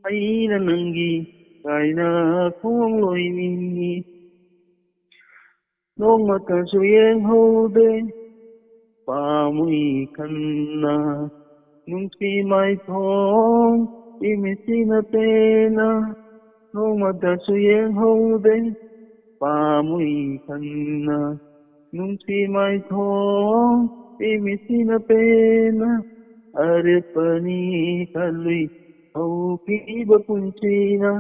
ꯑꯩꯅ ꯅꯪꯒꯤ ꯀꯥꯏꯅ ꯈꯣꯡꯂꯣꯏꯅꯤ꯫ ꯅꯣꯡꯃꯇꯁꯨ ꯌꯦꯡꯍꯧꯗꯦ ꯄꯥꯝꯃꯨꯏ ꯈꯟꯅ, ꯅꯨꯡꯁꯤ ꯃꯥꯏꯊꯣꯡ ꯏꯃꯤꯠꯁꯤꯅ ꯄꯦꯟꯅ꯫ ꯅꯣꯡꯃꯇꯁꯨ ꯌꯦꯡꯍꯧꯗꯦ ꯄꯥꯝꯃꯨꯏ ꯈꯟꯅ, ꯅꯨꯡꯁꯤ ꯃꯥꯏꯊꯣꯡ ꯏꯃꯤꯠꯁꯤꯅ ꯄꯦꯟꯅ꯫ ꯑꯔꯦꯞꯄꯅꯤ ꯈꯜꯂꯨꯏ ꯍꯧꯈꯤꯕ ꯄꯨꯟꯁꯤꯅ,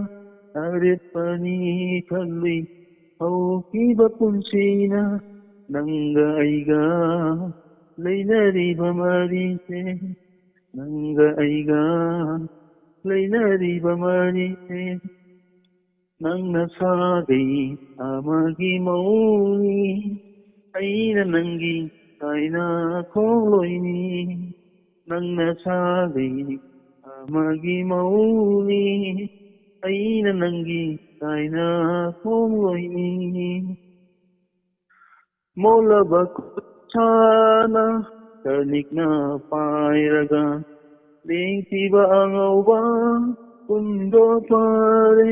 ꯑꯔꯦꯞꯄꯅꯤ ꯈꯜꯂꯨꯏ ꯍꯧꯈꯤꯕ ꯄꯨꯟꯁꯤꯅ꯫ ꯅꯪꯒ ꯑꯩꯒ ꯂꯩꯅꯔꯤꯕ ꯃꯔꯤꯁꯦ, ꯅꯪꯒ ꯑꯩꯒ ꯂꯩꯅꯔꯤꯕ ꯃꯔꯤꯁꯦ꯫ ꯅꯪꯅ ꯁꯥꯒꯩ ꯑꯃꯒꯤ ꯃꯧꯅꯤ, ꯑꯩꯅ ꯅꯪꯒꯤ ꯀꯥꯏꯅ ꯈꯣꯡꯂꯣꯏꯅꯤ꯫ ꯅꯪꯅ ꯁꯥꯒꯩ ꯑꯃꯒꯤ ꯃꯧꯅꯤ, ꯑꯩꯅ ꯅꯪꯒꯤ ꯀꯥꯏꯅ ꯈꯣꯡꯂꯣꯏꯅꯤ꯫ ꯃꯣꯜꯂꯕ ꯈꯨꯠꯁꯥꯅ ꯈꯅꯤꯛꯅ ꯄꯥꯏꯔꯒ, ꯂꯦꯡꯈꯤꯕ ꯑꯉꯧꯕ ꯄꯨꯟꯗꯣ ꯐꯔꯦ꯫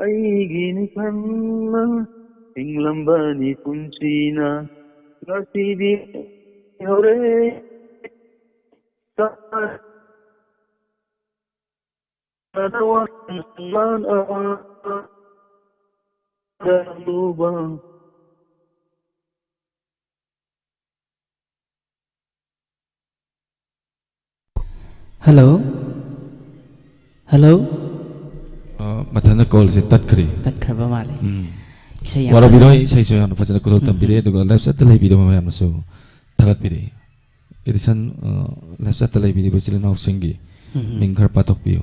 ꯑꯩꯒꯤꯅꯤ ꯈꯟꯅ ꯍꯤꯡꯂꯝꯕꯅꯤ ꯄꯨꯟꯁꯤꯅ, ꯉꯁꯤꯗꯤ ꯍꯧꯔꯦ꯫ ꯍꯜꯂꯣ? ꯍꯜꯂꯣ? ꯑ, ꯃꯊꯟꯇ ꯀꯣꯜꯁꯦ ꯇꯠꯈ꯭ꯔꯦ꯫ ꯇꯠꯈ꯭ꯔꯕ ꯃꯥꯜꯂꯦ꯫ ꯎꯝ꯫ ꯏꯁꯩ ꯌꯥꯝ ꯋꯥꯔꯧꯕꯤꯔꯣꯏ, ꯐꯖꯅ ꯏꯁꯩꯁꯨ ꯌꯥꯝꯅ ꯐꯖꯅ ꯈꯨꯗꯣꯜ ꯎꯝ, ꯇꯝꯕꯤꯔꯦ, ꯎꯝ꯫ ꯑꯗꯨꯒ live chat ꯇ ꯂꯩꯕꯤꯗꯕ ꯃꯌꯥꯝꯅꯁꯨ ꯊꯥꯒꯠꯄꯤꯔꯛꯏ꯫ ꯑꯦꯗꯤꯁꯟ, ꯑ, live chat ꯇ ꯂꯩꯕꯤꯔꯤꯕ ꯏꯆꯤꯜ ꯏꯅꯥꯎꯁꯤꯡꯒꯤ ꯎꯝ, ꯎꯝ꯫ ꯃꯤꯡ ꯈꯔ ꯄꯥꯊꯣꯛꯄꯤꯌꯨ꯫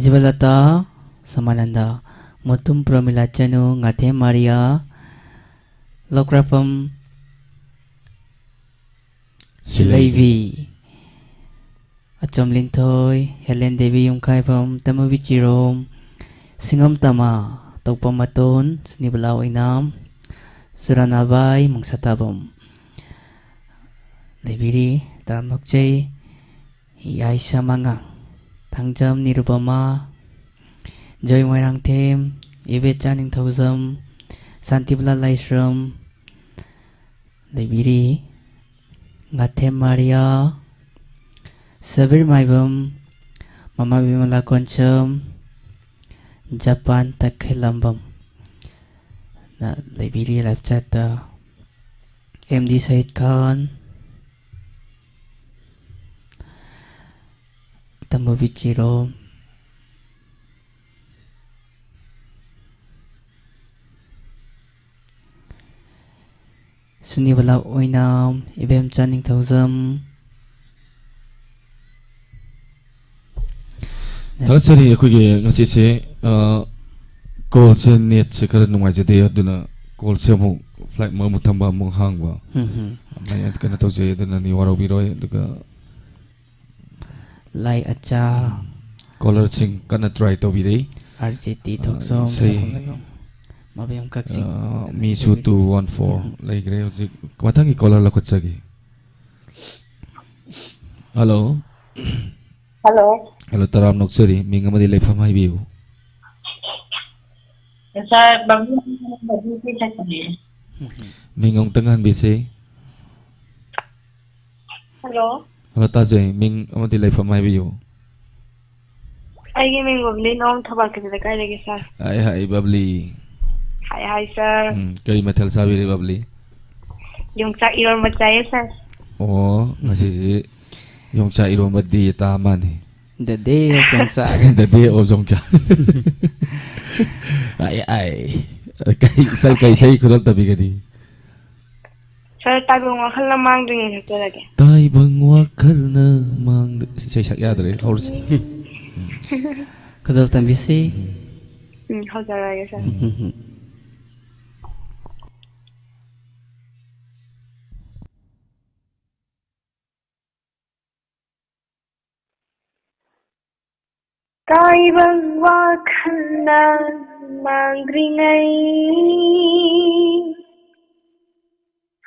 ꯖꯤꯕꯂꯇꯥ, ꯁꯃꯥꯅꯟꯗ, ꯃꯣꯇꯨꯝ ꯄ꯭ꯔꯃꯤꯂꯥ ꯆꯅꯨ, ꯉꯥꯊꯦꯝ ꯃꯥꯔꯤꯌꯥ, ꯂꯧꯀ꯭ꯔꯥꯐꯝ ꯁꯤꯂꯩꯕꯤ꯫ ꯁꯤꯂꯩꯕꯤ, ꯑꯆꯣꯝ ꯂꯤꯟꯊꯣꯏ, ꯍꯦꯂꯦꯟ ꯗꯦꯕꯤ ꯌꯨꯝꯈꯥꯏꯕꯝ, ꯇꯃꯨꯕꯤ ꯆꯤꯔꯣꯝ, ꯁꯤꯡꯉꯝ ꯇꯃꯥ, ꯇꯧꯄꯝ ꯃꯇꯣꯟ, ꯁꯨꯅꯤꯕꯂꯥ ꯑꯣꯏꯅꯥꯝ, ꯁꯨꯔꯥꯅꯥꯕꯥꯏ ꯃꯪꯁꯥꯇꯥꯕꯝ꯫ ꯂꯩꯕꯤꯔꯤ, ꯇꯔꯥꯝꯅ ꯑꯣꯛꯆꯩ꯫ ꯌꯥꯏꯁꯥ ꯃꯉꯥꯡ, ꯊꯥꯡꯖꯝ ꯅꯤꯔꯨꯄꯃꯥ, ꯖꯣꯏ ꯃꯣꯏꯔꯥꯡꯊꯦꯝ, ꯏꯕꯦꯆꯥ ꯅꯤꯡꯊꯧꯖꯝ, ꯁꯥꯟꯇꯤꯕꯂꯥ ꯂꯥꯏꯁ꯭ꯔꯝ, ꯂꯩꯕꯤꯔꯤ꯫ ꯉꯥꯊꯦꯝ ꯃꯥꯔꯤꯌꯥ, ꯁꯕꯤꯔ ꯃꯥꯏꯕꯝ, ꯃꯃꯥ ꯕꯤꯃꯂꯥ ꯀꯣꯟꯁꯝ, ꯖꯄꯥꯟ ꯇꯈꯦꯂꯝꯕꯝ ꯅ ꯂꯩꯕꯤꯔꯤ live chat ꯇ꯫ ꯑꯦꯝ ꯗꯤ ꯁꯍꯤꯗ ꯈꯥꯟ, ꯇꯝꯕꯣꯕꯤ ꯆꯤꯔꯣꯝ, ꯁꯨꯅꯤꯕꯂꯥ ꯑꯣꯏꯅꯥꯝ, ꯏꯕꯦꯝꯆꯥ ꯅꯤꯡꯊꯧꯖꯝ꯫ ꯊꯥꯒꯠꯆꯔꯤ꯫ ꯑꯩꯈꯣꯏꯒꯤ ꯉꯁꯤꯁꯦ, ꯑ, call ꯁꯦ, net ꯁꯦ ꯈꯔ ꯅꯨꯡꯉꯥꯏꯖꯗꯦ, ꯑꯗꯨꯅ call ꯁꯦ ꯑꯃꯨꯛ flight mode ꯑꯃꯨꯛ ꯊꯝꯕ, ꯑꯃꯨꯛ ꯍꯥꯡꯕ, ꯎꯝ, ꯎꯝ꯫ ꯑꯗꯨꯃꯥꯏꯅ ꯀꯩꯅꯣ ꯇꯧꯖꯩ꯫ ꯑꯗꯨꯅ ꯅꯦꯋꯥ ꯂꯧꯕꯤꯔꯣꯏ꯫ ꯑꯗꯨꯒ ꯂꯥꯏ ꯑꯆꯥ꯫ Caller ꯁꯤꯡ ꯀꯟꯅ try ꯇꯧꯕꯤꯔꯤ꯫ ꯑꯥꯔ ꯖꯤ ꯇꯤ ꯑ, ꯊꯣꯛꯆꯣꯝ, ꯏꯁꯩ, ꯁꯛꯐꯝ ꯂꯩꯕꯝ, ꯃꯕꯦꯝ ꯀꯛꯆꯤꯡ꯫ ꯑ, ꯃꯤꯁꯨ two one four ꯎꯝ꯫ ꯂꯩꯈ꯭ꯔꯦ ꯍꯧꯖꯤꯛ꯫ ꯃꯊꯪꯒꯤ caller ꯂꯧꯈꯠꯆꯒꯦ꯫ Hello꯫ Hello꯫ Hello, ꯇꯔꯥꯝꯅ ꯑꯣꯛꯆꯔꯤ꯫ ꯃꯤꯡ ꯑꯃꯗꯤ ꯂꯩꯐꯝ ꯍꯥꯏꯕꯤꯌꯨ꯫ Sir, ꯕꯕ꯭ꯂꯨ ꯕꯕ꯭ꯂꯨ ꯁꯛꯄꯅꯦ꯫ ꯃꯤꯡ ꯑꯃꯨꯛꯇꯪ ꯍꯟꯕꯤꯁꯤ꯫ Hello꯫ Hello, ꯇꯥꯖꯩ꯫ ꯃꯤꯡ ꯑꯃꯗꯤ ꯂꯩꯐꯝ ꯍꯥꯏꯕꯤꯌꯨ꯫ ꯑꯩꯒꯤ ꯃꯤꯡ ꯕꯕ꯭ꯂꯤ, ꯅꯣꯡ ꯊꯕꯥꯛꯀꯤꯗ ꯀꯥꯏꯗꯒꯤ, sir? ꯍꯥꯏ, ꯍꯥꯏ, ꯕꯕ꯭ꯂꯤ꯫ ꯍꯥꯏ, ꯍꯥꯏ, sir꯫ ꯎꯝ, ꯀꯔꯤ ꯃꯊꯦꯜ ꯆꯥꯕꯤꯔꯦ, ꯕꯕ꯭ꯂꯤ? ꯌꯣꯡꯆꯥꯛ ꯏꯔꯣꯟꯕ ꯆꯥꯏꯌꯦ, sir꯫ ꯑꯣ, ꯉꯁꯤꯁꯤ ꯌꯣꯡꯆꯥꯛ ꯏꯔꯣꯟꯕꯗꯤ ꯇꯥ ꯃꯥꯅꯤ꯫ The day of ꯌꯣꯡꯆꯥꯛ꯫ The day of ꯌꯣꯡꯆꯥꯛ꯫ ꯑꯥꯏ, ꯑꯥꯏ꯫ ꯀꯩ, ꯏꯁꯩ, ꯀꯩ ꯏꯁꯩ ꯈꯨꯗꯣꯜ ꯇꯝꯕꯤꯒꯅꯤ? Sir, ꯇꯥꯏꯕꯪ ꯋꯥꯈꯜꯅ ꯃꯥꯡꯗ꯭ꯔꯤꯉꯩ ꯁꯛꯆꯔꯒꯦ꯫ ꯇꯥꯏꯕꯪ ꯋꯥꯈꯜꯅ ꯃꯥꯡꯗ-, ꯏꯁꯩ ꯁꯛ ꯌꯥꯗ꯭ꯔꯦ, ꯍꯧꯔꯁꯤ꯫ ꯈꯨꯗꯣꯜ ꯇꯝꯕꯤꯁꯤ꯫ ꯎꯝ, ꯍꯧꯖꯔꯛꯑꯒꯦ, sir꯫ ꯎꯝ, ꯎꯝ, ꯎꯝ꯫ ꯇꯥꯏꯕꯪ ꯋꯥꯈꯜꯅ ꯃꯥꯡꯗ꯭ꯔꯤꯉꯩ,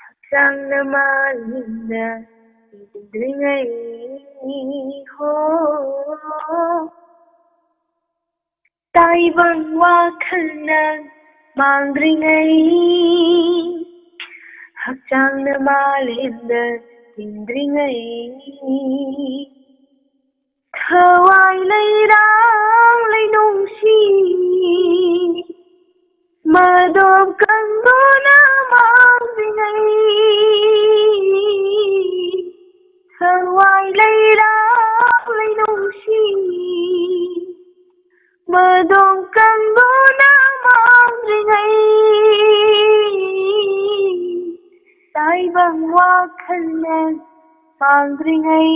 ꯍꯛꯆꯥꯡꯅ ꯃꯥꯂꯦꯝꯗ ꯍꯤꯡꯗ꯭ꯔꯤꯉꯩ, ꯍꯣ꯫ ꯇꯥꯏꯕꯪ ꯋꯥꯈꯜꯅ ꯃꯥꯡꯗ꯭ꯔꯤꯉꯩ, ꯍꯛꯆꯥꯡꯅ ꯃꯥꯂꯦꯝꯗ ꯇꯤꯟꯗ꯭ꯔꯤꯉꯩ, ꯊꯋꯥꯏ ꯂꯩꯔꯥꯡ ꯂꯩꯅꯨꯡꯁꯤ ꯃꯗꯣꯝ ꯀꯟꯗꯨꯅ ꯃꯥꯡꯗ꯭ꯔꯤꯉꯩ, ꯊꯋꯥꯏ ꯂꯩꯔꯥꯡ ꯂꯩꯅꯨꯡꯁꯤ ꯃꯗꯣꯝ ꯀꯟꯗꯨꯅ ꯃꯥꯡꯗ꯭ꯔꯤꯉꯩ, ꯇꯥꯏꯕꯪ ꯋꯥꯈꯜꯅ ꯃꯥꯡꯗ꯭ꯔꯤꯉꯩ,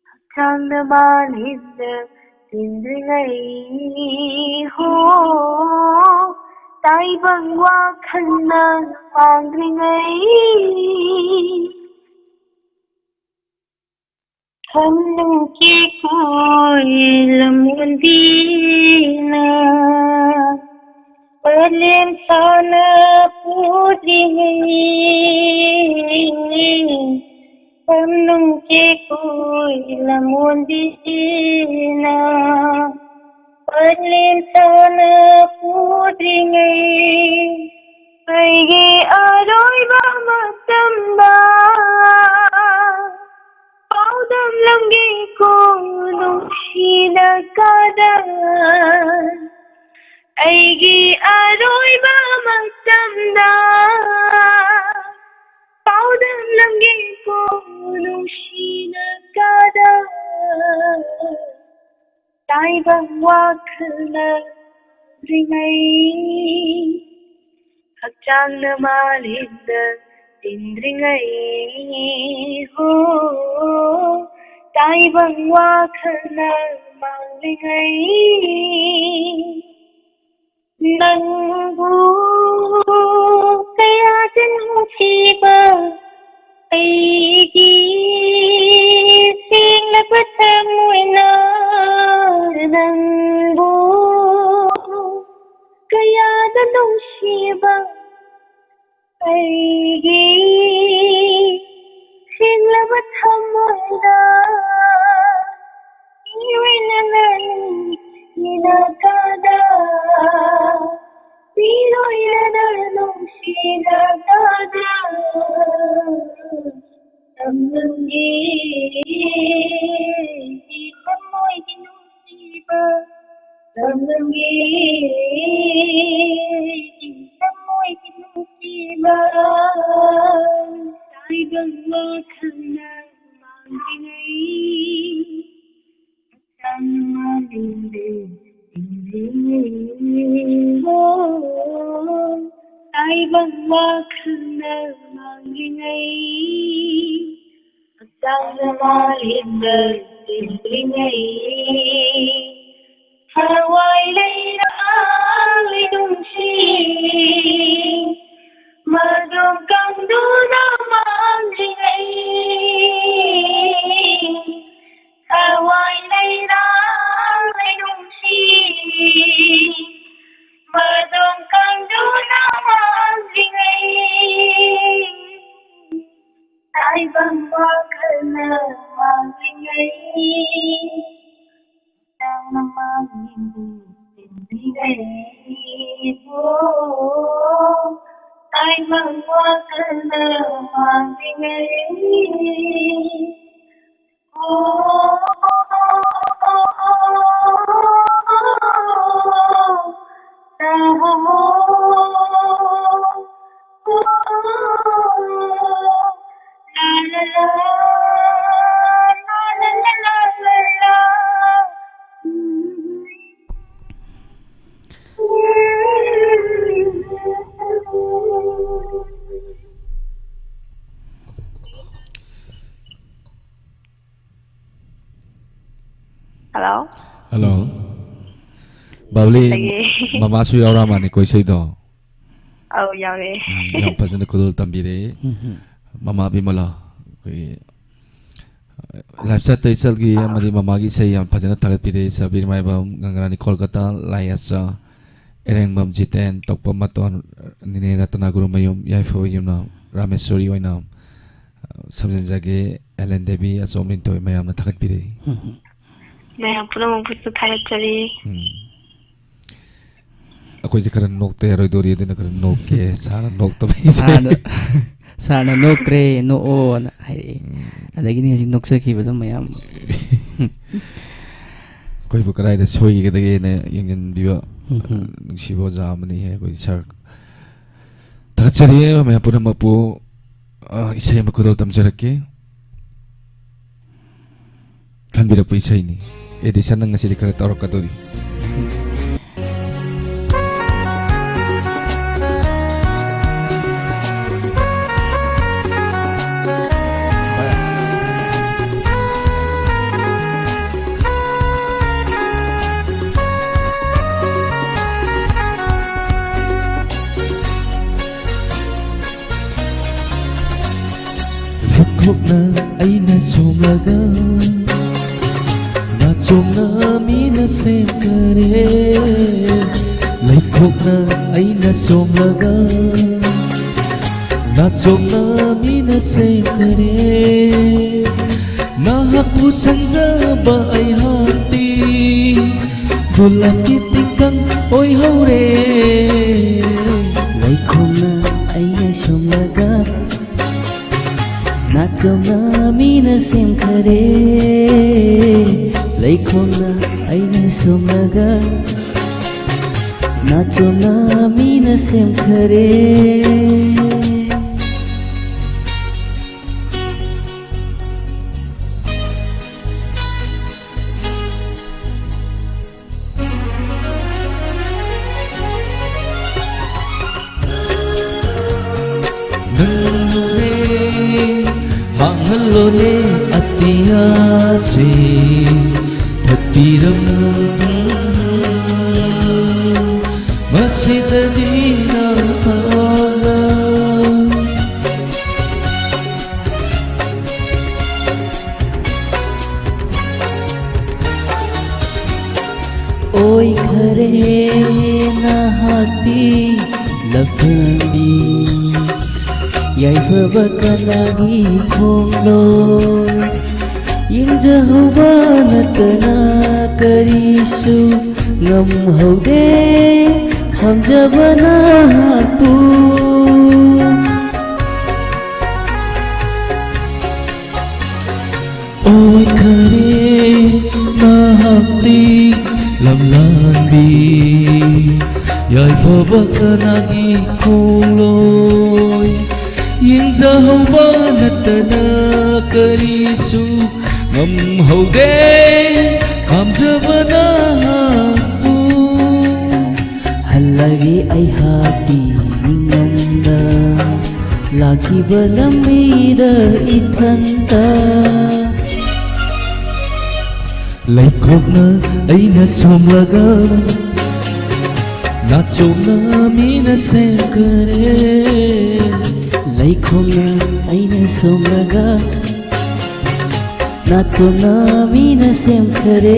ꯍꯛꯆꯥꯡꯅ ꯃꯥꯂꯦꯝꯗ ꯇꯤꯟꯗ꯭ꯔꯤꯉꯩ, ꯍꯣ, ꯇꯥꯏꯕꯪ ꯋꯥꯈꯜꯅ ꯃꯥꯡꯗ꯭ꯔꯤꯉꯩ꯫ ꯈꯝꯅꯨꯡ ꯆꯦꯀꯣꯏ ꯂꯝꯉꯣꯟꯕꯤꯅ ꯄꯂꯦꯝ ꯁꯥꯅ ꯄꯨꯗ꯭ꯔꯤꯉꯩ, ꯈꯝꯅꯨꯡ ꯆꯦꯀꯣꯏ ꯂꯝꯉꯣꯟꯕꯤꯅ ꯄꯂꯦꯝ ꯁꯥꯅ ꯄꯨꯗ꯭ꯔꯤꯉꯩ, ꯑꯩꯒꯤ ꯑꯔꯣꯏꯕ ꯃꯇꯝꯗ ꯄꯥꯎꯗꯝꯂꯝꯒꯦꯀꯣ ꯅꯨꯡꯁꯤꯅ ꯀꯥꯗ, ꯑꯩꯒꯤ ꯑꯔꯣꯏꯕ ꯃꯇꯝꯗ ꯄꯥꯎꯗꯝꯂꯝꯒꯦꯀꯣ ꯅꯨꯡꯁꯤꯅ ꯀꯥꯗ, ꯇꯥꯏꯕꯪ ꯋꯥꯈꯜꯅ ꯃꯥꯡꯗ꯭ꯔꯤꯉꯩ, ꯍꯛꯆꯥꯡꯅ ꯃꯥꯂꯦꯝꯗ ꯇꯤꯟꯗ꯭ꯔꯤꯉꯩ, ꯍꯣ, ꯇꯥꯏꯕꯪ ꯋꯥꯈꯜꯅ ꯃꯥꯡꯗ꯭ꯔꯤꯉꯩ, ꯅꯪꯕꯨ ꯀꯌꯥꯗ ꯅꯨꯡꯁꯤꯕ ꯑꯩꯒꯤ ꯁꯦꯡꯂꯕ ꯊꯃꯣꯏꯅ, ꯅꯪꯕꯨ ꯀꯌꯥꯗ ꯅꯨꯡꯁꯤꯕ ꯑꯩꯒꯤ ꯁꯦꯡꯂꯕ ꯊꯃꯣꯏꯗ, ꯏꯔꯣꯏꯅꯅ ꯅꯨꯡꯁꯤꯅ ꯀꯥꯗ, ꯏꯔꯣꯏꯅꯅ ꯅꯨꯡꯁꯤꯅ ꯀꯥꯗ, ꯇꯝꯂꯝꯒꯦ ꯊꯃꯣꯏꯒꯤ ꯅꯨꯡꯁꯤꯕ, ꯇꯝꯂꯝꯒꯦ ꯊꯃꯣꯏꯒꯤ ꯅꯨꯡꯁꯤꯕ, ꯇꯥꯏꯕꯪ ꯋꯥꯈꯜꯅ ꯃꯥꯡꯂꯤꯉꯩ꯫ ꯇꯥꯏꯕꯪ ꯋꯥꯈꯜꯅ ꯃꯥꯡꯂꯤꯉꯩ, ꯍꯛꯆꯥꯡꯅ ꯃꯥꯂꯦꯝꯗ ꯆꯦꯟꯂꯤꯉꯩ, ꯊꯋꯥꯏ ꯂꯩꯔꯥꯡ ꯂꯩꯅꯨꯡꯁꯤ, ꯃꯗꯨ ꯀꯪꯗꯨꯅ ꯃꯥꯡꯂꯤꯉꯩ꯫ ꯊꯋꯥꯏ ꯂꯩꯔꯥꯡ ꯂꯩꯅꯨꯡꯁꯤ, ꯃꯗꯨ ꯀꯪꯗꯨꯅ ꯃꯥꯡꯂꯤꯉꯩ꯫ ꯇꯥꯏꯕꯪ ꯋꯥꯈꯜꯅ ꯃꯥꯡꯂꯤꯉꯩ꯫ Hello? Hello. ꯕꯕ꯭ꯂꯤ, ꯂꯩꯌꯦ꯫ ꯃꯃꯥꯁꯨ ꯌꯥꯎꯔꯛꯑ ꯃꯥꯅꯦꯀꯣ ꯏꯁꯩꯗꯣ? ꯑꯧ, ꯌꯥꯎꯔꯦ꯫ ꯎꯝ, ꯌꯥꯝ ꯐꯖꯅ ꯈꯨꯗꯣꯜ ꯇꯝꯕꯤꯔꯦ꯫ ꯎꯝ, ꯎꯝ꯫ ꯃꯃꯥ ꯕꯤꯃꯂꯥ, ꯑꯩꯈꯣꯏꯒꯤ, ꯑ, ꯂꯥꯏꯐ ꯁꯥꯏꯠꯇ ꯏꯆꯜꯒꯤ ꯑꯥ꯫ ꯑꯃꯗꯤ ꯃꯃꯥꯒꯤ ꯏꯁꯩ ꯌꯥꯝ ꯐꯖꯅ ꯊꯥꯒꯠꯄꯤꯔꯦ꯫ ꯁꯕꯤꯔ ꯃꯥꯏꯕꯝ, ꯒꯪꯒꯔꯥꯅꯤ ꯀꯣꯜꯀꯇꯥ, ꯂꯥꯏꯌꯥꯆꯥ, ꯑꯦꯔꯦꯡꯕꯝ ꯖꯤꯇꯦꯟ, ꯇꯣꯛꯄꯝ ꯃꯇꯣꯟ, ꯅꯤꯅꯦ ꯔꯇꯅꯥꯒꯨꯔꯨꯃꯌꯨꯝ, ꯌꯥꯏꯐꯕ ꯌꯨꯝꯅꯥꯝ, ꯔꯥꯃꯦꯁꯣꯔꯤ ꯑꯣꯏꯅꯥꯝ, ꯑ, ꯁꯝꯖꯤꯟꯖꯒꯦ, ꯑꯦꯂꯦꯟ ꯗꯦꯕꯤ, ꯑꯆꯣꯝ ꯂꯤꯟꯊꯣꯏ ꯃꯌꯥꯝꯅ ꯊꯥꯒꯠꯄꯤꯔꯦ꯫ ꯎꯝ, ꯎꯝ꯫ ꯃꯌꯥꯝ ꯄꯨꯝꯅꯃꯛꯄꯨꯁꯨ ꯊꯥꯒꯠꯆꯔꯤ꯫ ꯎꯝ꯫ ꯑꯩꯈꯣꯏꯁꯦ ꯈꯔ ꯅꯣꯛꯇ ꯌꯥꯔꯣꯏꯗꯣꯔꯤ, ꯑꯗꯨꯅ ꯈꯔ ꯅꯣꯛꯀꯦ꯫ ꯁꯥꯔꯅ ꯅꯣꯛꯇꯕ ꯏꯁꯩ꯫ ꯁꯥꯔꯅ ꯁꯥꯔꯅ ꯅꯣꯛꯇ꯭ꯔꯦ, ꯅꯣꯛꯑꯣꯅ ꯍꯥꯏꯔꯛꯑꯦ꯫ ꯎꯝ꯫ ꯑꯗꯒꯤꯗꯤ ꯍꯧꯖꯤꯛ ꯅꯣꯛꯆꯈꯤꯕꯗꯣ ꯃꯌꯥꯝ꯫ ꯑꯩꯈꯣꯏꯕꯨ ꯀꯗꯥꯏꯗ ꯁꯣꯏꯒꯗꯒꯦꯅ ꯌꯦꯡꯁꯤꯟꯕꯤꯕ ꯎꯝ, ꯎꯝ꯫ ꯅꯨꯡꯁꯤꯕ ꯑꯣꯖꯥ ꯑꯃꯅꯤ꯫ ꯑꯩꯈꯣꯏ ꯁꯥꯔ ꯊꯥꯒꯠꯆꯔꯤ꯫ ꯃꯌꯥꯝ ꯄꯨꯝꯅꯃꯛꯄꯨ, ꯑ, ꯏꯁꯩ ꯑꯃ ꯈꯨꯗꯣꯜ ꯇꯝꯖꯔꯛꯀꯦ꯫ ꯈꯟꯕꯤꯔꯛꯄ ꯏꯁꯩꯅꯤ꯫ ꯑꯦꯗꯤꯁꯟꯅ ꯉꯁꯤꯗꯤ ꯈꯔ ꯇꯧꯔꯛꯀꯗꯣꯔꯤ꯫ ꯂꯩꯈꯣꯛꯅ ꯑꯩꯅ ꯁꯣꯝꯂꯒ, ꯅꯥꯆꯣꯝꯅ ꯃꯤꯅ ꯁꯦꯝꯈꯔꯦ꯫ ꯂꯩꯈꯣꯛꯅ ꯑꯩꯅ ꯁꯣꯝꯂꯒ, ꯅꯥꯆꯣꯝꯅ ꯃꯤꯅ ꯁꯦꯝꯈꯔꯦ꯫ ꯅꯍꯥꯛꯄꯨ ꯁꯪꯖꯕ ꯑꯩꯍꯥꯛꯇꯤ ꯒꯨꯂꯥꯞꯀꯤ ꯇꯤꯡꯈꯪ ꯑꯣꯏꯍꯧꯔꯦ꯫ ꯂꯩꯈꯣꯝꯅ ꯑꯩꯅ ꯁꯨꯝꯂꯒ, ꯅꯥꯆꯣꯝꯅ ꯃꯤꯅ ꯁꯦꯝꯈꯔꯦ꯫ ꯂꯩꯈꯣꯝꯅ ꯑꯩꯅ ꯁꯨꯝꯂꯒ, ꯅꯥꯆꯣꯝꯅ ꯃꯤꯅ ꯁꯦꯝꯈꯔꯦ꯫ ꯅꯪꯅꯦ ꯍꯥꯡꯍꯜꯂꯣꯅꯦ ꯑꯇꯤꯌꯥꯁꯦ ꯐꯠꯄꯤꯔꯝꯃꯨ꯫ ꯃꯁꯤꯗꯗꯤ ꯅꯪ ꯍꯥꯟꯅ ꯑꯣꯏꯈꯔꯦ ꯅꯍꯥꯛꯇꯤ ꯂꯐꯝꯕꯤ꯫ ꯌꯥꯏꯐꯕ ꯀꯂꯥꯒꯤ ꯈꯣꯡꯂꯣꯏ ꯌꯦꯡꯖꯍꯧꯕ ꯅꯠꯇꯅ ꯀꯔꯤꯁꯨ ꯉꯝꯍꯧꯗꯦ, ꯈꯥꯝꯖꯕ ꯅꯍꯥꯛꯄꯨ꯫ ꯑꯣꯏꯈꯔꯦ ꯅꯍꯥꯛꯇꯤ ꯂꯝꯂꯥꯟꯕꯤ, ꯌꯥꯏꯐꯕ ꯀꯅꯥꯒꯤ ꯈꯣꯡꯂꯣꯏ? ꯌꯦꯡꯖꯍꯧꯕ ꯅꯠꯇꯅ ꯀꯔꯤꯁꯨ ꯉꯝꯍꯧꯗꯦ, ꯈꯥꯝꯖꯕ ꯅꯍꯥꯛꯄꯨ꯫ ꯍꯜꯂꯒꯦ ꯑꯩꯍꯥꯛꯀꯤ ꯅꯤꯡꯉꯝꯗ, ꯂꯥꯛꯈꯤꯕ ꯂꯝꯕꯤꯗ ꯏꯊꯟꯇ꯫ ꯂꯩꯈꯣꯛꯅ ꯑꯩꯅ ꯁꯣꯝꯂꯒ, ꯅꯥꯆꯣꯝꯅ ꯃꯤꯅ ꯁꯦꯝꯈꯔꯦ꯫ ꯂꯩꯈꯣꯛꯅ ꯑꯩꯅ ꯁꯣꯝꯂꯒ, ꯅꯥꯆꯣꯝꯅ ꯃꯤꯅ ꯁꯦꯝꯈꯔꯦ꯫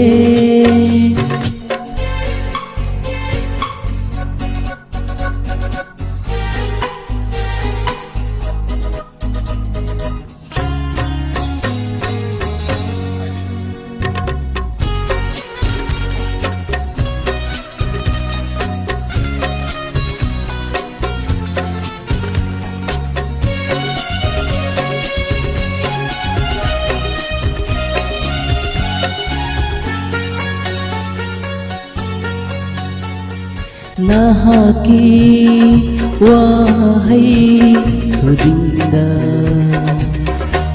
ꯅꯍꯥꯛꯀꯤ ꯋꯥꯍꯩ ꯈꯨꯗꯤꯡꯗ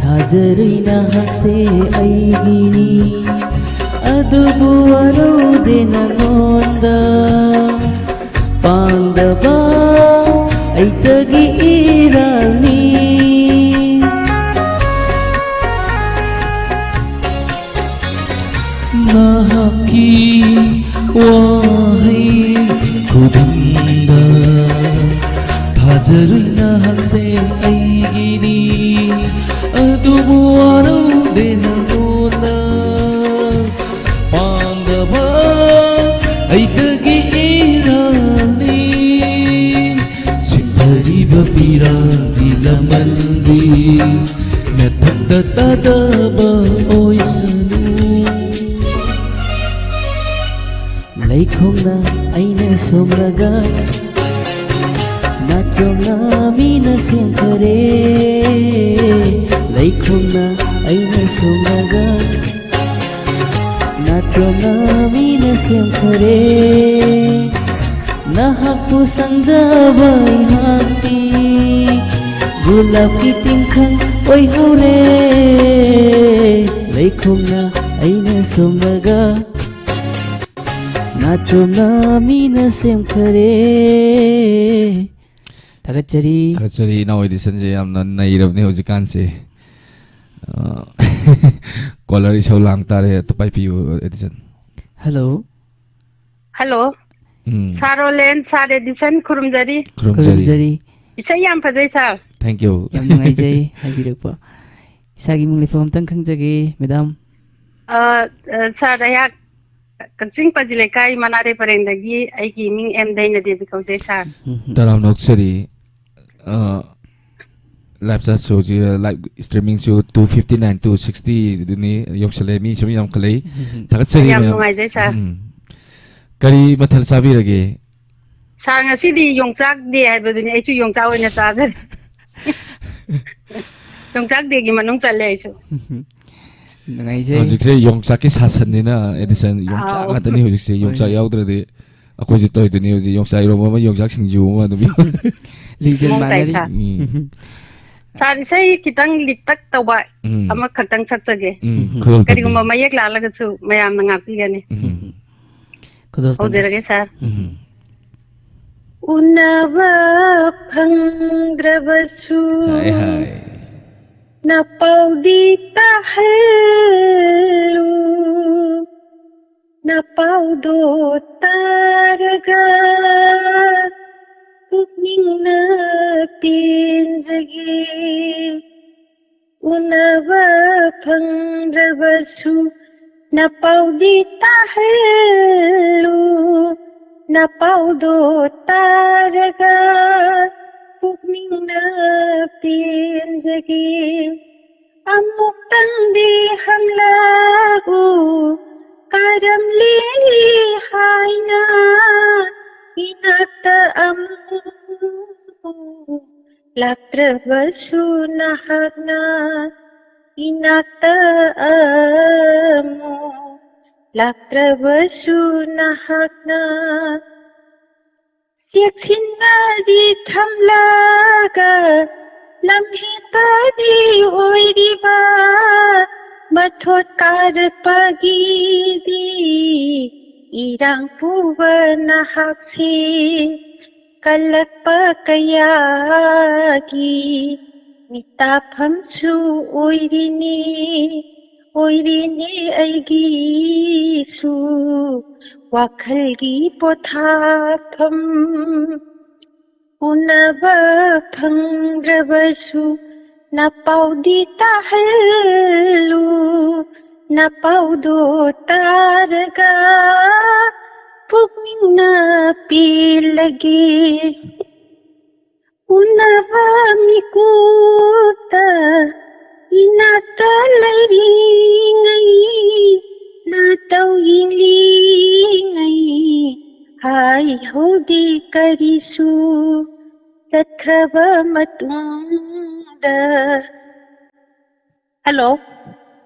ꯊꯥꯖꯔꯨꯏ ꯅꯍꯥꯛꯁꯦ ꯑꯩꯒꯤꯅꯤ꯫ ꯑꯗꯨꯕꯨ ꯋꯥꯔꯧꯗꯦ ꯅꯉꯣꯟꯗ ꯄꯥꯡꯗꯕ ꯑꯩꯇꯒꯤ ꯏꯔꯥꯜꯅꯤ꯫ ꯅꯍꯥꯛꯀꯤ ꯋꯥꯍꯩ ꯈꯨꯗꯤꯡꯗ ꯊꯥꯖꯔꯨꯏ ꯅꯍꯥꯛꯁꯦ ꯑꯩꯒꯤꯅꯤ꯫ ꯑꯗꯨꯕꯨ ꯋꯥꯔꯧꯗꯦ ꯅꯉꯣꯟꯗ ꯄꯥꯡꯗꯕ ꯑꯩꯇꯒꯤ ꯏꯔꯥꯜꯅꯤ꯫ ꯁꯤꯊꯔꯤꯕ ꯄꯤꯔꯥꯡꯒꯤ ꯂꯃꯟꯗꯤ ꯃꯊꯛꯇ ꯇꯥꯗꯕ ꯑꯣꯏ꯫ ꯅꯥꯆꯣꯝꯅ ꯃꯤꯅ ꯁꯦꯝꯈꯔꯦ, ꯂꯩꯈꯣꯝꯅ ꯑꯩꯅ ꯁꯨꯝꯂꯒ꯫ ꯅꯥꯆꯣꯝꯅ ꯃꯤꯅ ꯁꯦꯝꯈꯔꯦ, ꯅꯍꯥꯛꯄꯨ ꯁꯪꯖꯕ ꯑꯩꯍꯥꯛꯇꯤ ꯒꯨꯂꯥꯞꯀꯤ ꯇꯤꯡꯈꯪ ꯑꯣꯏꯍꯧꯔꯦ꯫ ꯂꯩꯈꯣꯝꯅ ꯑꯩꯅ ꯁꯨꯝꯂꯒ, ꯅꯥꯆꯣꯝꯅ ꯃꯤꯅ ꯁꯦꯝꯈꯔꯦ꯫ ꯊꯥꯒꯠꯆꯔꯤ꯫ ꯊꯥꯒꯠꯆꯔꯤ, ꯏꯅꯥꯎ ꯑꯦꯗꯤꯁꯟꯁꯦ ꯌꯥꯝꯅ ꯅꯩꯔꯕꯅꯦ ꯍꯧꯖꯤꯛꯀꯥꯟꯁꯦ꯫ ꯑ, ꯀꯣꯂꯔ ꯏꯁꯧ ꯂꯥꯡ ꯇꯥꯔꯦ, ꯑꯝꯇ ꯄꯥꯏꯕꯤꯌꯨ, ꯑꯦꯗꯤꯁꯟ꯫ ꯍꯜꯂꯣ꯫ ꯍꯜꯂꯣ꯫ ꯎꯝ꯫ ꯁꯥꯔ ꯔꯣꯂꯦꯟ, ꯁꯥꯔ ꯑꯦꯗꯤꯁꯟ, ꯈꯨꯔꯨꯝꯖꯔꯤ꯫ ꯈꯨꯔꯨꯝꯖꯔꯤ꯫ ꯈꯨꯔꯨꯝꯖꯔꯤ꯫ ꯏꯁꯩ ꯌꯥꯝ ꯐꯖꯩ, ꯁꯥꯔ꯫ Thank you꯫ ꯌꯥꯝ ꯅꯨꯡꯉꯥꯏꯖꯩ ꯍꯥꯏꯕꯤꯔꯛꯄ꯫ ꯏꯁꯥꯒꯤ ꯃꯤꯡ ꯂꯩꯐꯝ ꯑꯝꯇꯪ ꯈꯪꯖꯒꯦ, ꯃꯦꯗꯥꯝ꯫ ꯑ, ꯑ, ꯁꯥꯔ, ꯑꯩꯍꯥꯛ ꯀꯛꯆꯤꯡ ꯄꯥꯖꯤ ꯂꯩꯀꯥꯏ ꯃꯅꯥꯔꯦ ꯄꯔꯦꯡꯗꯒꯤ, ꯑꯩꯒꯤ ꯃꯤꯡ ꯑꯦꯝ ꯗꯩꯅꯗꯦꯕꯤ ꯀꯧꯖꯩ, ꯁꯥꯔ꯫ ꯎꯝ꯫ ꯇꯔꯥꯝꯅ ꯑꯣꯛꯆꯔꯤ꯫ ꯑ, ꯂꯥꯏꯚ ꯆꯥꯠꯁꯨ ꯍꯧꯖꯤꯛ, ꯑ, live ꯁ꯭ꯇ꯭ꯔꯤꯃꯤꯡꯁꯨ two fifty nine, two sixty ꯑꯗꯨꯅꯤ ꯌꯧꯁꯜꯂꯦ꯫ ꯃꯤ ꯁꯨꯝ ꯌꯥꯝꯈꯠꯂꯛꯏ꯫ ꯎꯝ꯫ ꯊꯥꯒꯠꯆꯔꯤ ꯌꯥꯝ ꯃꯌꯥꯝ꯫ ꯅꯨꯡꯉꯥꯏꯖꯩ, ꯁꯥꯔ꯫ ꯎꯝ꯫ ꯀꯔꯤ ꯃꯊꯦꯜ ꯆꯥꯕꯤꯔꯒꯦ? ꯁꯥꯔ, ꯉꯁꯤꯗꯤ ꯌꯣꯡꯆꯥꯛ ꯗꯦ ꯍꯥꯏꯕꯗꯨꯅꯤ, ꯑꯩꯁꯨ ꯌꯣꯡꯆꯥꯛ ꯑꯣꯏꯅ ꯆꯥꯖꯔꯦ꯫ ꯌꯣꯡꯆꯥꯛ ꯗꯦꯒꯤ ꯃꯅꯨꯡ ꯆꯜꯂꯦ ꯑꯩꯁꯨ꯫ ꯅꯨꯡꯉꯥꯏꯖꯩ꯫ ꯍꯧꯖꯤꯛꯁꯦ ꯌꯣꯡꯆꯥꯛꯀꯤ ꯁꯥꯁꯟꯅꯤꯅ, ꯑꯦꯗꯤꯁꯟ, ꯌꯣꯡꯆꯥꯛ ꯑꯥꯎ꯫ ꯉꯥꯛꯇꯅꯤ ꯍꯧꯖꯤꯛꯁꯦ꯫ ꯍꯣꯏ꯫ ꯌꯣꯡꯆꯥꯛ ꯌꯥꯎꯗ꯭ꯔꯗꯤ ꯑꯩꯈꯣꯏꯁꯨ ꯇꯧꯗꯣꯏꯅꯤ ꯍꯧꯖꯤꯛ꯫ ꯌꯣꯡꯆꯥꯛ ꯏꯔꯣꯝꯕ ꯑꯃ, ꯌꯣꯡꯆꯥꯛ ꯁꯤꯡꯖꯨ ꯑꯃ ꯑꯗꯨꯝ ꯌꯥꯎ-, ꯂꯤꯡꯖꯦꯜ ꯃꯑꯣꯡ ꯇꯥꯏ, ꯃꯥꯟꯅꯔꯤ꯫ ꯁꯥꯔ꯫ ꯎꯝ꯫ ꯁꯥꯔ, ꯏꯁꯩ ꯈꯤꯇꯪ ꯂꯤꯇꯛ ꯇꯧꯕ ꯎꯝ꯫ ꯑꯃꯈꯛꯇꯪ ꯁꯛꯆꯒꯦ꯫ ꯎꯝ, ꯎꯝ꯫ ꯈꯨꯗꯣꯜ ꯀꯔꯤꯒꯨꯝꯕ ꯇꯝꯕꯤꯌꯨ꯫ ꯃꯌꯦꯛ ꯂꯥꯜꯂꯒꯁꯨ ꯃꯌꯥꯝꯅ ꯉꯥꯛꯄꯤꯒꯅꯤ꯫ ꯎꯝ꯫ ꯈꯨꯗꯣꯜ ꯇꯝꯕꯤꯁꯤ꯫ ꯍꯧꯖꯔꯒꯦ, ꯁꯥꯔ꯫ ꯎꯝ꯫ ꯎꯅꯕ ꯐꯪꯗ꯭ꯔꯕꯁꯨ ꯍꯥꯏ, ꯍꯥꯏ꯫ ꯅꯄꯥꯎꯗꯤ ꯇꯥꯍꯜꯂꯨ, ꯅꯄꯥꯎꯗꯣ ꯇꯥꯔꯒ ꯄꯨꯛꯅꯤꯡꯅ ꯄꯦꯟꯖꯒꯦ꯫ ꯎꯅꯕ ꯐꯪꯗ꯭ꯔꯕꯁꯨ ꯅꯄꯥꯎꯗꯤ ꯇꯥꯍꯜꯂꯨ, ꯅꯄꯥꯎꯗꯣ ꯇꯥꯔꯒ ꯄꯨꯛꯅꯤꯡꯅ ꯄꯦꯟꯖꯒꯦ꯫ ꯑꯃꯨꯛꯇꯪꯗꯤ ꯍꯜꯂꯛꯎ, ꯀꯔꯝꯂꯤ ꯍꯥꯏꯅ ꯏꯅꯥꯛꯇ ꯑꯃꯨꯛ ꯂꯥꯛꯇ꯭ꯔꯕꯁꯨ ꯅꯍꯥꯛꯅ ꯏꯅꯥꯛꯇ ꯑꯃꯨꯛ ꯂꯥꯛꯇ꯭ꯔꯕꯁꯨ ꯅꯍꯥꯛꯅ ꯆꯦꯛꯁꯤꯟꯅꯗꯤ ꯊꯝꯂꯒ ꯂꯝꯍꯦꯟꯕꯗꯤ ꯑꯣꯏꯔꯤꯕ ꯃꯊꯣꯠ ꯀꯥꯔꯛꯄꯒꯤꯗꯤ ꯏꯔꯥꯡ ꯄꯨꯕ ꯅꯍꯥꯛꯁꯤ ꯀꯜꯂꯛꯄ ꯀꯌꯥꯒꯤ ꯃꯤꯇꯥꯐꯝꯁꯨ ꯑꯣꯏꯔꯤꯅꯤ, ꯑꯣꯏꯔꯤꯅꯤ ꯑꯩꯒꯤꯁꯨ ꯋꯥꯈꯜꯒꯤ ꯄꯣꯊꯥꯐꯝ꯫ ꯎꯅꯕ ꯐꯪꯗ꯭ꯔꯕꯁꯨ ꯅꯄꯥꯎꯗꯤ ꯇꯥꯍꯜꯂꯨ, ꯅꯄꯥꯎꯗꯣ ꯇꯥꯔꯒ ꯄꯨꯛꯅꯤꯡꯅ ꯄꯦꯜꯂꯒꯦ꯫ ꯎꯅꯕ ꯃꯤꯀꯨꯞꯇ ꯏꯅꯥꯛꯇ ꯂꯩꯔꯤꯉꯩ ꯅꯥꯇꯧ ꯌꯦꯡꯂꯤꯉꯩ ꯍꯥꯏꯍꯧꯗꯦ ꯀꯔꯤꯁꯨ ꯆꯠꯈ꯭ꯔꯕ ꯃꯇꯨꯡꯗ꯫ ꯍꯜꯂꯣ꯫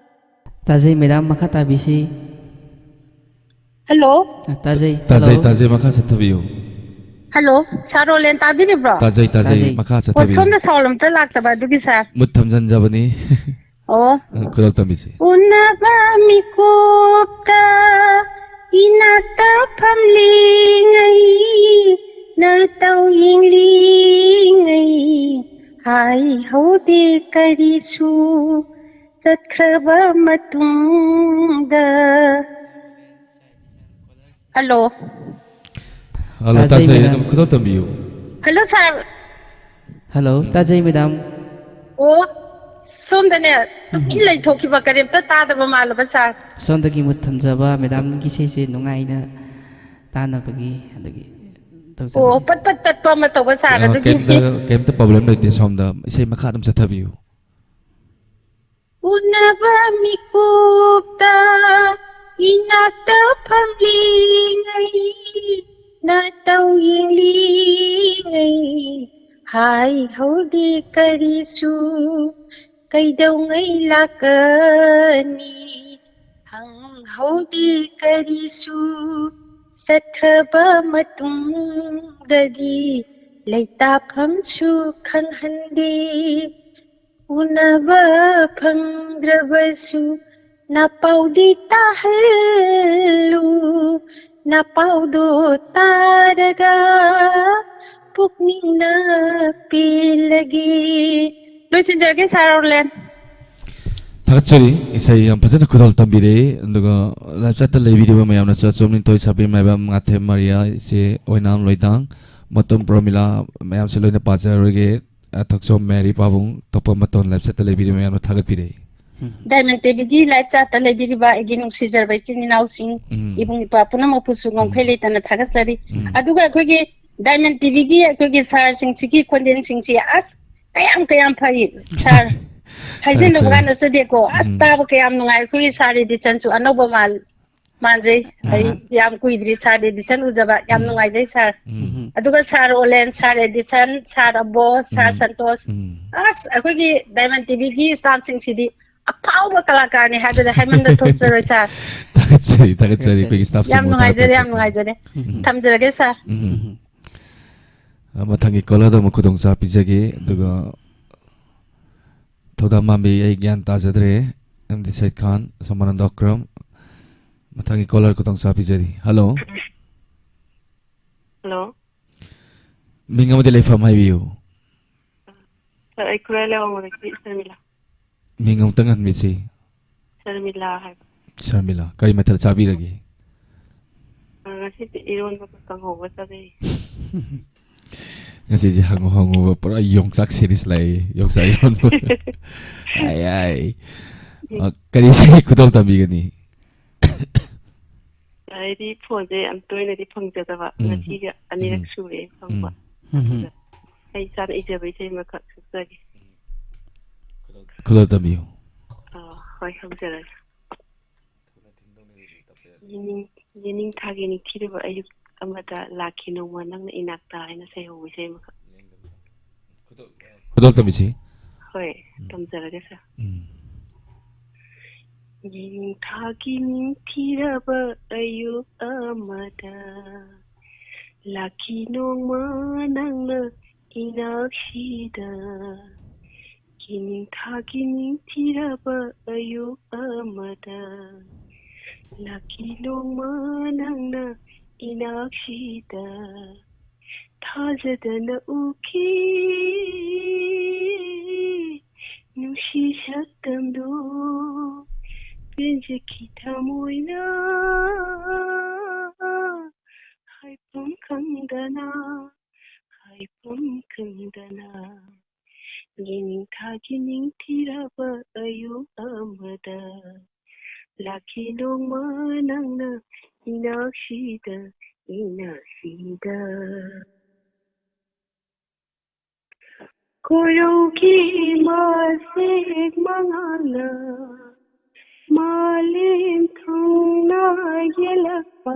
ꯇꯥꯖꯩ ꯃꯦꯗꯥꯝ, ꯃꯈꯥ ꯇꯥꯕꯤꯁꯤ꯫ ꯍꯜꯂꯣ꯫ ꯑ, ꯇꯥꯖꯩ꯫ ꯇꯥꯖꯩ, ꯍꯜꯂꯣ꯫ ꯇꯥꯖꯩ, ꯃꯈꯥ ꯆꯠꯊꯕꯤꯌꯨ꯫ ꯍꯜꯂꯣ, ꯁꯥꯔ ꯔꯣꯂꯦꯟ ꯇꯥꯕꯤꯔꯤꯕ꯭ꯔꯣ? ꯇꯥꯖꯩ, ꯇꯥꯖꯩ, ꯇꯥꯖꯩ꯫ ꯃꯈꯥ ꯑꯣ, ꯆꯠꯊꯕꯤꯌꯨ꯫ ꯁꯣꯝꯗ ꯁꯥꯎꯟ ꯑꯝꯇ ꯂꯥꯛꯇꯕ ꯑꯗꯨꯒꯤ ꯁꯥꯔ꯫ ꯃꯨꯠ ꯊꯝꯖꯟꯖꯕꯅꯤ꯫ ꯑꯣ꯫ ꯑ, ꯈꯨꯗꯣꯜ ꯇꯝꯕꯤꯁꯤ꯫ ꯎꯅꯕ ꯃꯤꯀꯨꯞꯇ ꯏꯅꯥꯛꯇ ꯐꯝꯂꯤꯉꯩ ꯅꯥꯇꯧ ꯌꯦꯡꯂꯤꯉꯩ ꯍꯥꯏꯍꯧꯗꯦ ꯀꯔꯤꯁꯨ ꯆꯠꯈ꯭ꯔꯕ ꯃꯇꯨꯡꯗ꯫ ꯍꯜꯂꯣ꯫ ꯍꯜꯂꯣ, ꯇꯥꯖꯩ, ꯇꯥꯖꯩ, ꯃꯦꯗꯥꯝ꯫ ꯑꯗꯨꯝ ꯈꯨꯗꯣꯜ ꯇꯝꯕꯤꯌꯨ꯫ ꯍꯜꯂꯣ, ꯁꯥꯔ꯫ ꯍꯜꯂꯣ, ꯇꯥꯖꯩ, ꯃꯦꯗꯥꯝ꯫ ꯑꯣ, ꯁꯣꯝꯗꯅꯦ, ꯇꯨꯃꯤꯟ ꯎꯝ꯫ ꯂꯩꯊꯣꯛꯈꯤꯕ, ꯀꯔꯤꯝꯇ ꯇꯥꯗꯕ ꯃꯥꯜꯂꯕ, ꯁꯥꯔ꯫ ꯁꯣꯝꯗꯒꯤ ꯃꯨꯠ ꯊꯝꯖꯕ, ꯃꯦꯗꯥꯝꯒꯤ ꯏꯁꯩꯁꯦ ꯅꯨꯡꯉꯥꯏꯅ ꯇꯥꯅꯕꯒꯤ, ꯑꯗꯨꯒꯤ ꯑꯣ, ꯇꯧꯖꯕꯅꯤ꯫ ꯄꯠ ꯄꯠ ꯇꯠꯄ ꯑꯃ ꯇꯧꯕ, ꯁꯥꯔ, ꯑ, ꯑꯗꯨꯒꯤꯅꯦ꯫ ꯀꯩꯝꯇ, ꯀꯩꯝꯇ ꯄ꯭ꯔꯣꯕ꯭ꯂꯦꯝ ꯂꯩꯇꯦ, ꯁꯣꯝꯗ ꯏꯁꯩ ꯃꯈꯥ ꯑꯗꯨꯝ ꯆꯠꯊꯕꯤꯌꯨ꯫ ꯎꯅꯕ ꯃꯤꯀꯨꯞꯇ ꯏꯅꯥꯛꯇ ꯐꯝꯂꯤꯉꯩ, ꯅꯥꯇꯧ ꯌꯦꯡꯂꯤꯉꯩ, ꯍꯥꯏꯍꯧꯗꯦ ꯀꯔꯤꯁꯨ ꯀꯩꯗꯧꯉꯩ ꯂꯥꯛꯀꯅꯤ, ꯍꯪꯍꯧꯗꯦ ꯀꯔꯤꯁꯨ ꯆꯠꯈ꯭ꯔꯕ ꯃꯇꯨꯡꯗꯗꯤ, ꯂꯩꯇꯥꯐꯝꯁꯨ ꯈꯪꯍꯟꯗꯦ꯫ ꯎꯅꯕ ꯐꯪꯗ꯭ꯔꯕꯁꯨ ꯅꯄꯥꯎꯗꯤ ꯇꯥꯍꯜꯂꯨ, ꯅꯄꯥꯎꯗꯣ ꯇꯥꯔꯒ ꯄꯨꯛꯅꯤꯡꯅ ꯄꯦꯜꯂꯒꯦ꯫ ꯂꯣꯏꯁꯤꯟꯖꯔꯒꯦ, ꯁꯥꯔ ꯑꯣꯔꯂꯦꯟ꯫ ꯊꯥꯒꯠꯆꯔꯤ꯫ ꯏꯁꯩ ꯌꯥꯝ ꯐꯖꯅ ꯈꯨꯗꯣꯜ ꯇꯝꯕꯤꯔꯛꯏ꯫ ꯑꯗꯨꯒ live chat ꯇ ꯂꯩꯕꯤꯔꯤꯕ ꯃꯌꯥꯝꯅꯁꯨ ꯑꯆꯨꯝ ꯅꯤꯡꯊꯣꯏ ꯁꯥꯕꯤ ꯃꯥꯏꯕꯝ ꯉꯥꯊꯦꯝ ꯃꯔꯤꯌꯥ ꯏꯆꯦ ꯑꯣꯏꯅꯥꯝ ꯂꯣꯏꯗꯥꯡ ꯃꯇꯣꯝ ꯄ꯭ꯔꯣꯃꯤꯂꯥ ꯃꯌꯥꯝꯁꯦ ꯂꯣꯏꯅ ꯄꯥꯖꯔꯣꯏꯒꯦ꯫ ꯑ, ꯊꯣꯛꯆꯣꯝ ꯃꯦꯔꯤ ꯄꯥꯕꯨꯡ ꯇꯣꯞꯄ ꯃꯇꯣꯟ live chat ꯇ ꯂꯩꯕꯤꯔꯤꯕ ꯃꯌꯥꯝꯅ ꯊꯥꯒꯠꯄꯤꯔꯛꯏ꯫ ꯗꯥꯏꯃꯟ ꯇꯤꯚꯤꯒꯤ live chat ꯇ ꯂꯩꯕꯤꯔꯤꯕ ꯑꯩꯒꯤ ꯅꯨꯡꯁꯤꯖꯔꯕ ꯏꯆꯤꯟ ꯏꯅꯥꯎꯁꯤꯡ, ꯎꯝ꯫ ꯏꯕꯨꯡ ꯏꯄ꯭ꯋꯥ ꯄꯨꯝꯅꯃꯛꯄꯨꯁꯨ ꯉꯝꯈꯩ ꯂꯩꯇꯅ ꯊꯥꯒꯠꯆꯔꯤ꯫ ꯎꯝ꯫ ꯑꯗꯨꯒ ꯑꯩꯈꯣꯏꯒꯤ ꯗꯥꯏꯃꯟ ꯇꯤꯚꯤꯒꯤ ꯑꯩꯈꯣꯏꯒꯤ ꯁꯥꯔꯁꯤꯡꯁꯤꯒꯤ ꯈꯣꯟꯖꯦꯜꯁꯤꯡꯁꯤ ꯑꯁ ꯀꯌꯥꯝ ꯀꯌꯥꯝ ꯐꯩ ꯁꯥꯔ꯫ ꯍꯥꯏꯖꯤꯟꯅꯕ ꯊꯥꯒꯠꯆꯔꯤ꯫ ꯀꯥꯟꯅꯖꯗꯦꯀꯣ꯫ ꯑꯁ, ꯎꯝ꯫ ꯇꯥꯕ ꯀꯌꯥꯝ ꯅꯨꯡꯉꯥꯏ꯫ ꯑꯩꯈꯣꯏꯒꯤ ꯁꯥꯔ ꯑꯦꯗꯤꯁꯟꯁꯨ ꯑꯅꯧꯕ ꯃꯥꯜ-, ꯃꯥꯟꯖꯩ꯫ ꯑꯩ ꯑꯥ꯫ ꯌꯥꯝ ꯀꯨꯏꯗ꯭ꯔꯤ ꯁꯥꯔ ꯑꯦꯗꯤꯁꯟ ꯎꯖꯕ꯫ ꯌꯥꯝ ꯎꯝ꯫ ꯅꯨꯡꯉꯥꯏꯖꯩ ꯁꯥꯔ꯫ ꯎꯝ꯫ ꯑꯗꯨꯒ ꯁꯥꯔ ꯑꯣꯂꯦꯟ, ꯁꯥꯔ ꯑꯦꯗꯤꯁꯟ, ꯁꯥꯔ ꯑꯕꯣꯁ, ꯁꯥꯔ ꯎꯝ꯫ ꯁꯟꯇꯣꯁ, ꯎꯝ꯫ ꯑꯁ, ꯑꯩꯈꯣꯏꯒꯤ ꯗꯥꯏꯃꯟ ꯇꯤꯚꯤꯒꯤ staff ꯁꯤꯡꯁꯤꯗꯤ ꯑꯐꯥꯎꯕ ꯀꯂꯥꯀꯥꯔꯅꯤ ꯍꯥꯏꯕꯗ ꯍꯥꯏꯃꯟꯗ ꯊꯣꯛꯆꯔꯣꯏ ꯁꯥꯔ꯫ ꯊꯥꯒꯠꯆꯔꯤ, ꯊꯥꯒꯠꯆꯔꯤ꯫ ꯑꯩꯈꯣꯏꯒꯤ staff ꯁꯤꯡ ꯌꯥꯝ ꯑꯃꯨꯛ ꯅꯨꯡꯉꯥꯏꯖꯔꯦ, ꯊꯥꯒꯠꯄꯤꯔꯛꯄ꯫ ꯌꯥꯝ ꯅꯨꯡꯉꯥꯏꯖꯔꯦ꯫ ꯎꯝ꯫ ꯊꯝꯖꯔꯒꯦ ꯁꯥꯔ꯫ ꯎꯝ꯫ ꯑ, ꯃꯊꯪꯒꯤ caller ꯗ ꯑꯃꯨꯛ ꯈꯨꯗꯣꯡꯆꯥꯕ ꯄꯤꯖꯒꯦ꯫ ꯑꯗꯨꯒ ꯊꯧꯗꯥꯝ ꯃꯥꯟꯕꯤ, ꯑꯩ ꯒ꯭ꯌꯥꯟ ꯇꯥꯖꯗ꯭ꯔꯦ꯫ ꯑꯦꯝ ꯗꯤ ꯁꯩꯗ ꯈꯥꯟ, ꯁꯣꯃꯥꯅꯟꯗ ꯑꯀ꯭ꯔꯝ꯫ ꯃꯊꯪꯒꯤ caller ꯈꯨꯗꯣꯡꯆꯥꯕ ꯄꯤꯖꯔꯤ꯫ Hello꯫ Hello꯫ ꯃꯤꯡ ꯑꯃꯗꯤ ꯂꯩꯐꯝ ꯍꯥꯏꯕꯤꯌꯨ꯫ Sir, ꯑꯩ ꯈꯨꯔꯥꯏ ꯂꯩꯋꯥꯡꯃꯗꯒꯤ ꯁꯔꯃꯤꯂꯥ꯫ ꯃꯤꯡ ꯑꯃꯨꯛꯇꯪ ꯍꯟꯕꯤꯁꯤ꯫ ꯁꯔꯃꯤꯂꯥ ꯍꯥꯏꯕ꯫ ꯁꯔꯃꯤꯂꯥ, ꯀꯔꯤ ꯃꯊꯦꯜ ꯆꯥꯕꯤꯔꯒꯦ? ꯑ, ꯉꯁꯤꯗꯤ ꯏꯔꯣꯟꯕꯒ ꯀꯥꯡꯍꯧꯒ ꯆꯥꯖꯩ꯫ ꯉꯁꯤꯁꯦ ꯍꯪꯉꯨ ꯍꯪꯉꯨꯕ ꯄꯨꯔꯥ ꯌꯣꯡꯆꯥꯛ series ꯂꯥꯛꯑꯦ, ꯌꯣꯡꯆꯥꯛ ꯏꯔꯣꯟꯕ꯫ ꯑꯥꯏ, ꯑꯥꯏ꯫ ꯑ, ꯀꯔꯤ ꯏꯁꯩ ꯈꯨꯗꯣꯜ ꯇꯝꯕꯤꯒꯅꯤ? ꯑꯩꯗꯤ phone ꯁꯦ ꯌꯥꯝ ꯇꯣꯏꯅꯗꯤ ꯐꯪꯖꯗꯕ, ꯎꯝ꯫ ꯉꯁꯤꯒ ꯑꯅꯤꯔꯛ ꯎꯝ꯫ ꯁꯨꯔꯦ ꯐꯪꯕ꯫ ꯎꯝ꯫ ꯑꯗꯨꯗ ꯑꯩ ꯏꯁꯥꯅ ꯏꯖꯕ ꯏꯁꯩ ꯑꯃꯈꯛ ꯁꯛꯆꯒꯦ꯫ ꯈꯨꯗꯣꯜ ꯇꯝꯕꯤꯌꯨ꯫ ꯑ, ꯍꯣꯏ, ꯍꯧꯖꯔꯒꯦ꯫ ꯌꯦꯅꯤꯡ-, ꯌꯦꯅꯤꯡꯊꯥꯒꯤ ꯅꯤꯡꯊꯤꯔꯕ ꯑꯌꯨꯛ ꯑꯃꯗ ꯂꯥꯛꯈꯤ ꯅꯣꯡꯃ ꯅꯪꯅ ꯏꯅꯥꯛꯇ ꯍꯥꯏꯅ ꯁꯩꯍꯧꯕ ꯏꯁꯩ ꯑꯃꯈꯛ꯫ ꯈꯨꯗꯣꯜ ꯇꯝꯕꯤꯁꯤ꯫ ꯍꯣꯏ, ꯇꯝꯖꯔꯒꯦ, ꯁꯥꯔ꯫ ꯎꯝ꯫ ꯌꯦꯅꯤꯡꯊꯥꯒꯤ ꯅꯤꯡꯊꯤꯔꯕ ꯑꯌꯨꯛ ꯑꯃꯗ, ꯂꯥꯛꯈꯤ ꯅꯣꯡꯃ ꯅꯪꯅ ꯏꯅꯥꯛꯁꯤꯗ꯫ ꯌꯦꯅꯤꯡꯊꯥꯒꯤ ꯅꯤꯡꯊꯤꯔꯕ ꯑꯌꯨꯛ ꯑꯃꯗ, ꯂꯥꯛꯈꯤ ꯅꯣꯡꯃ ꯅꯪꯅ ꯏꯅꯥꯛꯁꯤꯗ꯫ ꯊꯥꯖꯗꯅ ꯎꯈꯤ ꯅꯨꯡꯁꯤ ꯁꯛꯇꯝꯗꯣ, ꯄꯦꯟꯖꯈꯤ ꯊꯃꯣꯏꯅ ꯍꯥꯏꯐꯝ ꯈꯪꯗꯅ, ꯍꯥꯏꯐꯝ ꯈꯪꯗꯅ꯫ ꯌꯦꯅꯤꯡꯊꯥꯒꯤ ꯅꯤꯡꯊꯤꯔꯕ ꯑꯌꯨꯛ ꯑꯃꯗ, ꯂꯥꯛꯈꯤ ꯅꯣꯡꯃ ꯅꯪꯅ ꯏꯅꯥꯛꯁꯤꯗ, ꯏꯅꯥꯛꯁꯤꯗ꯫ ꯀꯣꯏꯔꯧꯒꯤ ꯃꯁꯦꯛ ꯃꯉꯥꯜꯅ ꯃꯥꯂꯦꯝ ꯊꯨꯡꯅ ꯌꯦꯜꯂꯛꯄ,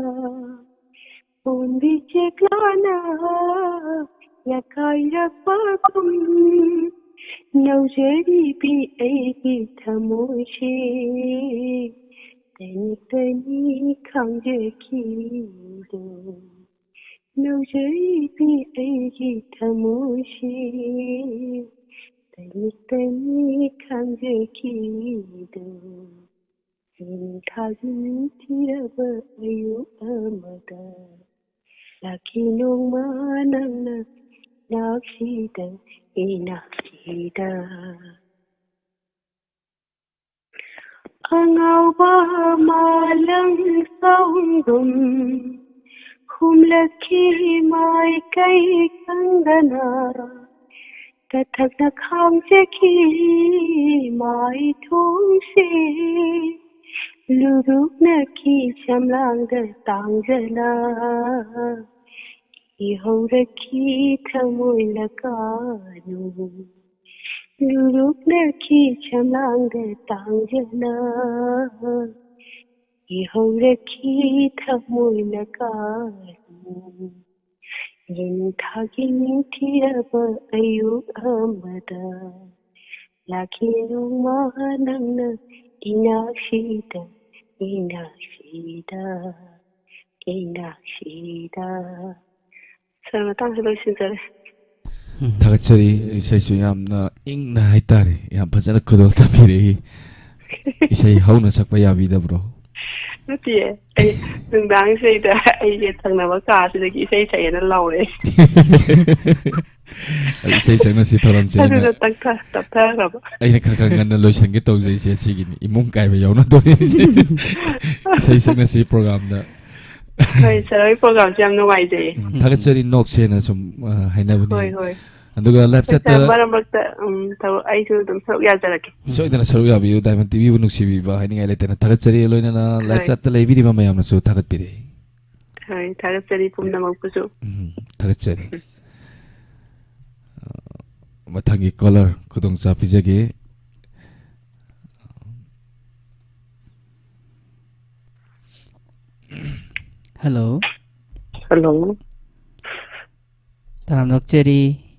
ꯄꯣꯝꯕꯤ ꯆꯦꯛꯂꯥꯅ ꯂꯛꯀꯥꯏꯔꯛꯄꯒꯨꯝ, ꯅꯧꯖꯔꯤꯕꯤ ꯑꯩꯒꯤ ꯊꯃꯣꯏꯁꯦ ꯇꯅꯤꯛ ꯇꯅꯤꯛ ꯈꯥꯡꯖꯈꯤꯗꯣ꯫ ꯅꯧꯖꯔꯤꯕꯤ ꯑꯩꯒꯤ ꯊꯃꯣꯏꯁꯦ ꯇꯅꯤꯛ ꯇꯅꯤꯛ ꯈꯥꯡꯖꯈꯤꯗꯣ꯫ ꯅꯤꯡꯊꯥꯒꯤ ꯅꯤꯡꯊꯤꯔꯕ ꯑꯌꯨꯛ ꯑꯃꯗ, ꯂꯥꯛꯈꯤ ꯅꯣꯡꯃ ꯅꯪꯅ ꯏꯅꯥꯛꯁꯤꯗ, ꯏꯅꯥꯛꯁꯤꯗ꯫ ꯑꯉꯥꯎꯕ ꯃꯥꯂꯪ ꯁꯣꯡꯒꯨꯝ ꯍꯨꯝꯂꯛꯈꯤ ꯃꯥꯏꯀꯩ ꯈꯪꯗꯅ, ꯇꯊꯛꯅ ꯈꯥꯡꯖꯈꯤ ꯃꯥꯏꯊꯣꯡꯁꯦ, ꯂꯨꯔꯨꯛꯅꯈꯤ ꯁꯝꯂꯥꯡꯗ ꯇꯥꯡꯖꯅ, ꯏꯍꯧꯔꯛꯈꯤ ꯊꯃꯣꯏ ꯂꯀꯥꯅꯨ꯫ ꯂꯨꯔꯨꯛꯅꯈꯤ ꯁꯝꯂꯥꯡꯗ ꯇꯥꯡꯖꯅ, ꯏꯍꯧꯔꯛꯈꯤ ꯊꯃꯣꯏ ꯂꯀꯥꯅꯨ꯫ ꯅꯤꯡꯊꯥꯒꯤ ꯅꯤꯡꯊꯤꯔꯕ ꯑꯌꯨꯛ ꯑꯃꯗ ꯂꯥꯛꯈꯤ ꯅꯣꯡꯃ ꯅꯪꯅ ꯏꯅꯥꯛꯁꯤꯗ, ꯏꯅꯥꯛꯁꯤꯗ, ꯏꯅꯥꯛꯁꯤꯗ꯫ ꯁꯥꯔ, ꯃꯇꯥꯡꯁꯤ ꯂꯣꯏꯁꯤꯟꯖꯔꯦ꯫ ꯊꯥꯒꯠꯆꯔꯤ꯫ ꯏꯁꯩꯁꯨ ꯌꯥꯝꯅ ꯏꯪꯅ ꯍꯥꯏꯇꯥꯔꯦ, ꯌꯥꯝ ꯐꯖꯅ ꯈꯨꯗꯣꯜ ꯇꯝꯕꯤꯔꯛꯏ꯫ ꯏꯁꯩ ꯍꯧꯅ ꯁꯛꯄ ꯌꯥꯕꯤꯗꯕ꯭ꯔꯣ? ꯅꯠꯇꯤꯌꯦ, ꯑꯩ ꯅꯨꯡꯗꯥꯡꯁꯤꯗꯩꯗ ꯑꯩꯒꯤ ꯊꯪꯅꯕ ꯀꯥꯁꯤꯗꯒꯤ ꯏꯁꯩ ꯁꯛꯑꯦꯅ ꯂꯥꯎꯔꯛꯑꯦ꯫ ꯑꯩ ꯏꯁꯩ ꯁꯛꯅꯁꯤ ꯊꯧꯔꯝꯁꯦ ꯑꯩꯅ, ꯑꯗꯨꯗ ꯇꯞꯊ-, ꯇꯞꯊꯈ꯭ꯔꯕ꯫ ꯑꯩꯅ ꯈꯔ ꯈꯔ ꯉꯟꯅ ꯂꯣꯏꯁꯤꯟꯒꯦ ꯇꯧꯖꯩꯁꯦ, ꯁꯤꯒꯤꯅꯤ ꯏꯃꯨꯡ ꯀꯥꯏꯕ ꯌꯥꯎꯅꯗꯣꯔꯤꯁꯦ꯫ ꯏꯁꯩ ꯁꯛꯅꯁꯤ ꯄ꯭ꯔꯣꯒꯥꯝꯗ꯫ ꯍꯣꯏ, ꯁꯥꯔ ꯍꯣꯏ ꯄ꯭ꯔꯣꯒꯥꯝꯁꯦ ꯌꯥꯝ ꯅꯨꯡꯉꯥꯏꯖꯩꯌꯦ꯫ ꯎꯝ, ꯊꯥꯒꯠꯆꯔꯤ, ꯅꯣꯛꯁꯦꯅ ꯁꯨꯝ, ꯑ, ꯍꯥꯏꯅꯕꯅꯤ꯫ ꯍꯣꯏ, ꯍꯣꯏ꯫ ꯑꯗꯨꯒ ꯂꯥꯏꯞ ꯍꯣꯏ, ꯁꯥꯔ, ꯆꯠꯇ ꯃꯔꯛ ꯃꯔꯛꯇ, ꯎꯝ, ꯊꯕꯛ, ꯑꯩꯁꯨ ꯑꯗꯨꯝ ꯁꯔꯨꯛ ꯌꯥꯖꯔꯛꯀꯦ꯫ ꯁꯣꯏꯗꯅ ꯁꯔꯨꯛ ꯌꯥꯕꯤꯌꯨ, ꯗꯥꯏꯃꯟ ꯇꯤꯚꯤꯕꯨ ꯅꯨꯡꯁꯤꯕꯤꯕ ꯍꯥꯏꯅꯤꯡꯉꯥꯏ ꯂꯩꯇꯅ ꯊꯥꯒꯠꯆꯔꯤ, ꯂꯣꯏꯅꯅ ꯂꯥꯏꯞ ꯍꯣꯏ꯫ ꯆꯠꯇ ꯂꯩꯕꯤꯔꯤꯕ ꯃꯌꯥꯝꯅꯁꯨ ꯊꯥꯒꯠꯄꯤꯔꯤ꯫ ꯍꯣꯏ, ꯊꯥꯒꯠꯆꯔꯤ ꯄꯨꯝꯅꯃꯛꯄꯨꯁꯨ꯫ ꯎꯝ, ꯊꯥꯒꯠꯆꯔꯤ꯫ ꯎꯝ꯫ ꯃꯊꯪꯒꯤ ꯀꯣꯂꯔ ꯈꯨꯗꯣꯡꯆꯥ ꯄꯤꯖꯒꯦ꯫ ꯍꯜꯂꯣ꯫ ꯍꯜꯂꯣ꯫ ꯇꯔꯥꯝꯅ ꯑꯣꯛꯆꯔꯤ꯫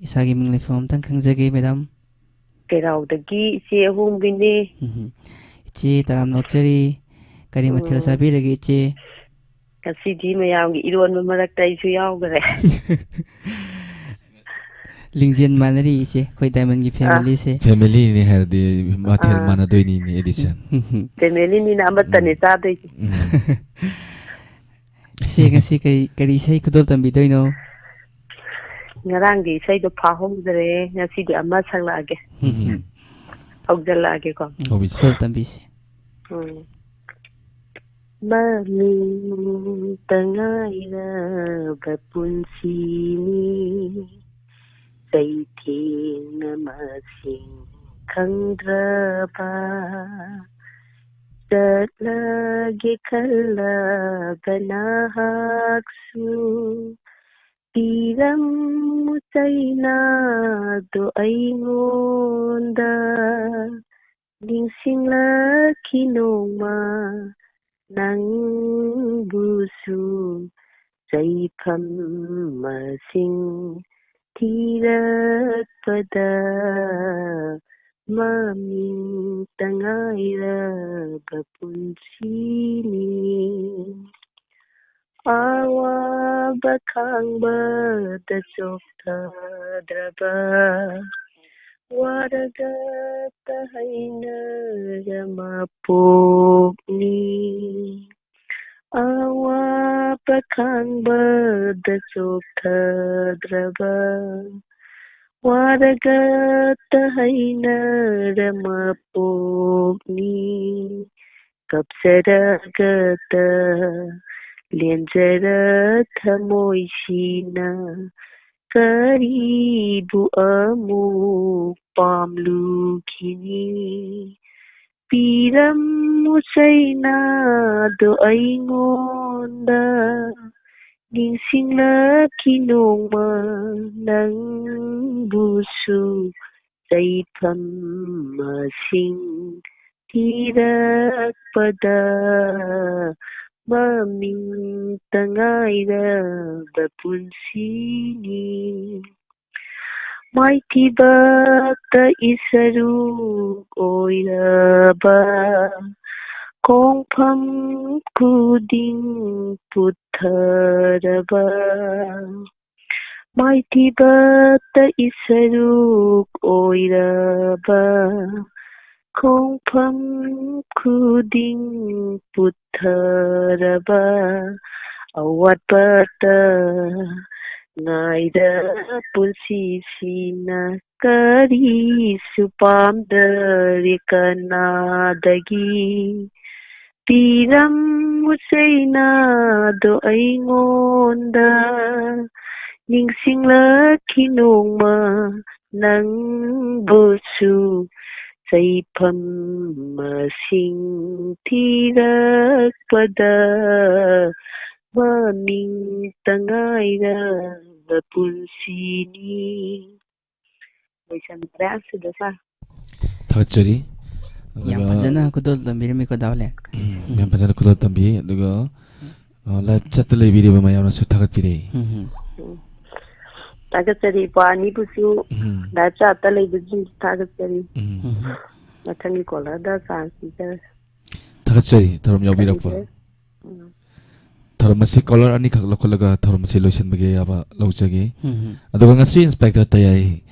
ꯏꯁꯥꯒꯤ ꯃꯤꯡ ꯂꯩꯐꯝ ꯑꯝꯇꯪ ꯈꯪꯖꯒꯦ, ꯃꯦꯗꯥꯝ꯫ ꯆꯩꯔꯥꯎꯗꯒꯤ ꯏꯆꯦ ꯑꯍꯣꯡꯕꯤꯅꯦ꯫ ꯎꯝ꯫ ꯏꯆꯦ, ꯇꯔꯥꯝꯅ ꯑꯣꯛꯆꯔꯤ꯫ ꯀꯔꯤ ꯃꯊꯦꯜ ꯎꯝ꯫ ꯆꯥꯕꯤꯔꯒꯦ, ꯏꯆꯦ? ꯉꯁꯤꯗꯤ ꯃꯌꯥꯝꯒꯤ ꯏꯔꯣꯟꯕ ꯃꯔꯛꯇ ꯑꯩꯁꯨ ꯌꯥꯎꯈ꯭ꯔꯦ꯫ ꯂꯤꯡꯖꯦꯜ ꯃꯥꯟꯅꯔꯤ, ꯏꯆꯦ, ꯑꯩꯈꯣꯏ ꯗꯥꯏꯃꯟꯒꯤ ꯑꯥ꯫ ꯐꯦꯃꯤꯂꯤꯁꯦ꯫ ꯐꯦꯃꯤꯂꯤꯅꯤ ꯍꯥꯏꯔꯗꯤ ꯃꯊꯦꯜ ꯑꯥ꯫ ꯃꯥꯟꯅꯗꯣꯏꯅꯤꯅꯦ, ꯑꯦꯗꯤꯁꯟ꯫ ꯎꯝ꯫ ꯐꯦꯃꯤꯂꯤꯅꯤꯅ ꯑꯃꯠꯇꯅꯦ ꯎꯝ꯫ ꯆꯥꯗꯣꯏꯁꯦ꯫ ꯎꯝ꯫ ꯏꯆꯦ, ꯉꯁꯤ ꯀꯔꯤ, ꯀꯔꯤ ꯏꯁꯩ ꯈꯨꯗꯣꯜ ꯇꯝꯕꯤꯗꯣꯏꯅꯣ? ꯉꯔꯥꯡꯒꯤ ꯏꯁꯩꯗꯣ ꯐꯥꯍꯧꯗ꯭ꯔꯦ, ꯉꯁꯤꯗꯤ ꯑꯃ ꯁꯛꯂꯛꯑꯒꯦ꯫ ꯎꯝ꯫ ꯍꯧꯖꯤꯜꯂꯛꯑꯒꯦꯀꯣ꯫ ꯍꯧꯕꯤꯁꯤ꯫ ꯈꯨꯗꯣꯜ ꯇꯝꯕꯤꯁꯤ꯫ ꯎꯝ꯫ ꯃꯃꯤꯡꯇ ꯉꯥꯏꯔꯕ ꯄꯨꯟꯁꯤꯅꯤ, ꯆꯩꯊꯦꯡꯅ ꯃꯁꯤꯡ ꯈꯪꯗ꯭ꯔꯕ꯫ ꯆꯠꯂꯒꯦ ꯈꯜꯂꯕ ꯅꯍꯥꯛꯁꯨ, ꯄꯤꯔꯝꯃꯨ ꯆꯩꯅꯥꯗꯣ ꯑꯩꯉꯣꯟꯗ꯫ ꯅꯤꯡꯁꯤꯡꯂꯛꯈꯤ ꯅꯣꯡꯃ ꯅꯪꯕꯨꯁꯨ, ꯆꯩꯐꯝ ꯃꯁꯤꯡ ꯊꯤꯔꯛꯄꯗ ꯃꯃꯤꯡꯇ ꯉꯥꯏꯔꯕ ꯄꯨꯟꯁꯤꯅꯤ꯫ ꯑꯋꯥꯕ ꯈꯥꯡꯕꯗ ꯆꯣꯛꯊꯗ꯭ꯔꯕ, ꯋꯥꯔꯒꯇ ꯍꯩꯅꯔ ꯃꯄꯣꯛꯅꯤ꯫ ꯑꯋꯥꯕ ꯈꯥꯡꯕꯗ ꯆꯣꯛꯊꯗ꯭ꯔꯕ, ꯋꯥꯔꯒꯇ ꯍꯩꯅꯔ ꯃꯄꯣꯛꯅꯤ꯫ ꯀꯞꯆꯔꯒꯇ ꯂꯦꯟꯖꯔ ꯊꯃꯣꯏꯁꯤꯅ ꯀꯔꯤꯕꯨ ꯑꯃꯨꯛ ꯄꯥꯝꯂꯨꯈꯤꯅꯤ? ꯄꯤꯔꯝꯃꯨ ꯆꯩꯅꯥꯗꯣ ꯑꯩꯉꯣꯟꯗ, ꯅꯤꯡꯁꯤꯡꯂꯛꯈꯤ ꯅꯣꯡꯃ ꯅꯪꯕꯨꯁꯨ꯫ ꯆꯩꯐꯝ ꯃꯁꯤꯡ ꯊꯤꯔꯛꯄꯗ ꯃꯃꯤꯡꯇ ꯉꯥꯏꯔꯕ ꯄꯨꯟꯁꯤꯅꯤ꯫ ꯃꯥꯏꯊꯤꯕꯇ ꯏꯁꯔꯨꯛ ꯑꯣꯏꯔꯕ, ꯈꯣꯡꯐꯝ ꯈꯨꯗꯤꯡ ꯄꯨꯊꯔꯕ, ꯃꯥꯏꯊꯤꯕꯇ ꯏꯁꯔꯨꯛ ꯑꯣꯏꯔꯕ, ꯈꯣꯡꯐꯝ ꯈꯨꯗꯤꯡ ꯄꯨꯊꯔꯕ, ꯑꯋꯥꯠꯄꯇ ꯉꯥꯏꯔ ꯄꯨꯟꯁꯤꯁꯤꯅ ꯀꯔꯤꯁꯨ ꯄꯥꯝꯗꯔꯦ ꯀꯅꯥꯗꯒꯤ꯫ ꯄꯤꯔꯝꯃꯨ ꯆꯩꯅꯥꯗꯣ ꯑꯩꯉꯣꯟꯗ, ꯅꯤꯡꯁꯤꯡꯂꯛꯈꯤ ꯅꯣꯡꯃ ꯅꯪꯕꯨꯁꯨ꯫ ꯆꯩꯐꯝ ꯃꯁꯤꯡ ꯊꯤꯔꯛꯄꯗ ꯃꯃꯤꯡꯇ ꯉꯥꯏꯔꯕ ꯄꯨꯟꯁꯤꯅꯤ꯫ ꯂꯣꯏꯁꯟꯈ꯭ꯔꯦ ꯁꯤꯗ ꯁꯥꯔ꯫ ꯊꯥꯒꯠꯆꯔꯤ꯫ ꯌꯥꯝ ꯑꯗꯨꯒ, ꯐꯖꯅ ꯈꯨꯗꯣꯜ ꯇꯝꯕꯤꯔꯝꯃꯤꯀꯣ ꯗꯥꯎꯂꯦꯟ꯫ ꯎꯝ, ꯌꯥꯝ ꯐꯖꯅ ꯈꯨꯗꯣꯜ ꯇꯝꯕꯤ꯫ ꯑꯗꯨꯒ ꯑ, live chat ꯇ ꯂꯩꯕꯤꯔꯤꯕ ꯃꯌꯥꯝꯅꯁꯨ ꯊꯥꯒꯠꯄꯤꯔꯛꯏ꯫ ꯎꯝ꯫ ꯎꯝ꯫ ꯊꯥꯒꯠꯆꯔꯤ꯫ ꯏꯄ꯭ꯋꯥ ꯑꯅꯤꯕꯨꯁꯨ ꯎꯝ꯫ Live chat ꯇ ꯂꯩꯕꯁꯤꯡ ꯊꯥꯒꯠꯆꯔꯤ꯫ ꯎꯝ꯫ ꯎꯝ꯫ ꯃꯊꯪꯒꯤ caller ꯗ chance ꯄꯤꯖꯔꯒꯦ꯫ ꯊꯥꯒꯠꯆꯔꯤ, ꯊꯧꯔꯝ ꯌꯥꯎꯕꯤꯔꯛꯄ꯫ ꯊꯥꯒꯠꯆꯔꯤ꯫ ꯎꯝ꯫ ꯊꯧꯔꯝ ꯑꯁꯤ caller ꯑꯅꯤꯈꯛ ꯂꯧꯈꯠꯂꯒ ꯊꯧꯔꯝ ꯑꯁꯤ ꯂꯣꯏꯁꯤꯟꯕꯒꯤ ꯑꯌꯥꯕ ꯂꯧꯖꯒꯦ꯫ ꯎꯝ꯫ ꯑꯗꯨꯒ ꯉꯁꯤ Inspector ꯇꯌꯥꯏ,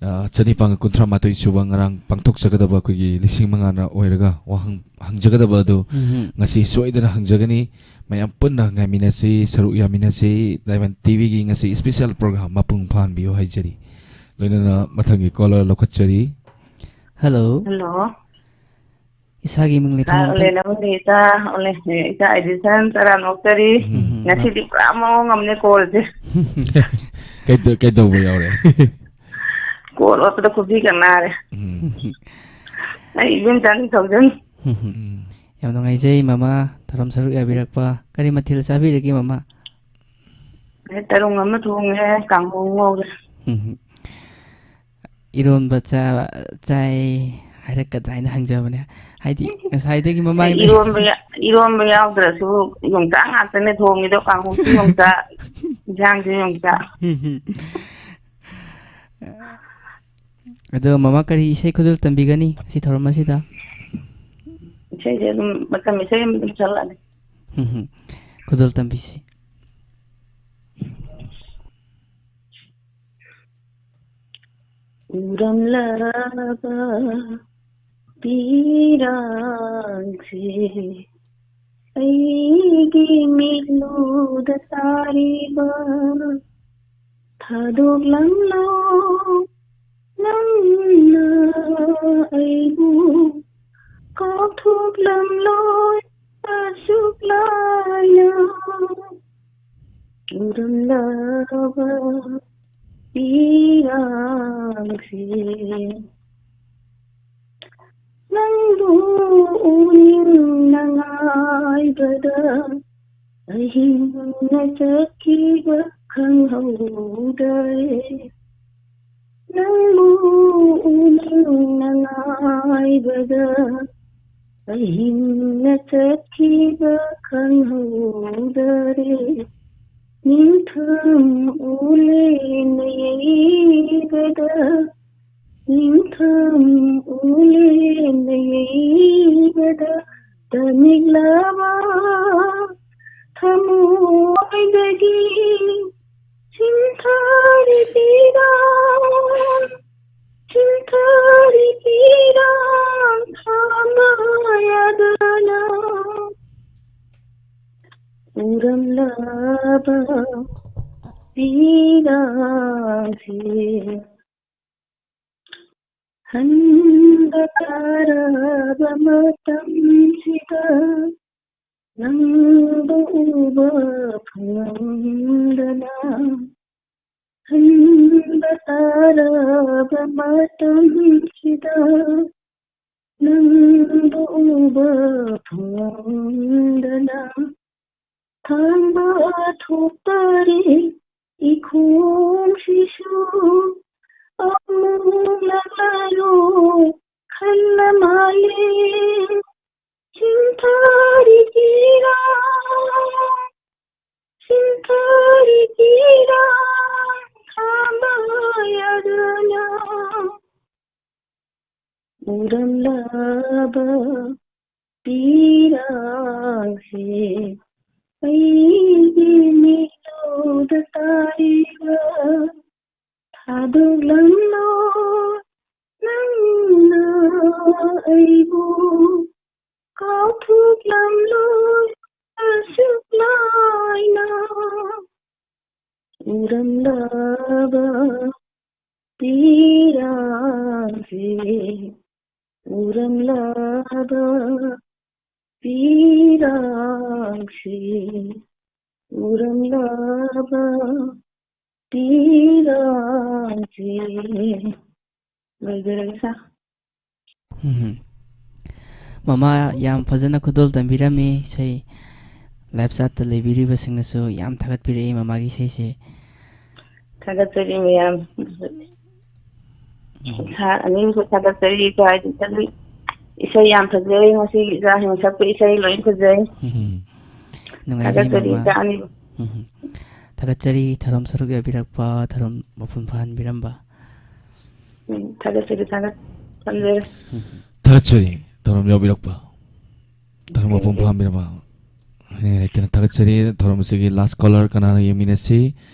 ꯑ, ꯆꯅꯤꯄꯥꯟꯒ ꯀꯨꯟꯊ꯭ꯔꯥ ꯃꯥꯊꯣꯏ ꯁꯨꯕ ꯉꯔꯥꯡ ꯄꯥꯡꯊꯣꯛꯆꯒꯗꯕ ꯑꯩꯈꯣꯏꯒꯤ ꯂꯤꯁꯤꯡ ꯃꯉꯥꯅ ꯑꯣꯏꯔꯒ ꯋꯥꯍꯪ ꯍꯪꯖꯒꯗꯕ ꯑꯗꯨ ꯎꯝ꯫ ꯉꯁꯤ ꯁꯣꯏꯗꯅ ꯍꯪꯖꯒꯅꯤ꯫ ꯃꯌꯥꯝ ꯄꯨꯟꯅ ꯉꯥꯏꯃꯤꯟꯅꯁꯤ, ꯁꯔꯨꯛ ꯌꯥꯃꯤꯟꯅꯁꯤ꯫ Diamond ꯇꯤ ꯚꯤꯒꯤ ꯉꯁꯤ special program ꯃꯄꯨꯡ ꯐꯥꯍꯟꯕꯤꯌꯨ ꯍꯥꯏꯖꯔꯤ꯫ ꯂꯣꯏꯅꯅ ꯃꯊꯪꯒꯤ caller ꯂꯧꯈꯠꯆꯔꯤ꯫ Hello꯫ Hello꯫ ꯏꯁꯥꯒꯤ ꯃꯤꯡ ꯂꯩꯐꯝ ꯏꯆꯥ ꯑꯝꯇꯪ ꯑꯣꯂꯦ, ꯅꯪꯒꯤ ꯏꯆꯥ ꯑꯣꯂꯦ, ꯏꯆꯥ ꯑꯦꯗꯤꯁꯟ ꯇꯔꯥꯝꯅ ꯑꯣꯛꯆꯔꯤ꯫ ꯎꯝ꯫ ꯉꯁꯤꯗꯤ ꯄꯨꯔꯥ ꯃꯑꯣꯡ ꯑꯃꯅꯦ call ꯁꯦ꯫ ꯀꯩꯗ-, ꯀꯩꯗꯧꯕ ꯌꯥꯎꯔꯦ? Call ꯑꯣꯠꯄꯗ ꯈꯨꯕꯤꯒ ꯅꯥꯔꯦ꯫ ꯎꯝ꯫ ꯑꯩ ꯏꯕꯦꯝꯆꯥ ꯅꯤꯡꯊꯧꯖꯝ꯫ ꯎꯝ꯫ ꯌꯥꯝ ꯅꯨꯡꯉꯥꯏꯖꯩ ꯃꯃꯥ, ꯊꯧꯔꯝ ꯁꯔꯨꯛ ꯌꯥꯕꯤꯔꯛꯄ꯫ ꯀꯔꯤ ꯃꯊꯦꯜ ꯆꯥꯕꯤꯔꯒꯦ ꯃꯃꯥ? ꯑꯩ ꯇꯔꯨꯡ ꯑꯃ ꯊꯣꯡꯉꯦ, ꯀꯥꯡꯍꯧ ꯉꯧꯔꯦ꯫ ꯎꯝ꯫ ꯏꯔꯣꯟꯕ ꯆꯥ-, ꯆꯥꯏ ꯍꯥꯏꯔꯛꯀꯗ꯭ꯔꯥ ꯍꯥꯏꯅ ꯍꯪꯖꯕꯅꯦ꯫ ꯍꯥꯏꯗꯤ ꯉꯁꯥꯏꯗꯒꯤ ꯑꯦ, ꯃꯃꯥꯡꯗ ꯏꯔꯣꯟꯕ ꯌꯥ-, ꯏꯔꯣꯟꯕ ꯌꯥꯎꯗ꯭ꯔꯁꯨ ꯌꯣꯡꯆꯥꯛ ꯉꯥꯛꯇꯅꯦ ꯊꯣꯡꯉꯤꯗꯣ, ꯀꯥꯡꯍꯧꯁꯨ ꯌꯣꯡꯆꯥꯛ, ꯏꯟꯁꯥꯡꯁꯨ ꯌꯣꯡꯆꯥꯛ꯫ ꯎꯝ꯫ ꯑꯗꯣ ꯃꯃꯥ ꯀꯔꯤ ꯏꯁꯩ ꯈꯨꯗꯣꯜ ꯇꯝꯕꯤꯒꯅꯤ ꯉꯁꯤ ꯊꯧꯔꯝ ꯑꯁꯤꯗ? ꯏꯁꯩꯁꯦ ꯑꯗꯨꯝ ꯃꯇꯝ ꯏꯁꯩ ꯑꯃ ꯑꯗꯨꯝ ꯁꯛꯂꯛꯑꯅꯤ꯫ ꯎꯝ꯫ ꯈꯨꯗꯣꯜ ꯇꯝꯕꯤꯁꯤ꯫ ꯎꯔꯝꯂꯕ ꯄꯤꯔꯥꯡꯁꯦ ꯑꯩꯒꯤ ꯃꯤꯠꯂꯨꯗ ꯇꯥꯔꯤꯕ ꯊꯥꯗꯣꯛꯂꯝꯂꯣ ꯅꯪꯅ ꯑꯩꯕꯨ ꯀꯥꯎꯊꯣꯛꯂꯝꯂꯣꯏ ꯑꯁꯨꯛ ꯂꯥꯏꯅ ꯎꯔꯝꯂꯕ ꯄꯤꯔꯥꯡꯁꯦ ꯅꯪꯕꯨ ꯎꯅꯤꯡꯅ ꯉꯥꯏꯕꯗ ꯑꯍꯤꯡꯅ ꯆꯠꯈꯤꯕ ꯈꯪꯍꯧꯗꯔꯦ ꯅꯪꯕꯨ ꯎꯅꯤꯡꯅ ꯉꯥꯏꯕꯗ ꯑꯍꯤꯡꯅ ꯆꯠꯈꯤꯕ ꯈꯪꯍꯧꯗꯔꯦ, ꯅꯤꯡꯊꯝ ꯎꯂꯦꯟꯅ ꯌꯩꯕꯗ, ꯅꯤꯡꯊꯝ ꯎꯂꯦꯟꯅ ꯌꯩꯕꯗ ꯇꯅꯤꯛꯂꯕ ꯊꯃꯣꯏꯗꯒꯤ ꯆꯤꯟꯊꯔꯤꯕꯤꯔꯥ, ꯆꯤꯟꯊꯔꯤꯕꯤꯔꯥ ꯈꯥꯝꯕ ꯌꯥꯗꯅ ꯎꯔꯝꯂꯕ ꯄꯤꯔꯥꯡꯁꯦ꯫ ꯍꯟꯕ ꯇꯥꯔꯕ ꯃꯇꯝꯁꯤꯗ ꯅꯪꯕꯨ ꯎꯕ ꯐꯪꯂꯝꯗꯅ, ꯍꯟꯕ ꯇꯥꯔꯕ ꯃꯇꯝꯁꯤꯗ ꯅꯪꯕꯨ ꯎꯕ ꯐꯪꯂꯝꯗꯅ, ꯊꯥꯡꯕ ꯊꯣꯛꯇꯔꯦ ꯏꯈꯣꯡꯁꯤꯁꯨ ꯑꯃꯨꯛ ꯂꯥꯛꯂꯔꯣꯏ ꯈꯜꯂ ꯃꯥꯜꯂꯦ꯫ ꯆꯤꯟꯊꯔꯤꯕꯤꯔꯥ, ꯆꯤꯟꯊꯔꯤꯕꯤꯔꯥ ꯈꯥꯝꯕ ꯌꯥꯗꯅ ꯎꯔꯝꯂꯕ ꯄꯤꯔꯥꯡꯁꯦ꯫ ꯑꯩꯒꯤ ꯃꯤꯠꯂꯨꯗ ꯇꯥꯔꯤꯕ ꯊꯥꯗꯣꯛꯂꯝꯂꯣ ꯅꯪꯅ ꯑꯩꯕꯨ, ꯀꯥꯎꯊꯣꯛꯂꯝꯂꯣ ꯑꯁꯨꯛ ꯂꯥꯏꯅ꯫ ꯎꯔꯝꯂꯕ ꯄꯤꯔꯥꯡꯁꯦ, ꯎꯔꯝꯂꯕ ꯄꯤꯔꯥꯡꯁꯦ, ꯎꯔꯝꯂꯕ ꯄꯤꯔꯥꯡꯁꯦ꯫ ꯂꯣꯏꯖꯔꯒꯦ, ꯁꯥꯔ꯫ ꯎꯝ꯫ ꯃꯃꯥ ꯌꯥꯝ ꯐꯖꯅ ꯈꯨꯗꯣꯜ ꯇꯝꯕꯤꯔꯝꯃꯤ꯫ ꯏꯁꯩ live chat ꯇ ꯂꯩꯕꯤꯔꯤꯕꯁꯤꯡꯅꯁꯨ ꯌꯥꯝ ꯊꯥꯒꯠꯄꯤꯔꯛꯏ ꯃꯃꯥꯒꯤ ꯏꯁꯩꯁꯦ꯫ ꯊꯥꯒꯠꯆꯔꯤ ꯃꯌꯥꯝ꯫ ꯎꯝ꯫ ꯁꯥꯔ ꯑꯅꯤꯕꯨꯁꯨ ꯊꯥꯒꯠꯆꯔꯤ, ꯏꯀꯥꯏꯗꯤ ꯈꯜꯂꯤ꯫ ꯏꯁꯩ ꯌꯥꯝ ꯐꯖꯩ, ꯉꯁꯤꯒꯤ ꯏꯆꯥꯁꯤꯡ ꯁꯛꯄ ꯏꯁꯩ ꯂꯣꯏ ꯐꯖꯩ꯫ ꯎꯝ꯫ ꯅꯨꯡꯉꯥꯏꯖꯩ, ꯊꯥꯒꯠꯆꯔꯤ, ꯃꯃꯥ꯫ ꯏꯆꯥ ꯑꯅꯤꯕꯨ꯫ ꯎꯝ꯫ ꯊꯥꯒꯠꯆꯔꯤ, ꯊꯧꯔꯝ ꯁꯔꯨꯛ ꯌꯥꯕꯤꯔꯛꯄ, ꯊꯧꯔꯝ ꯃꯄꯨꯡ ꯐꯥꯍꯟꯕꯤꯔꯝꯕ꯫ ꯎꯝ, ꯊꯥꯒꯠꯆꯔꯤ, ꯊꯥꯒꯠ-, ꯊꯝꯖꯔꯦ꯫ ꯎꯝ꯫ ꯊꯥꯒꯠꯆꯔꯤ, ꯊꯧꯔꯝ ꯌꯥꯎꯕꯤꯔꯛꯄ꯫ ꯊꯧꯔꯝ ꯃꯄꯨꯡ ꯐꯥꯍꯟꯕꯤꯔꯝꯕ꯫ ꯍꯥꯏꯅꯤꯡꯉꯥꯏ ꯂꯩꯇꯅ ꯊꯥꯒꯠꯆꯔꯤ꯫ ꯊꯧꯔꯝ ꯑꯁꯤꯒꯤ last caller ꯀꯅꯥꯅꯣ ꯌꯦꯡꯃꯤꯟꯅꯁꯤ꯫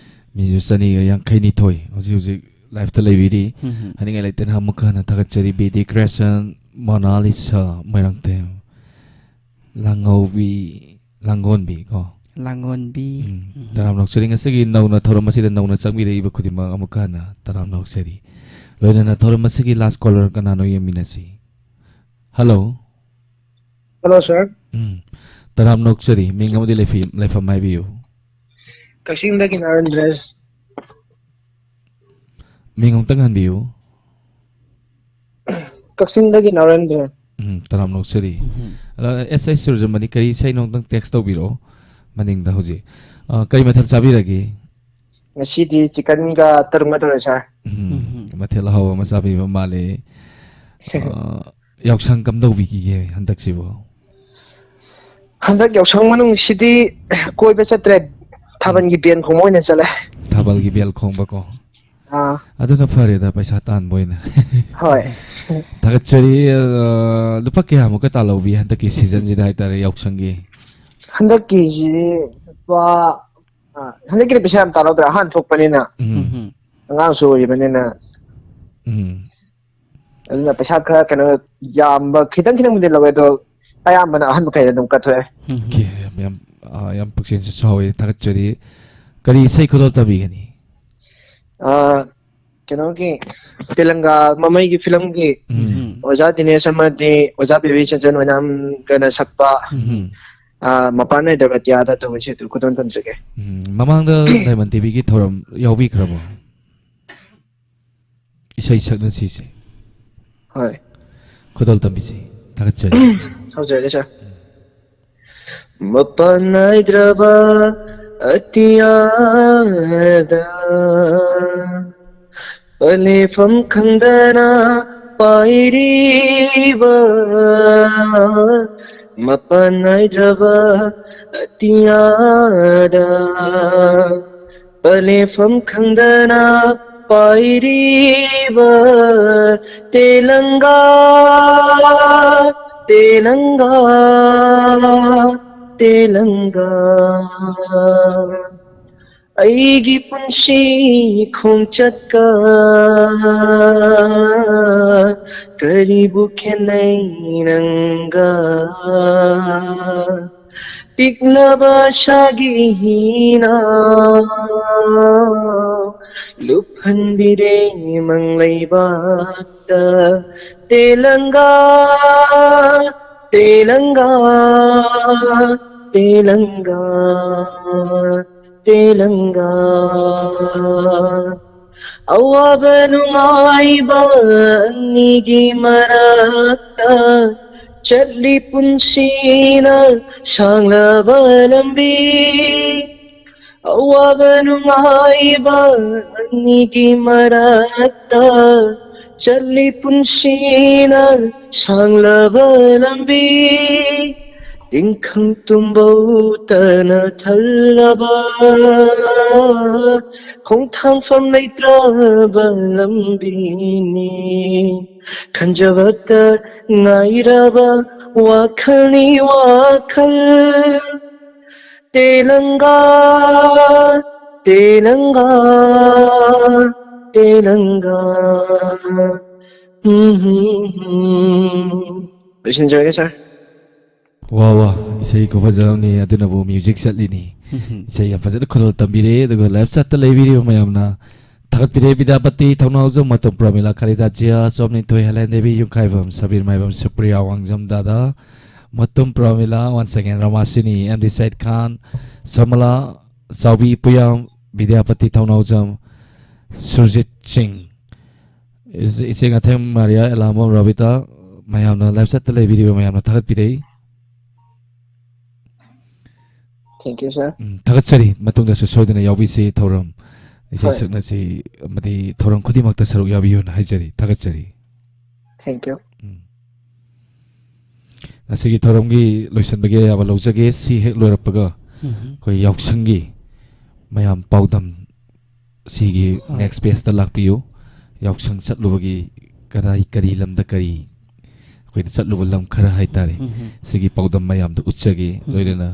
ꯃꯤꯁꯨ ꯆꯅꯤꯒ ꯌꯥꯡꯈꯩ ꯅꯤꯊꯣꯏ ꯍꯧꯖꯤꯛ ꯍꯧꯖꯤꯛ live ꯇ ꯂꯩꯕꯤꯔꯤ꯫ ꯎꯝ꯫ ꯍꯥꯏꯅꯤꯡꯉꯥꯏ ꯂꯩꯇꯅ ꯑꯃꯨꯛꯀ ꯍꯟꯅ ꯊꯥꯒꯠꯆꯔꯤ꯫ B D creation, Monalisa, Moirangthem. ꯂꯥꯡꯉꯧꯕꯤ, ꯂꯥꯡꯒꯣꯟꯕꯤ ꯀꯣ꯫ ꯂꯥꯡꯒꯣꯟꯕꯤ꯫ ꯎꯝ꯫ ꯎꯝ꯫ ꯇꯔꯥꯝꯅ ꯑꯣꯛꯆꯔꯤ꯫ ꯉꯁꯤꯒꯤ ꯅꯧꯅ ꯊꯧꯔꯝ ꯑꯁꯤꯗ ꯅꯧꯅ ꯆꯪꯕꯤꯔꯛꯏꯕ ꯈꯨꯗꯤꯡꯃꯛ ꯑꯃꯨꯛꯀ ꯍꯟꯅ ꯇꯔꯥꯝꯅ ꯑꯣꯛꯆꯔꯤ꯫ ꯂꯣꯏꯅꯅ ꯊꯧꯔꯝ ꯑꯁꯤꯒꯤ last caller ꯀꯅꯥꯅꯣ ꯌꯦꯡꯃꯤꯟꯅꯁꯤ꯫ Hello꯫ Hello, sir꯫ ꯎꯝ꯫ ꯇꯔꯥꯝꯅ ꯑꯣꯛꯆꯔꯤ꯫ ꯃꯤꯡ ꯑꯃꯗꯤ ꯂꯩꯐꯤ-, ꯂꯩꯐꯝ ꯍꯥꯏꯕꯤꯌꯨ꯫ ꯀꯛꯆꯤꯡꯗꯒꯤ ꯅꯔꯦꯟꯗ꯭ꯔ꯫ ꯃꯤꯡ ꯑꯃꯨꯛꯇꯪ ꯍꯟꯕꯤꯌꯨ꯫ ꯀꯛꯆꯤꯡꯗꯒꯤ ꯅꯔꯦꯟꯗ꯭ꯔ꯫ ꯎꯝ, ꯇꯔꯥꯝꯅ ꯑꯣꯛꯆꯔꯤ꯫ ꯎꯝ꯫ ꯑꯗꯣ, ꯑꯦꯁ ꯑꯩꯆ ꯁꯨꯔꯖꯃꯅꯤ, ꯀꯔꯤ ꯏꯁꯩꯅꯣ ꯑꯝꯇꯪ text ꯇꯧꯕꯤꯔꯛꯑꯣ ꯃꯅꯤꯡꯗ ꯍꯧꯖꯤꯛ꯫ ꯑ, ꯀꯔꯤ ꯃꯊꯦꯜ ꯆꯥꯕꯤꯔꯒꯦ? ꯉꯁꯤꯗꯤ chicken ꯒ ꯇꯔꯨꯛꯃ ꯇꯧꯔꯦ, sir꯫ ꯎꯝ, ꯎꯝ꯫ ꯃꯊꯦꯜ ꯑꯍꯥꯎꯕ ꯑꯃ ꯆꯥꯕꯤꯕ ꯃꯥꯜꯂꯦ꯫ ꯑ, ꯌꯥꯎꯁꯪ ꯀꯝꯗꯧꯕꯤꯈꯤꯒꯦ ꯍꯟꯗꯛꯁꯤꯕꯨ? ꯍꯟꯗꯛ ꯌꯥꯎꯁꯪ ꯃꯅꯨꯡꯁꯤꯗꯤ ꯀꯣꯏꯕ ꯆꯠꯇ꯭ꯔꯦ, ꯊꯥꯕꯜꯒꯤ ꯎꯝ꯫ Band ꯈꯣꯡꯕ ꯑꯣꯏꯅ ꯆꯠꯂꯦ꯫ ꯊꯥꯕꯜꯒꯤ bell ꯈꯣꯡꯕꯀꯣ? ꯑꯥ꯫ ꯑꯗꯨꯅ ꯐꯔꯦꯗ, ꯄꯩꯁꯥ ꯇꯥꯟꯕ ꯑꯣꯏꯅ꯫ ꯍꯣꯏ꯫ ꯊꯥꯒꯠꯆꯔꯤ꯫ ꯑ, ꯂꯨꯄꯥ ꯀꯌꯥꯃꯨꯛꯀ ꯇꯥꯜꯍꯧꯕꯤ ꯍꯟꯗꯛꯀꯤ season ꯁꯤꯗ ꯍꯥꯏꯇꯥꯔꯦ, ꯌꯥꯎꯁꯪꯒꯤ? ꯍꯟꯗꯛꯀꯤꯁꯤꯗꯤ ꯂꯨꯄꯥ, ꯑ, ꯍꯟꯗꯛꯀꯤꯗꯤ ꯄꯩꯁꯥ ꯌꯥꯝ ꯇꯥꯜꯍꯧꯗ꯭ꯔꯦ, ꯑꯍꯥꯟꯕ ꯊꯣꯛꯄꯅꯤꯅ꯫ ꯎꯝ꯫ ꯎꯝ꯫ ꯑꯉꯥꯡꯁꯨ ꯑꯣꯏꯔꯤꯕꯅꯤꯅ꯫ ꯎꯝ꯫ ꯑꯗꯨꯅ ꯄꯩꯁꯥ ꯈꯔ ꯀꯩꯅꯣ ꯌꯥꯝꯕ ꯈꯤꯇꯪ ꯈꯤꯇꯪꯕꯨꯗꯤ ꯂꯧꯋꯦ, ꯑꯗꯣ ꯑꯌꯥꯝꯕꯅ ꯑꯍꯟ ꯃꯈꯩꯅ ꯑꯗꯨꯝ ꯀꯠꯊꯣꯛꯑꯦ꯫ ꯎꯝ꯫ Okay, ꯌꯥꯝ, ꯌꯥꯝ, ꯑ, ꯌꯥꯝ ꯄꯨꯛꯆꯦꯜꯁꯨ ꯆꯥꯎꯋꯦ, ꯊꯥꯒꯠꯆꯔꯤ꯫ ꯀꯔꯤ ꯏꯁꯩ ꯈꯨꯗꯣꯜ ꯇꯝꯕꯤꯒꯅꯤ? ꯑ, ꯀꯩꯅꯣꯒꯤ, ꯇꯦꯂꯪꯒꯥ ꯃꯃꯩꯒꯤ film ꯒꯤ ꯎꯝ꯫ ꯑꯣꯖꯥ ꯗꯤꯅꯦꯁ ꯑꯃꯗꯤ ꯑꯣꯖꯥ ꯕꯦꯕꯤ ꯆꯟꯗ꯭ꯔꯟ ꯑꯣꯏꯅꯥꯝꯒꯅ ꯁꯛꯄ, ꯎꯝ꯫ ꯑ, ꯃꯄꯥꯟ ꯅꯥꯏꯗꯕ ꯑꯇꯤꯌꯥꯗ ꯇꯧꯕ ꯏꯁꯩꯗꯨ ꯈꯨꯗꯣꯜ ꯇꯝꯖꯒꯦ꯫ ꯎꯝ, ꯃꯃꯥꯡꯗ ꯗꯥꯏꯃꯟ ꯇꯤꯚꯤꯒꯤ ꯊꯧꯔꯝ ꯌꯥꯎꯕꯤꯈ꯭ꯔꯕꯣ? ꯏꯁꯩ ꯁꯛꯅꯁꯤꯁꯦ꯫ ꯍꯣꯏ꯫ ꯈꯨꯗꯣꯜ ꯇꯝꯕꯤꯁꯤ꯫ ꯊꯥꯒꯠꯆꯔꯤ꯫ ꯍꯧꯖꯔꯒꯦ, sir꯫ ꯃꯄꯥꯟ ꯅꯥꯏꯗ꯭ꯔꯕ ꯑꯇꯤꯌꯥꯗ ꯄꯟꯂꯦꯐꯝ ꯈꯪꯗꯅ ꯄꯥꯏꯔꯤꯕ ꯃꯄꯥꯟ ꯅꯥꯏꯗ꯭ꯔꯕ ꯑꯇꯤꯌꯥꯗ ꯄꯂꯦꯐꯝ ꯈꯪꯗꯅ ꯄꯥꯏꯔꯤꯕ ꯇꯦꯂꯪꯒꯥ, ꯇꯦꯂꯪꯒꯥ, ꯇꯦꯂꯪꯒꯥ꯫ ꯑꯩꯒꯤ ꯄꯨꯟꯁꯤ ꯈꯣꯡꯆꯠꯀ ꯀꯔꯤꯕꯨ ꯈꯦꯠꯅꯩ ꯅꯪꯒ? ꯄꯤꯛꯂꯕ ꯁꯥꯒꯤ ꯍꯤꯅ ꯂꯨꯞꯍꯟꯕꯤꯔꯦ ꯃꯪ ꯂꯩꯕꯥꯛꯇ꯫ ꯇꯦꯂꯪꯒꯥ, ꯇꯦꯂꯪꯒꯥ, ꯇꯦꯂꯪꯒꯥ, ꯇꯦꯂꯪꯒꯥ꯫ ꯑꯋꯥꯕ ꯅꯨꯡꯉꯥꯏꯕ ꯑꯅꯤꯒꯤ ꯃꯔꯛꯇ ꯆꯠꯂꯤ ꯄꯨꯟꯁꯤꯅ ꯁꯥꯡꯂꯕ ꯂꯝꯕꯤ꯫ ꯑꯋꯥꯕ ꯅꯨꯡꯉꯥꯏꯕ ꯑꯅꯤꯒꯤ ꯃꯔꯛꯇ ꯆꯠꯂꯤ ꯄꯨꯟꯁꯤꯅ ꯁꯥꯡꯂꯕ ꯂꯝꯕꯤ꯫ ꯇꯤꯡꯈꯪ ꯇꯨꯝꯕꯧꯇꯅ ꯊꯜꯂꯕ ꯈꯣꯡꯊꯥꯡꯐꯝ ꯂꯩꯇ꯭ꯔꯕ ꯂꯝꯕꯤꯅꯤ꯫ ꯈꯟꯖꯕꯇ ꯉꯥꯏꯔꯕ ꯋꯥꯈꯜꯅꯤ ꯋꯥꯈꯜ꯫ ꯇꯦꯂꯪꯒꯥ, ꯇꯦꯂꯪꯒꯥ, ꯇꯦꯂꯪꯒꯥ꯫ ꯎꯝ, ꯍꯝ, ꯍꯝ꯫ ꯂꯣꯏꯁꯤꯟꯖꯔꯒꯦ, ꯁꯥꯔ꯫ ꯋꯥ, ꯋꯥ, ꯏꯁꯩ ꯈꯨꯐꯖ ꯑꯃꯅꯤ, ꯑꯗꯨꯅꯕꯨ ꯃ꯭ꯌꯨꯖꯤꯛ ꯆꯠꯂꯤꯅꯤ꯫ ꯏꯁꯩ ꯌꯥꯝ ꯐꯖꯅ ꯈꯨꯗꯣꯜ ꯇꯝꯕꯤꯔꯦ, ꯑꯗꯨꯒ ꯂꯥꯏꯚ ꯆꯠꯇ ꯂꯩꯕꯤꯔꯤꯕ ꯃꯌꯥꯝꯅ ꯊꯥꯒꯠꯄꯤꯔꯦ꯫ ꯕꯤꯗ꯭ꯌꯥꯄꯇꯤ ꯊꯧꯅꯥꯎꯖꯝ, ꯃꯇꯣꯝ ꯄ꯭ꯔꯃꯤꯂꯥ, ꯀꯥꯂꯤꯗꯥ ꯖꯤꯌꯥ, ꯁꯣꯝꯅꯤꯊꯣꯏ, ꯍꯦꯂꯦꯟ ꯗꯦꯕꯤ, ꯌꯨꯝꯈꯥꯏꯕꯝ, ꯁꯕꯤꯔ ꯃꯥꯏꯕꯝ, ꯁꯨꯄ꯭ꯔꯤꯌꯥ ꯋꯥꯡꯖꯝ ꯗꯥꯗꯥ, ꯃꯇꯣꯝ ꯄ꯭ꯔꯃꯤꯂꯥ, once again ꯔꯃꯥꯁꯤꯅꯤ, ꯑꯦꯝ ꯗꯤ ꯁꯩꯗ ꯈꯥꯟ, ꯁꯃꯂꯥ, ꯆꯥꯎꯕꯤ ꯄꯨꯌꯥꯝ, ꯕꯤꯗ꯭ꯌꯥꯄꯇꯤ ꯊꯧꯅꯥꯎꯖꯝ, ꯁꯨꯔꯖꯤꯠ ꯁꯤꯡ, ꯏꯆꯦ, ꯏꯆꯦ ꯉꯥꯊꯦꯝ ꯃꯥꯔꯤꯌꯥ, ꯑꯦꯂꯥꯝꯕꯝ ꯔꯣꯕꯤꯇꯥ, ꯃꯌꯥꯝꯅ ꯂꯥꯏꯚ ꯆꯠꯇ ꯂꯩꯕꯤꯔꯤꯕ ꯃꯌꯥꯝꯅ ꯊꯥꯒꯠꯄꯤꯔꯛꯏ꯫ Thank you, sir. ꯎꯝ, ꯊꯥꯒꯠꯆꯔꯤ꯫ ꯃꯇꯨꯡꯗꯁꯨ ꯁꯣꯏꯗꯅ ꯌꯥꯎꯕꯤꯁꯤ ꯊꯧꯔꯝ, ꯏꯁꯩ ꯍꯣꯏ꯫ ꯁꯛꯅꯁꯤ ꯑꯃꯗꯤ ꯊꯧꯔꯝ ꯈꯨꯗꯤꯡꯃꯛꯇ ꯁꯔꯨꯛ ꯌꯥꯕꯤꯌꯨꯅ ꯍꯥꯏꯖꯔꯤ꯫ ꯊꯥꯒꯠꯆꯔꯤ꯫ Thank you. ꯎꯝ꯫ ꯉꯁꯤꯒꯤ ꯊꯧꯔꯝꯒꯤ ꯂꯣꯏꯁꯤꯟꯕꯒꯤ ꯑꯌꯥꯕ ꯂꯧꯖꯒꯦ꯫ ꯁꯤ ꯍꯦꯛ ꯂꯣꯏꯔꯛꯄꯒ ꯎꯝ꯫ ꯑꯩꯈꯣꯏ ꯌꯥꯎꯁꯪꯒꯤ ꯃꯌꯥꯝ ꯄꯥꯎꯗꯝ ꯁꯤꯒꯤ ꯍꯣꯏ꯫ ꯅꯦꯛꯁ ꯄꯦꯖꯇ ꯂꯥꯛꯄꯤꯌꯨ꯫ ꯌꯥꯎꯁꯪ ꯆꯠꯂꯨꯕꯒꯤ ꯀꯗꯥꯏ, ꯀꯔꯤ ꯂꯝꯗ, ꯀꯔꯤ ꯑꯩꯈꯣꯏꯅ ꯆꯠꯂꯨꯕ ꯂꯝ ꯈꯔ ꯍꯥꯏꯇꯥꯔꯦ, ꯎꯝ꯫ ꯁꯤꯒꯤ ꯄꯥꯎꯗꯝ ꯃꯌꯥꯝꯗꯣ ꯎꯠꯆꯒꯦ꯫ ꯎꯝ꯫ ꯂꯣꯏꯅꯅ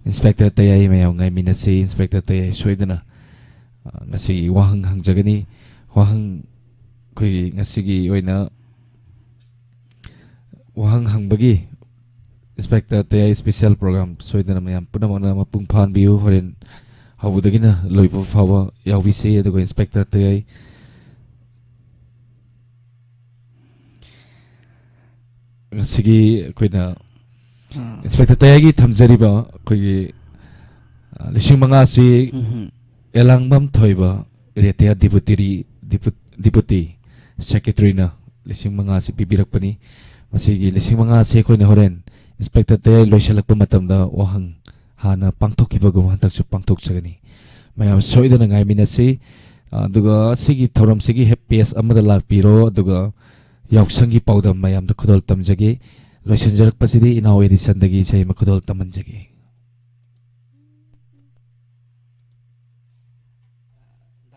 ꯏꯟꯁꯄꯦꯛꯇꯔ ꯇꯌꯥꯏ ꯃꯌꯥꯝ ꯉꯥꯏꯃꯤꯟꯅꯁꯤ꯫ ꯏꯟꯁꯄꯦꯛꯇꯔ ꯇꯌꯥꯏ ꯁꯣꯏꯗꯅ, ꯑ, ꯉꯁꯤꯒꯤ ꯋꯥꯍꯪ ꯍꯪꯖꯒꯅꯤ꯫ ꯋꯥꯍꯪ ꯑꯩꯈꯣꯏꯒꯤ ꯉꯁꯤꯒꯤ ꯑꯣꯏꯅ ꯋꯥꯍꯪ ꯍꯪꯕꯒꯤ ꯏꯟꯁꯄꯦꯛꯇꯔ ꯇꯌꯥꯏ ꯏꯁꯄꯤꯁꯦꯜ ꯄ꯭ꯔꯣꯒ꯭ꯔꯥꯝ ꯁꯣꯏꯗꯅ ꯃꯌꯥꯝ ꯄꯨꯝꯅꯃꯛꯅ ꯃꯄꯨꯡ ꯐꯥꯍꯟꯕꯤꯌꯨ꯫ ꯍꯣꯔꯦꯟ ꯍꯧꯕꯗꯒꯤꯅ ꯂꯣꯏꯕ ꯐꯥꯎꯕ ꯌꯥꯎꯕꯤꯁꯤ꯫ ꯑꯗꯨꯒ ꯏꯟꯁꯄꯦꯛꯇꯔ ꯇꯌꯥꯏ, ꯉꯁꯤꯒꯤ ꯑꯩꯈꯣꯏꯅ ꯑꯥ꯫ ꯏꯟꯁꯄꯦꯛꯇꯔ ꯇꯌꯥꯏꯒꯤ ꯊꯝꯖꯔꯤꯕ ꯑꯩꯈꯣꯏꯒꯤ, ꯑ, ꯂꯤꯁꯤꯡ ꯃꯉꯥꯁꯤ ꯎꯝ꯫ ꯑꯦꯂꯥꯡꯕꯝ ꯊꯣꯏꯕ, ꯔꯤꯇꯥꯌꯔ ꯗꯤꯄꯨꯇꯤ, ꯗꯤꯄꯨ-, ꯗꯤꯄꯨꯇꯤ ꯁꯦꯀ꯭ꯔꯦꯇꯔꯤꯅ ꯂꯤꯁꯤꯡ ꯃꯉꯥꯁꯤ ꯄꯤꯕꯤꯔꯛꯄꯅꯤ꯫ ꯃꯁꯤꯒꯤ ꯂꯤꯁꯤꯡ ꯃꯉꯥꯁꯤ ꯑꯩꯈꯣꯏꯅ ꯍꯣꯔꯦꯟ ꯏꯟꯁꯄꯦꯛꯇꯔ ꯇꯌꯥꯏ ꯂꯣꯏꯁꯤꯜꯂꯛꯄ ꯃꯇꯝꯗ ꯋꯥꯍꯪ ꯍꯥꯟꯅ ꯄꯥꯡꯊꯣꯛꯈꯤꯕꯒꯨꯝ ꯍꯟꯗꯛꯁꯨ ꯄꯥꯡꯊꯣꯛꯆꯒꯅꯤ꯫ ꯃꯌꯥꯝ ꯁꯣꯏꯗꯅ ꯉꯥꯏꯃꯤꯟꯅꯁꯤ꯫ ꯑꯗꯨꯒ ꯁꯤꯒꯤ ꯊꯧꯔꯝꯁꯤꯒꯤ ꯍꯦꯛ ꯄꯦꯖ ꯑꯃꯗ ꯂꯥꯛꯄꯤꯔꯣ꯫ ꯑꯗꯨꯒ ꯌꯥꯎꯁꯪꯒꯤ ꯄꯥꯎꯗꯝ ꯃꯌꯥꯝꯗ ꯈꯨꯗꯣꯜ ꯇꯝꯖꯒꯦ꯫ ꯂꯣꯏꯁꯤꯟꯖꯔꯛꯄꯁꯤꯗꯤ ꯏꯅꯥꯎ ꯑꯦꯗꯤꯁꯟꯗꯒꯤ ꯏꯁꯩ ꯑꯃ ꯈꯨꯗꯣꯜ ꯇꯝꯍꯟꯖꯒꯦ꯫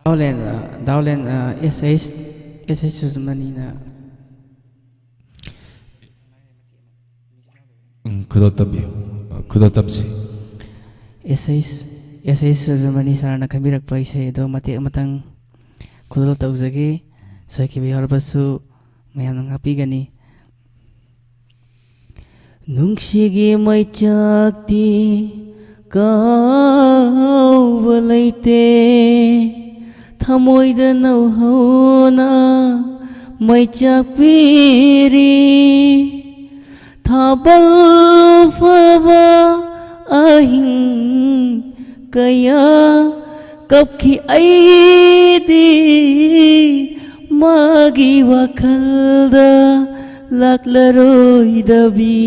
ꯗꯥꯎꯂꯦꯟ, ꯑ, ꯗꯥꯎꯂꯦꯟ, ꯑ, ꯑꯦꯁ ꯑꯩꯆ, ꯑꯦꯁ ꯑꯩꯆ ꯁꯨꯖꯃꯅꯤꯅ꯫ ꯎꯝ, ꯈꯨꯗꯣꯜ ꯇꯝꯕꯤꯌꯨ꯫ ꯑ, ꯈꯨꯗꯣꯜ ꯇꯝꯁꯤ꯫ ꯑꯦꯁ ꯑꯩꯆ, ꯑꯦꯁ ꯑꯩꯆ ꯁꯨꯖꯃꯅꯤ ꯁꯥꯔꯅ ꯈꯟꯕꯤꯔꯛꯄ ꯏꯁꯩ ꯑꯗꯣ ꯃꯇꯦꯛ ꯑꯃꯇꯪ ꯈꯨꯗꯣꯜ ꯇꯧꯖꯒꯦ꯫ ꯁꯣꯏꯈꯤꯕ ꯌꯥꯎꯔꯕꯁꯨ ꯃꯌꯥꯝꯅ ꯉꯥꯛꯄꯤꯒꯅꯤ꯫ ꯅꯨꯡꯁꯤꯒꯤ ꯃꯩꯆꯥꯛꯇꯤ ꯀꯥꯎꯕ ꯂꯩꯇꯦ, ꯊꯃꯣꯏꯗ ꯅꯧꯍꯧꯅ ꯃꯩꯆꯥꯛ ꯄꯤꯔꯤ꯫ ꯊꯥꯕꯜ ꯐꯕ ꯑꯍꯤꯡ ꯀꯌꯥ ꯀꯞꯈꯤ ꯑꯩꯗꯤ, ꯃꯥꯒꯤ ꯋꯥꯈꯜꯗ ꯂꯥꯛꯂꯔꯣꯏꯗꯕꯤ,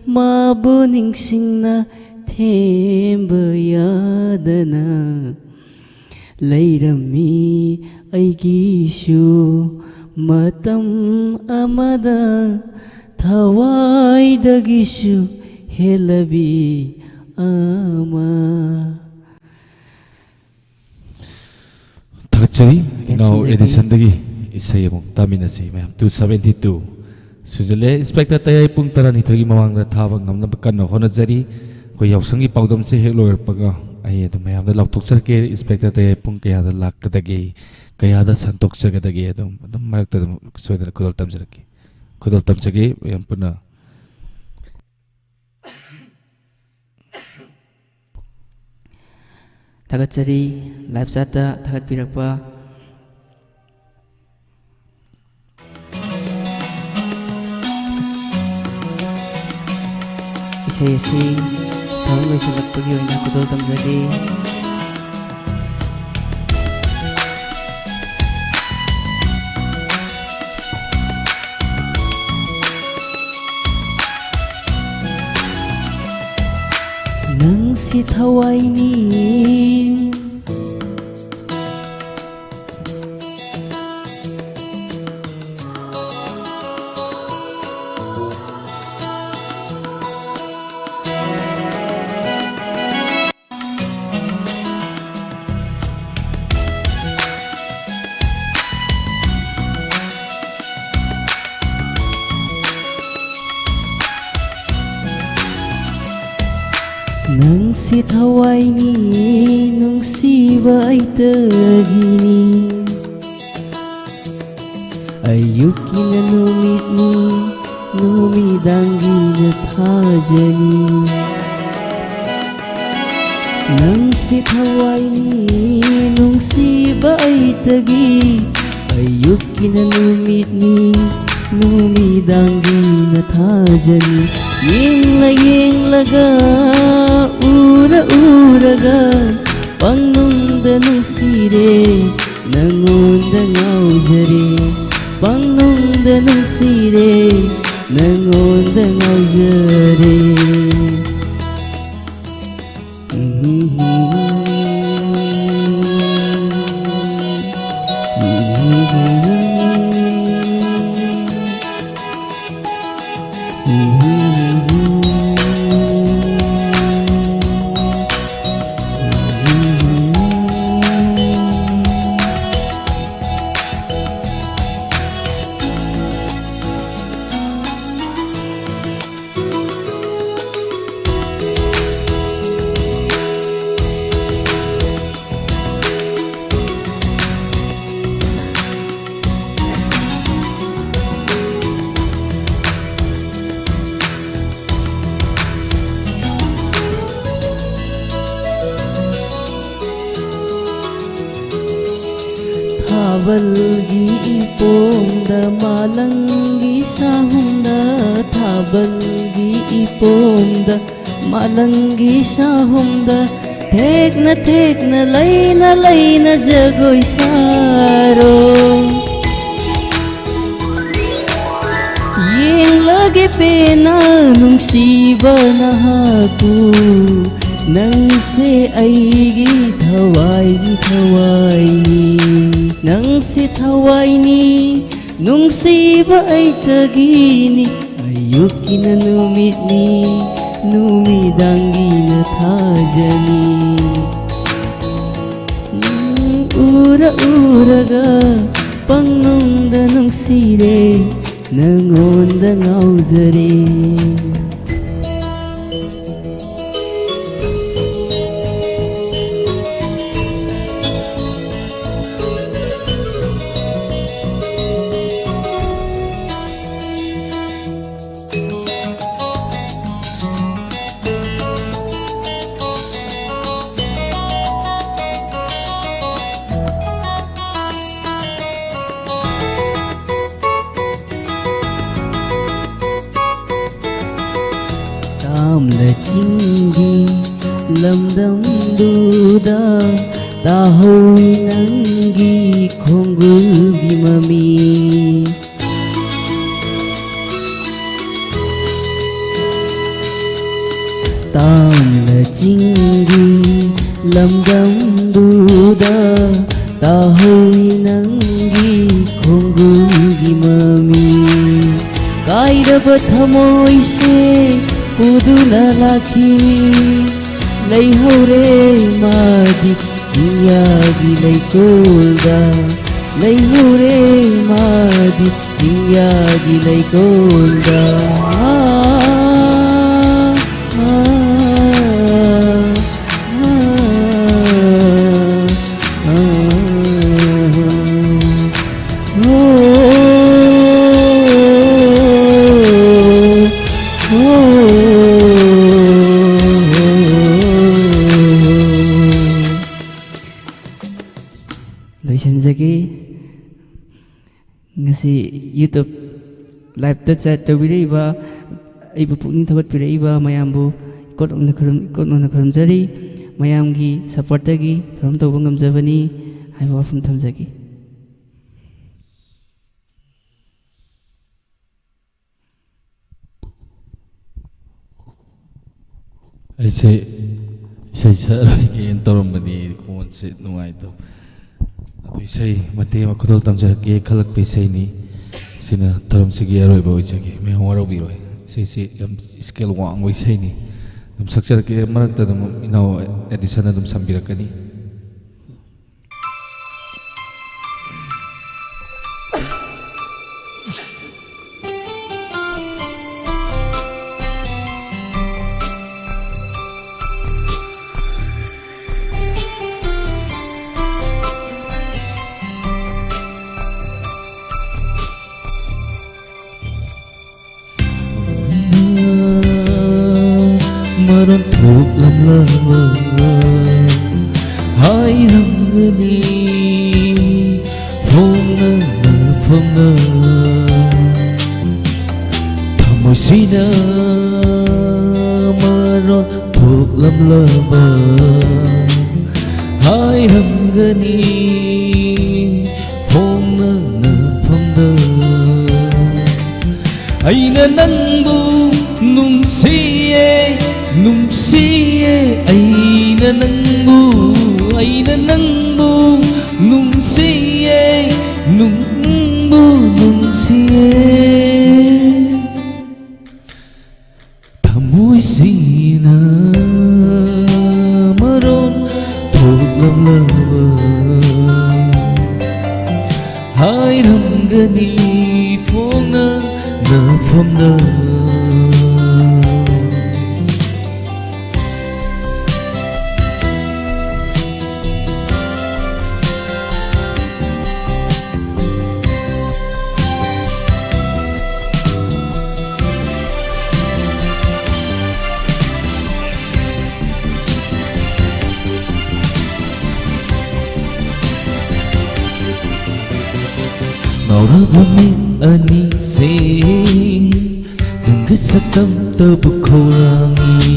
ꯃꯥꯕꯨ ꯅꯤꯡꯁꯤꯡꯅ ꯊꯦꯝꯕ ꯌꯥꯗꯅ ꯂꯩꯔꯝꯃꯤ ꯑꯩꯒꯤꯁꯨ ꯃꯇꯝ ꯑꯃꯗ ꯊꯋꯥꯏꯗꯒꯤꯁꯨ ꯍꯦꯜꯂꯕꯤ ꯑꯃ꯫ ꯊꯥꯒꯠꯆꯔꯤ꯫ ꯏꯅꯥꯎ ꯇꯦꯟꯁꯤꯟꯖꯒꯦ꯫ ꯑꯦꯗꯤꯁꯟꯗꯒꯤ ꯏꯁꯩ ꯑꯃꯨꯛ ꯇꯥꯃꯤꯟꯅꯁꯤ ꯃꯌꯥꯝ꯫ Two seventy two ꯁꯨꯖꯜꯂꯦ꯫ ꯏꯟꯁꯄꯦꯛꯇꯔ ꯇꯌꯥꯏ ꯄꯨꯡ ꯇꯔꯥꯅꯤꯊꯣꯏꯒꯤ ꯃꯃꯥꯡꯗ ꯊꯥꯕ ꯉꯝꯅꯕ ꯀꯟꯅ ꯍꯣꯠꯅꯖꯔꯤ꯫ ꯑꯩꯈꯣꯏ ꯌꯥꯎꯁꯪꯒꯤ ꯄꯥꯎꯗꯝꯁꯦ ꯍꯦꯛ ꯂꯣꯏꯔꯛꯄꯒ ꯑꯩ ꯑꯗꯨꯝ ꯃꯌꯥꯝꯗ ꯂꯥꯎꯊꯣꯛꯆꯔꯛꯀꯦ, ꯏꯟꯁꯄꯦꯛꯇꯔ ꯇꯌꯥꯏ ꯄꯨꯡ ꯀꯌꯥꯗ ꯂꯥꯛꯀꯗꯒꯦ, ꯀꯌꯥꯗ ꯁꯟꯗꯣꯛꯆꯒꯗꯒꯦ, ꯑꯗꯨꯝ, ꯑꯗꯨꯝ ꯃꯔꯛꯇ ꯑꯗꯨꯝ ꯁꯣꯏꯗꯅ ꯈꯨꯗꯣꯜ ꯇꯝꯖꯔꯛꯀꯦ꯫ ꯈꯨꯗꯣꯜ ꯇꯝꯖꯒꯦ ꯃꯌꯥꯝ ꯄꯨꯟꯅ꯫ ꯊꯥꯒꯠꯆꯔꯤ, ꯂꯥꯏꯚ ꯆꯥꯠꯇ ꯊꯥꯒꯠꯄꯤꯔꯛꯄ꯫ ꯏꯁꯩ ꯑꯁꯤ ꯊꯧꯔꯝ ꯂꯣꯏꯁꯤꯜꯂꯛꯄꯒꯤ ꯑꯣꯏꯅ ꯈꯨꯗꯣꯜ ꯇꯝꯖꯒꯦ꯫ ꯅꯪꯁꯤ ꯊꯋꯥꯏꯅꯤ꯫ ꯅꯪꯁꯤ ꯊꯋꯥꯏꯅꯤ, ꯅꯨꯡꯁꯤꯕ ꯑꯩꯇꯒꯤꯅꯤ꯫ ꯑꯌꯨꯛꯀꯤꯅ ꯅꯨꯃꯤꯠꯅꯤ, ꯅꯨꯃꯤꯗꯥꯡꯒꯤꯅ ꯊꯥꯖꯅꯤ꯫ ꯅꯪꯁꯤ ꯊꯋꯥꯏꯅꯤ, ꯅꯨꯡꯁꯤꯕ ꯑꯩꯇꯒꯤ꯫ ꯑꯌꯨꯛꯀꯤꯅ ꯅꯨꯃꯤꯠꯅꯤ, ꯅꯨꯃꯤꯗꯥꯡꯒꯤꯅ ꯊꯥꯖꯅꯤ꯫ ꯌꯦꯡꯂ ꯌꯦꯡꯂꯒ, ꯎꯔ ꯎꯔꯒ, ꯄꯪꯅꯨꯡꯗ ꯅꯨꯡꯁꯤꯔꯦ, ꯅꯪꯉꯣꯟꯗ ꯉꯥꯎꯖꯔꯦ꯫ ꯄꯪꯅꯨꯡꯗ ꯅꯨꯡꯁꯤꯔꯦ, ꯅꯪꯉꯣꯟꯗ ꯉꯥꯎꯖꯔꯦ꯫ ꯊꯥꯕꯜꯒꯤ ꯏꯄꯣꯝꯗ ꯃꯥꯂꯪꯒꯤ ꯁꯥꯍꯨꯝꯗ, ꯊꯥꯕꯜꯒꯤ ꯏꯄꯣꯝꯗ ꯃꯥꯂꯪꯒꯤ ꯁꯥꯍꯨꯝꯗ, ꯊꯦꯛꯅ ꯊꯦꯛꯅ ꯂꯩꯅ ꯂꯩꯅ ꯖꯒꯣꯏ ꯁꯥꯔꯣ꯫ ꯌꯦꯡꯂꯒꯦ ꯄꯦꯟꯅ ꯅꯨꯡꯁꯤꯕ ꯅꯍꯥꯛꯄꯨ, ꯅꯪꯁꯦ ꯑꯩꯒꯤ ꯊꯋꯥꯏꯒꯤ ꯊꯋꯥꯏꯅꯤ, ꯅꯪꯁꯦ ꯊꯋꯥꯏꯅꯤ, ꯅꯨꯡꯁꯤꯕ ꯑꯩꯇꯒꯤꯅꯤ꯫ ꯑꯌꯨꯛꯀꯤꯅ ꯅꯨꯃꯤꯠꯅꯤ, ꯅꯨꯃꯤꯗꯥꯡꯒꯤꯅ ꯊꯥꯖꯅꯤ꯫ ꯎꯝ, ꯎꯔ ꯎꯔꯒ ꯄꯪꯅꯨꯡꯗ ꯅꯨꯡꯁꯤꯔꯦ, ꯅꯪꯉꯣꯟꯗ ꯉꯥꯎꯖꯔꯦ꯫ ꯇꯥꯝꯂ ꯆꯤꯡꯒꯤ ꯂꯝꯗꯝꯗꯨꯗ ꯇꯥꯍꯧꯏ ꯅꯪꯒꯤ ꯈꯣꯡꯒꯨꯜꯒꯤ ꯃꯃꯤ꯫ ꯇꯥꯝꯂ ꯆꯤꯡꯒꯤ ꯂꯝꯗꯝꯗꯨꯗ ꯇꯥꯍꯧꯏ ꯅꯪꯒꯤ ꯈꯣꯡꯒꯨꯜꯒꯤ ꯃꯃꯤ꯫ ꯀꯥꯏꯔꯕ ꯊꯃꯣꯏꯁꯦ ꯄꯨꯗꯨꯅ ꯂꯥꯛꯈꯤ, ꯂꯩꯍꯧꯔꯦ ꯃꯥꯗꯤ ꯆꯤꯡꯌꯥꯒꯤ ꯂꯩꯀꯣꯜꯗ, ꯂꯩꯍꯧꯔꯦ ꯃꯥꯗꯤ ꯆꯤꯡꯌꯥꯒꯤ ꯂꯩꯀꯣꯜꯗ꯫ ꯂꯣꯏꯁꯤꯟꯖꯒꯦ꯫ ꯉꯁꯤ YouTube live-ꯇ chat ꯇꯧꯕꯤꯔꯛꯏꯕ, ꯑꯩꯕꯨ ꯄꯨꯛꯅꯤꯡ ꯊꯧꯒꯠꯄꯤꯔꯛꯏꯕ ꯃꯌꯥꯝꯕꯨ ꯏꯀꯣꯠꯅ ꯈꯨꯔꯨꯝ-, ꯏꯀꯣꯠꯅꯅ ꯈꯨꯔꯨꯝꯖꯔꯤ꯫ ꯃꯌꯥꯝꯒꯤ support-ꯇꯒꯤ perform ꯇꯧꯕ ꯉꯝꯖꯕꯅꯤ ꯍꯥꯏꯕ ꯋꯥꯐꯝ ꯊꯝꯖꯒꯦ꯫ ꯑꯩꯁꯦ ꯏꯁꯩ ꯁꯛꯑꯔꯣꯏꯒꯦꯅ ꯇꯧꯔꯝꯕꯅꯤ, ꯈꯣꯟꯁꯦ ꯅꯨꯡꯉꯥꯏꯇꯕ꯫ ꯑꯗꯨ ꯏꯁꯩ ꯃꯇꯦꯛ ꯑꯃ ꯈꯨꯗꯣꯜ ꯇꯝꯖꯔꯛꯀꯦ ꯈꯜꯂꯛꯄ ꯏꯁꯩꯅꯤ꯫ ꯁꯤꯅ ꯊꯧꯔꯝꯁꯤꯒꯤ ꯑꯔꯣꯏꯕ ꯑꯣꯏꯖꯒꯦ꯫ ꯃꯌꯥꯝ ꯋꯥꯔꯧꯕꯤꯔꯣꯏ꯫ ꯏꯁꯩꯁꯤ ꯌꯥꯝ scale ꯋꯥꯡꯕ ꯏꯁꯩꯅꯤ꯫ ꯑꯗꯨꯝ ꯁꯛꯆꯔꯛꯀꯦ꯫ ꯃꯔꯛꯇ ꯑꯗꯨꯝ ꯏꯅꯥꯎ ꯑꯦꯗꯤꯁꯟ ꯑꯗꯨꯝ ꯁꯝꯕꯤꯔꯛꯀꯅꯤ꯫ ꯃꯔꯣꯟ ꯊꯣꯛꯂꯝꯂꯕ ꯍꯥꯏꯔꯝꯒꯅꯤ ꯐꯣꯡꯅ ꯐꯣꯡꯅ ꯊꯃꯣꯏꯁꯤꯅ ꯃꯔꯣꯟ ꯊꯣꯛꯂꯝꯂꯕ ꯍꯥꯏꯔꯝꯒꯅꯤ ꯐꯣꯡꯅ ꯐꯣꯡꯗ ꯑꯩꯅ ꯅꯪꯕꯨ ꯅꯨꯡꯁꯤꯌꯦ, ꯅꯨꯡꯁꯤꯌꯦ꯫ ꯑꯩꯅ ꯅꯪꯕꯨ, ꯑꯩꯅ ꯅꯪꯕꯨ ꯅꯨꯡꯁꯤꯌꯦ, ꯅꯪꯕꯨ ꯅꯨꯡꯁꯤꯌꯦ꯫ ꯊꯃꯣꯏꯁꯤꯅ ꯃꯔꯣꯟ ꯊꯣꯛꯂꯝꯂꯕ ꯍꯥꯏꯔꯝꯒꯅꯤ ꯐꯣꯡꯅ ꯅꯐꯝꯗ꯫ ꯉꯥꯎꯔꯕ ꯃꯤꯠ ꯑꯅꯤꯁꯦ ꯅꯪꯒꯤ ꯁꯛꯇꯝꯇꯕꯨ ꯈꯧꯔꯥꯡꯉꯤ꯫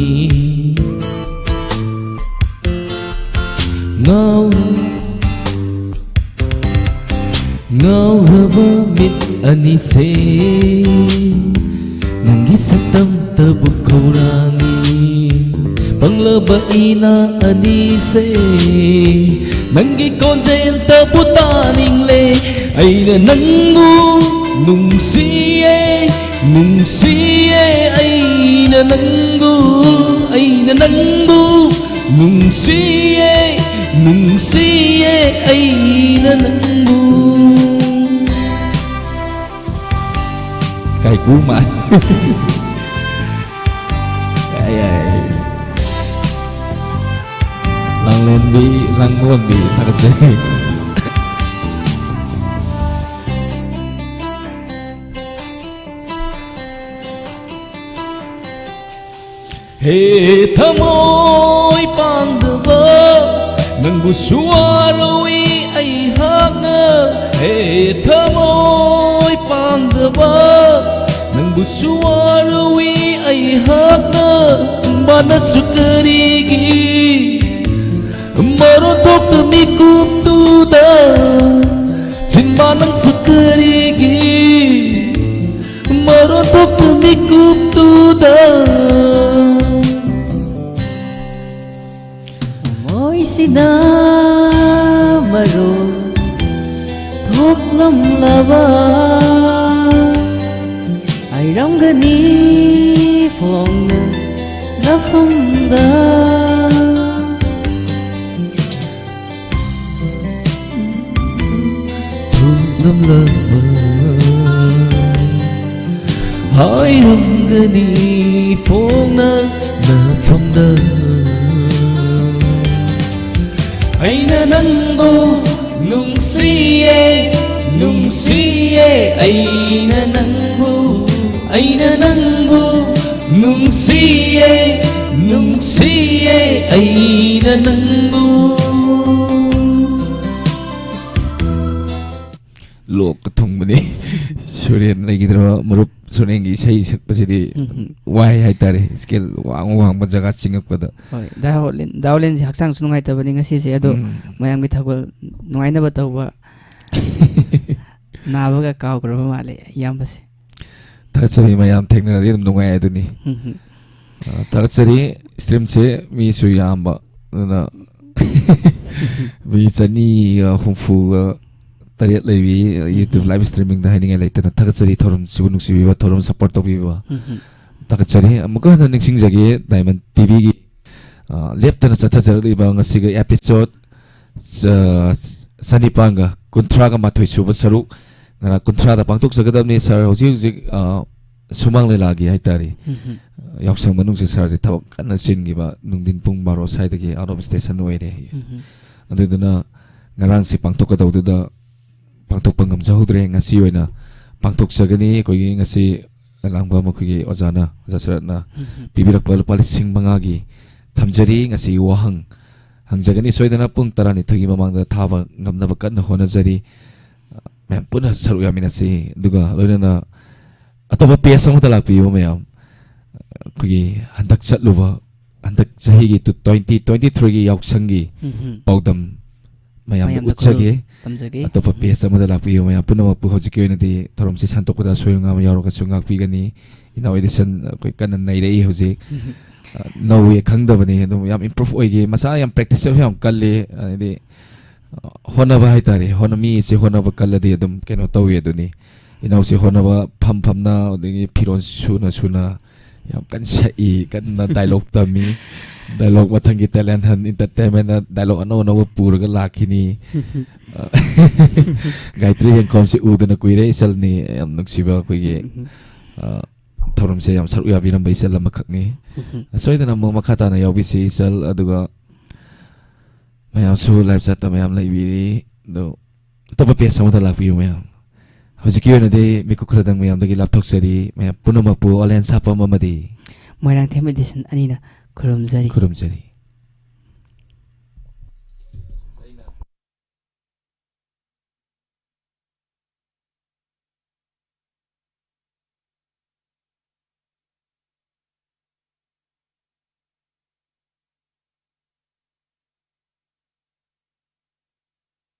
ꯉꯥꯎ ꯉꯥꯎꯔꯕ ꯃꯤꯠ ꯑꯅꯤꯁꯦ ꯅꯪꯒꯤ ꯁꯛꯇꯝꯇꯕꯨ ꯈꯧꯔꯥꯡꯉꯤ꯫ ꯄꯪꯂꯕ ꯏꯅꯥ ꯑꯅꯤꯁꯦ ꯅꯪꯒꯤ ꯈꯣꯟꯖꯦꯜꯇꯕꯨ ꯇꯥꯅꯤꯡꯂꯦ꯫ ꯑꯩꯅ ꯅꯪꯕꯨ ꯅꯨꯡꯁꯤꯌꯦ, ꯅꯨꯡꯁꯤꯌꯦ꯫ ꯑꯩꯅ ꯅꯪꯕꯨ, ꯑꯩꯅ ꯅꯪꯕꯨ ꯅꯨꯡꯁꯤꯌꯦ, ꯅꯨꯡꯁꯤꯌꯦ꯫ ꯑꯩꯅ ꯅꯪꯕꯨ ꯀꯥꯏꯀꯨꯃ꯫ ꯌꯥꯏ, ꯌꯥꯏ꯫ ꯂꯥꯡꯂꯦꯟꯕꯤ, ꯂꯥꯡꯂꯣꯟꯕꯤ ꯊꯥꯒꯠꯆꯔꯤ꯫ ꯍꯦ ꯊꯃꯣꯏ ꯄꯥꯡꯗꯕ, ꯅꯪꯕꯨꯁꯨ ꯋꯥꯔꯧꯏ ꯑꯩꯍꯥꯛꯅ꯫ ꯍꯦ ꯊꯃꯣꯏ ꯄꯥꯡꯗꯕ, ꯅꯪꯕꯨꯁꯨ ꯋꯥꯔꯧꯏ ꯑꯩꯍꯥꯛꯅ꯫ ꯃꯥꯅꯁꯨ ꯀꯔꯤꯒꯤ ꯃꯔꯣꯟ ꯊꯣꯛꯇ ꯃꯤꯀꯨꯞꯇꯨꯗ ꯆꯤꯟꯕꯥ ꯅꯪꯁꯨ ꯀꯔꯤꯒꯤ ꯃꯔꯣꯟ ꯊꯣꯛꯇ ꯃꯤꯀꯨꯞꯇꯨꯗ꯫ ꯃꯣꯏꯁꯤꯅ ꯃꯔꯣꯟ ꯊꯣꯛꯂꯝꯂꯕ ꯍꯥꯏꯔꯝꯒꯅꯤ ꯐꯣꯡꯅ ꯂꯐꯝꯗ꯫ ꯊꯣꯛꯂꯝꯂꯕ ꯍꯥꯏꯔꯝꯒꯅꯤ ꯐꯣꯡꯅ ꯅꯐꯝꯗ꯫ ꯑꯩꯅ ꯅꯪꯕꯨ ꯅꯨꯡꯁꯤꯌꯦ, ꯅꯨꯡꯁꯤꯌꯦ꯫ ꯑꯩꯅ ꯅꯪꯕꯨ, ꯑꯩꯅ ꯅꯪꯕꯨ ꯅꯨꯡꯁꯤꯌꯦ, ꯅꯨꯡꯁꯤꯌꯦ꯫ ꯑꯩꯅ ꯅꯪꯕꯨ ꯂꯣꯛꯀ ꯊꯨꯡꯕꯅꯤ꯫ ꯁꯨꯔꯦꯟ ꯂꯩꯈꯤꯗ꯭ꯔꯕ ꯃꯔꯨꯞ ꯁꯨꯔꯦꯟꯒꯤ ꯏꯁꯩ ꯁꯛꯄꯁꯤꯗꯤ ꯎꯝ, ꯎꯝ꯫ ꯋꯥꯏ ꯍꯥꯏꯇꯥꯔꯦ, ꯁ꯭ꯀꯦꯜ ꯋꯥꯡ ꯋꯥꯡꯕ ꯖꯒꯥ ꯆꯤꯡꯉꯛꯄꯗ꯫ ꯍꯣꯏ, ꯗꯥ ꯍꯣꯂꯦꯟ-, ꯗꯥ ꯍꯣꯂꯦꯟꯁꯦ ꯍꯛꯆꯥꯡꯁꯨ ꯅꯨꯡꯉꯥꯏꯇꯕꯅꯤ ꯉꯁꯤꯁꯦ, ꯑꯗꯣ ꯎꯝ꯫ ꯃꯌꯥꯝꯒꯤ ꯊꯧꯒꯜ ꯅꯨꯡꯉꯥꯏꯅꯕ ꯇꯧꯕ꯫ ꯅꯥꯕꯒ ꯀꯥꯎꯈ꯭ꯔꯕ ꯃꯥꯜꯂꯦ ꯏꯌꯥꯝꯕꯁꯦ꯫ ꯊꯥꯒꯠꯆꯔꯤ, ꯃꯌꯥꯝ ꯊꯦꯡꯅꯔꯗꯤ ꯑꯗꯨꯝ ꯅꯨꯡꯉꯥꯏ ꯑꯗꯨꯅꯤ꯫ ꯎꯝ, ꯎꯝ꯫ ꯑ, ꯊꯥꯒꯠꯆꯔꯤ꯫ ꯁ꯭ꯇ꯭ꯔꯤꯝꯁꯦ ꯃꯤꯁꯨ ꯌꯥꯝꯕ, ꯑꯗꯨꯅ ꯃꯤ ꯆꯅꯤꯒ ꯍꯨꯝꯐꯨꯒ ꯇꯔꯦꯠ ꯂꯩꯕꯤ, ꯎꯝ꯫ YouTube ꯂꯥꯏꯚ ꯁ꯭ꯇ꯭ꯔꯤꯃꯤꯡꯗ ꯍꯥꯏꯅꯤꯡꯉꯥꯏ ꯂꯩꯇꯅ ꯊꯥꯒꯠꯆꯔꯤ꯫ ꯊꯧꯔꯝꯁꯤꯕꯨ ꯅꯨꯡꯁꯤꯕꯤꯕ, ꯊꯧꯔꯝ ꯁꯄꯣꯔꯠ ꯇꯧꯕꯤꯕ ꯎꯝ꯫ ꯊꯥꯒꯠꯆꯔꯤ꯫ ꯑꯃꯨꯛꯀ ꯍꯟꯅ ꯅꯤꯡꯁꯤꯡꯖꯒꯦ, ꯗꯥꯏꯃꯟ ꯇꯤꯚꯤꯒꯤ, ꯑ, ꯂꯦꯞꯇꯅ ꯆꯠꯊꯖꯔꯛꯂꯤꯕ ꯉꯁꯤꯒꯤ ꯑꯦꯄꯤꯁꯣꯗ ꯆ-, ꯆꯅꯤꯄꯥꯟꯒ ꯀꯨꯟꯊ꯭ꯔꯥꯒ ꯃꯥꯊꯣꯏ ꯁꯨꯕ ꯁꯔꯨꯛ, ꯉꯔꯥꯡ ꯀꯨꯟꯊ꯭ꯔꯥꯗ ꯄꯥꯡꯊꯣꯛꯆꯒꯗꯕꯅꯤ꯫ ꯁꯥꯔ, ꯍꯧꯖꯤꯛ ꯍꯧꯖꯤꯛ, ꯑ, ꯁꯨꯃꯥꯡ ꯂꯤꯂꯥꯒꯤ ꯍꯥꯏꯇꯥꯔꯦ, ꯎꯝ꯫ ꯌꯥꯎꯁꯪ ꯃꯅꯨꯡꯁꯤ ꯁꯥꯔꯁꯦ ꯊꯕꯛ ꯀꯟꯅ ꯆꯤꯟꯈꯤꯕ, ꯅꯨꯡꯊꯤꯟ ꯄꯨꯡ ꯕꯥꯔꯣ ꯁ꯭ꯋꯥꯏꯗꯒꯤ ꯑꯥꯎꯠ ꯑꯣꯐ ꯁ꯭ꯇꯦꯁꯟ ꯑꯣꯏꯔꯦ꯫ ꯎꯝ꯫ ꯑꯗꯨꯗꯨꯅ ꯉꯔꯥꯡꯁꯤ ꯄꯥꯡꯊꯣꯛꯀꯗꯧꯗꯨꯗ ꯄꯥꯡꯊꯣꯛꯄ ꯉꯝꯖꯍꯧꯗ꯭ꯔꯦ꯫ ꯉꯁꯤ ꯑꯣꯏꯅ ꯄꯥꯡꯊꯣꯛꯆꯒꯅꯤ꯫ ꯑꯩꯈꯣꯏꯒꯤ ꯉꯁꯤ ꯂꯥꯡꯕꯝ ꯑꯩꯈꯣꯏꯒꯤ ꯑꯣꯖꯥꯅ, ꯑꯣꯖꯥ ꯁꯔꯠꯅ ꯎꯝ꯫ ꯄꯤꯕꯤꯔꯛꯄ ꯂꯨꯄꯥ ꯂꯤꯁꯤꯡ ꯃꯉꯥꯒꯤ ꯊꯝꯖꯔꯤ꯫ ꯉꯁꯤ ꯋꯥꯍꯪ ꯍꯪꯖꯒꯅꯤ꯫ ꯁꯣꯏꯗꯅ ꯄꯨꯡ ꯇꯔꯥꯅꯤꯊꯣꯏꯒꯤ ꯃꯃꯥꯡꯗ ꯊꯥꯕ ꯉꯝꯅꯕ ꯀꯟꯅ ꯍꯣꯠꯅꯖꯔꯤ꯫ ꯃꯌꯥꯝ ꯄꯨꯟꯅ ꯁꯔꯨꯛ ꯌꯥꯃꯤꯟꯅꯁꯤ꯫ ꯑꯗꯨꯒ ꯂꯣꯏꯅꯅ ꯑꯇꯣꯞꯄ ꯄꯦꯖ ꯑꯃꯗ ꯂꯥꯛꯄꯤꯌꯨ ꯃꯌꯥꯝ꯫ ꯑꯩꯈꯣꯏꯒꯤ ꯍꯟꯗꯛ ꯆꯠꯂꯨꯕ, ꯍꯟꯗꯛ ꯆꯍꯤꯒꯤ ꯇꯨ-, ꯇ꯭ꯋꯦꯟꯇꯤ ꯇ꯭ꯋꯦꯟꯇꯤ ꯊ꯭ꯔꯤꯒꯤ ꯌꯥꯎꯁꯪꯒꯤ ꯎꯝ꯫ ꯄꯥꯎꯗꯝ ꯃꯌꯥꯝꯗ ꯃꯌꯥꯝꯗ ꯎꯠꯆꯒꯦ꯫ ꯈꯨꯗꯣꯜ ꯇꯝꯖꯒꯦ꯫ ꯑꯇꯣꯞꯄ ꯎꯝ꯫ ꯄꯦꯖ ꯑꯃꯗ ꯂꯥꯛꯄꯤꯌꯨ ꯃꯌꯥꯝ ꯄꯨꯝꯅꯃꯛꯄꯨ꯫ ꯍꯧꯖꯤꯛꯀꯤ ꯑꯣꯏꯅꯗꯤ ꯊꯧꯔꯝꯁꯤ ꯁꯟꯗꯣꯛꯄꯗ ꯑꯁꯣꯏ ꯑꯉꯥꯝ ꯌꯥꯎꯔꯒꯁꯨ ꯉꯥꯛꯄꯤꯒꯅꯤ꯫ ꯏꯅꯥꯎ ꯑꯦꯗꯤꯁꯟ ꯑꯩꯈꯣꯏ ꯀꯟꯅ ꯅꯩꯔꯛꯏ ꯍꯧꯖꯤꯛ꯫ ꯎꯝ꯫ ꯑ, ꯅꯧꯋꯦ ꯈꯪꯗꯕꯅꯤ, ꯑꯗꯨꯝ ꯌꯥꯝ ꯏꯝꯄ꯭ꯔꯨꯚ ꯑꯣꯏꯒꯦ꯫ ꯃꯁꯥ ꯌꯥꯝ ꯄ꯭ꯔꯦꯛꯇꯤꯁꯁꯨ ꯌꯥꯝ ꯀꯜꯂꯤ, ꯍꯥꯏꯗꯤ, ꯑ, ꯍꯣꯠꯅꯕ ꯍꯥꯏꯇꯥꯔꯦ꯫ ꯍꯣꯠꯅ-, ꯃꯤ ꯑꯁꯤ ꯍꯣꯠꯅꯕ ꯀꯜꯂꯗꯤ ꯑꯗꯨꯝ ꯀꯩꯅꯣ ꯇꯧꯋꯤ ꯑꯗꯨꯅꯤ꯫ ꯏꯅꯥꯎꯁꯤ ꯍꯣꯠꯅꯕ ꯐꯝ ꯐꯝꯅ, ꯑꯗꯒꯤ ꯐꯤꯔꯣꯜ ꯁꯨꯅ ꯁꯨꯅ ꯌꯥꯝ ꯀꯟꯅ ꯁꯛꯏ, ꯀꯟꯅ ꯗꯥꯏꯂꯣꯛ ꯇꯝꯃꯤ꯫ ꯗꯥꯏꯂꯣꯛ ꯃꯊꯪꯒꯤ ꯇꯦꯂꯦꯟ ꯍꯟ ꯏꯟꯇꯔꯇꯦꯟꯃꯦꯟꯗ ꯗꯥꯏꯂꯣꯛ ꯑꯅꯧ ꯑꯅꯧꯕ ꯄꯨꯔꯒ ꯂꯥꯛꯈꯤꯅꯤ꯫ ꯑ, ꯒꯥꯌꯇ꯭ꯔꯤ ꯌꯦꯡꯈꯣꯝꯁꯤ ꯎꯗꯅ ꯀꯨꯏꯔꯦ, ꯏꯆꯜꯅꯤ꯫ ꯌꯥꯝ ꯅꯨꯡꯁꯤꯕ ꯑꯩꯈꯣꯏꯒꯤ, ꯑ, ꯊꯧꯔꯝꯁꯦ ꯌꯥꯝ ꯁꯔꯨꯛ ꯌꯥꯕꯤꯔꯝꯕ ꯏꯆꯜ ꯑꯃꯈꯛꯅꯤ꯫ ꯁꯣꯏꯗꯅ ꯑꯃꯨꯛ ꯃꯈꯥ ꯇꯥꯅ ꯌꯥꯎꯕꯤꯁꯤ ꯏꯆꯜ, ꯑꯗꯨꯒ ꯃꯌꯥꯝꯁꯨ ꯂꯥꯏꯚ ꯆꯠꯇ ꯃꯌꯥꯝ ꯂꯩꯕꯤꯔꯤ꯫ ꯑꯗꯣ ꯑꯇꯣꯞꯄ ꯄꯦꯖ ꯑꯃꯗ ꯂꯥꯛꯄꯤꯌꯨ ꯃꯌꯥꯝ꯫ ꯍꯧꯖꯤꯛꯀꯤ ꯑꯣꯏꯅꯗꯤ ꯃꯤꯀꯨꯞ ꯈꯔꯗꯪ ꯃꯌꯥꯝꯗꯒꯤ ꯂꯥꯞꯊꯣꯛꯆꯔꯤ꯫ ꯃꯌꯥꯝ ꯄꯨꯝꯅꯃꯛꯄꯨ ꯑꯣꯂꯦꯟ ꯁꯥꯄꯝ ꯑꯃꯗꯤ ꯃꯣꯏꯔꯥꯡꯊꯦꯝ ꯑꯦꯗꯤꯁꯟ ꯑꯅꯤꯅ ꯈꯨꯔꯨꯝꯖꯔꯤ꯫ ꯈꯨꯔꯨꯝꯖꯔꯤ꯫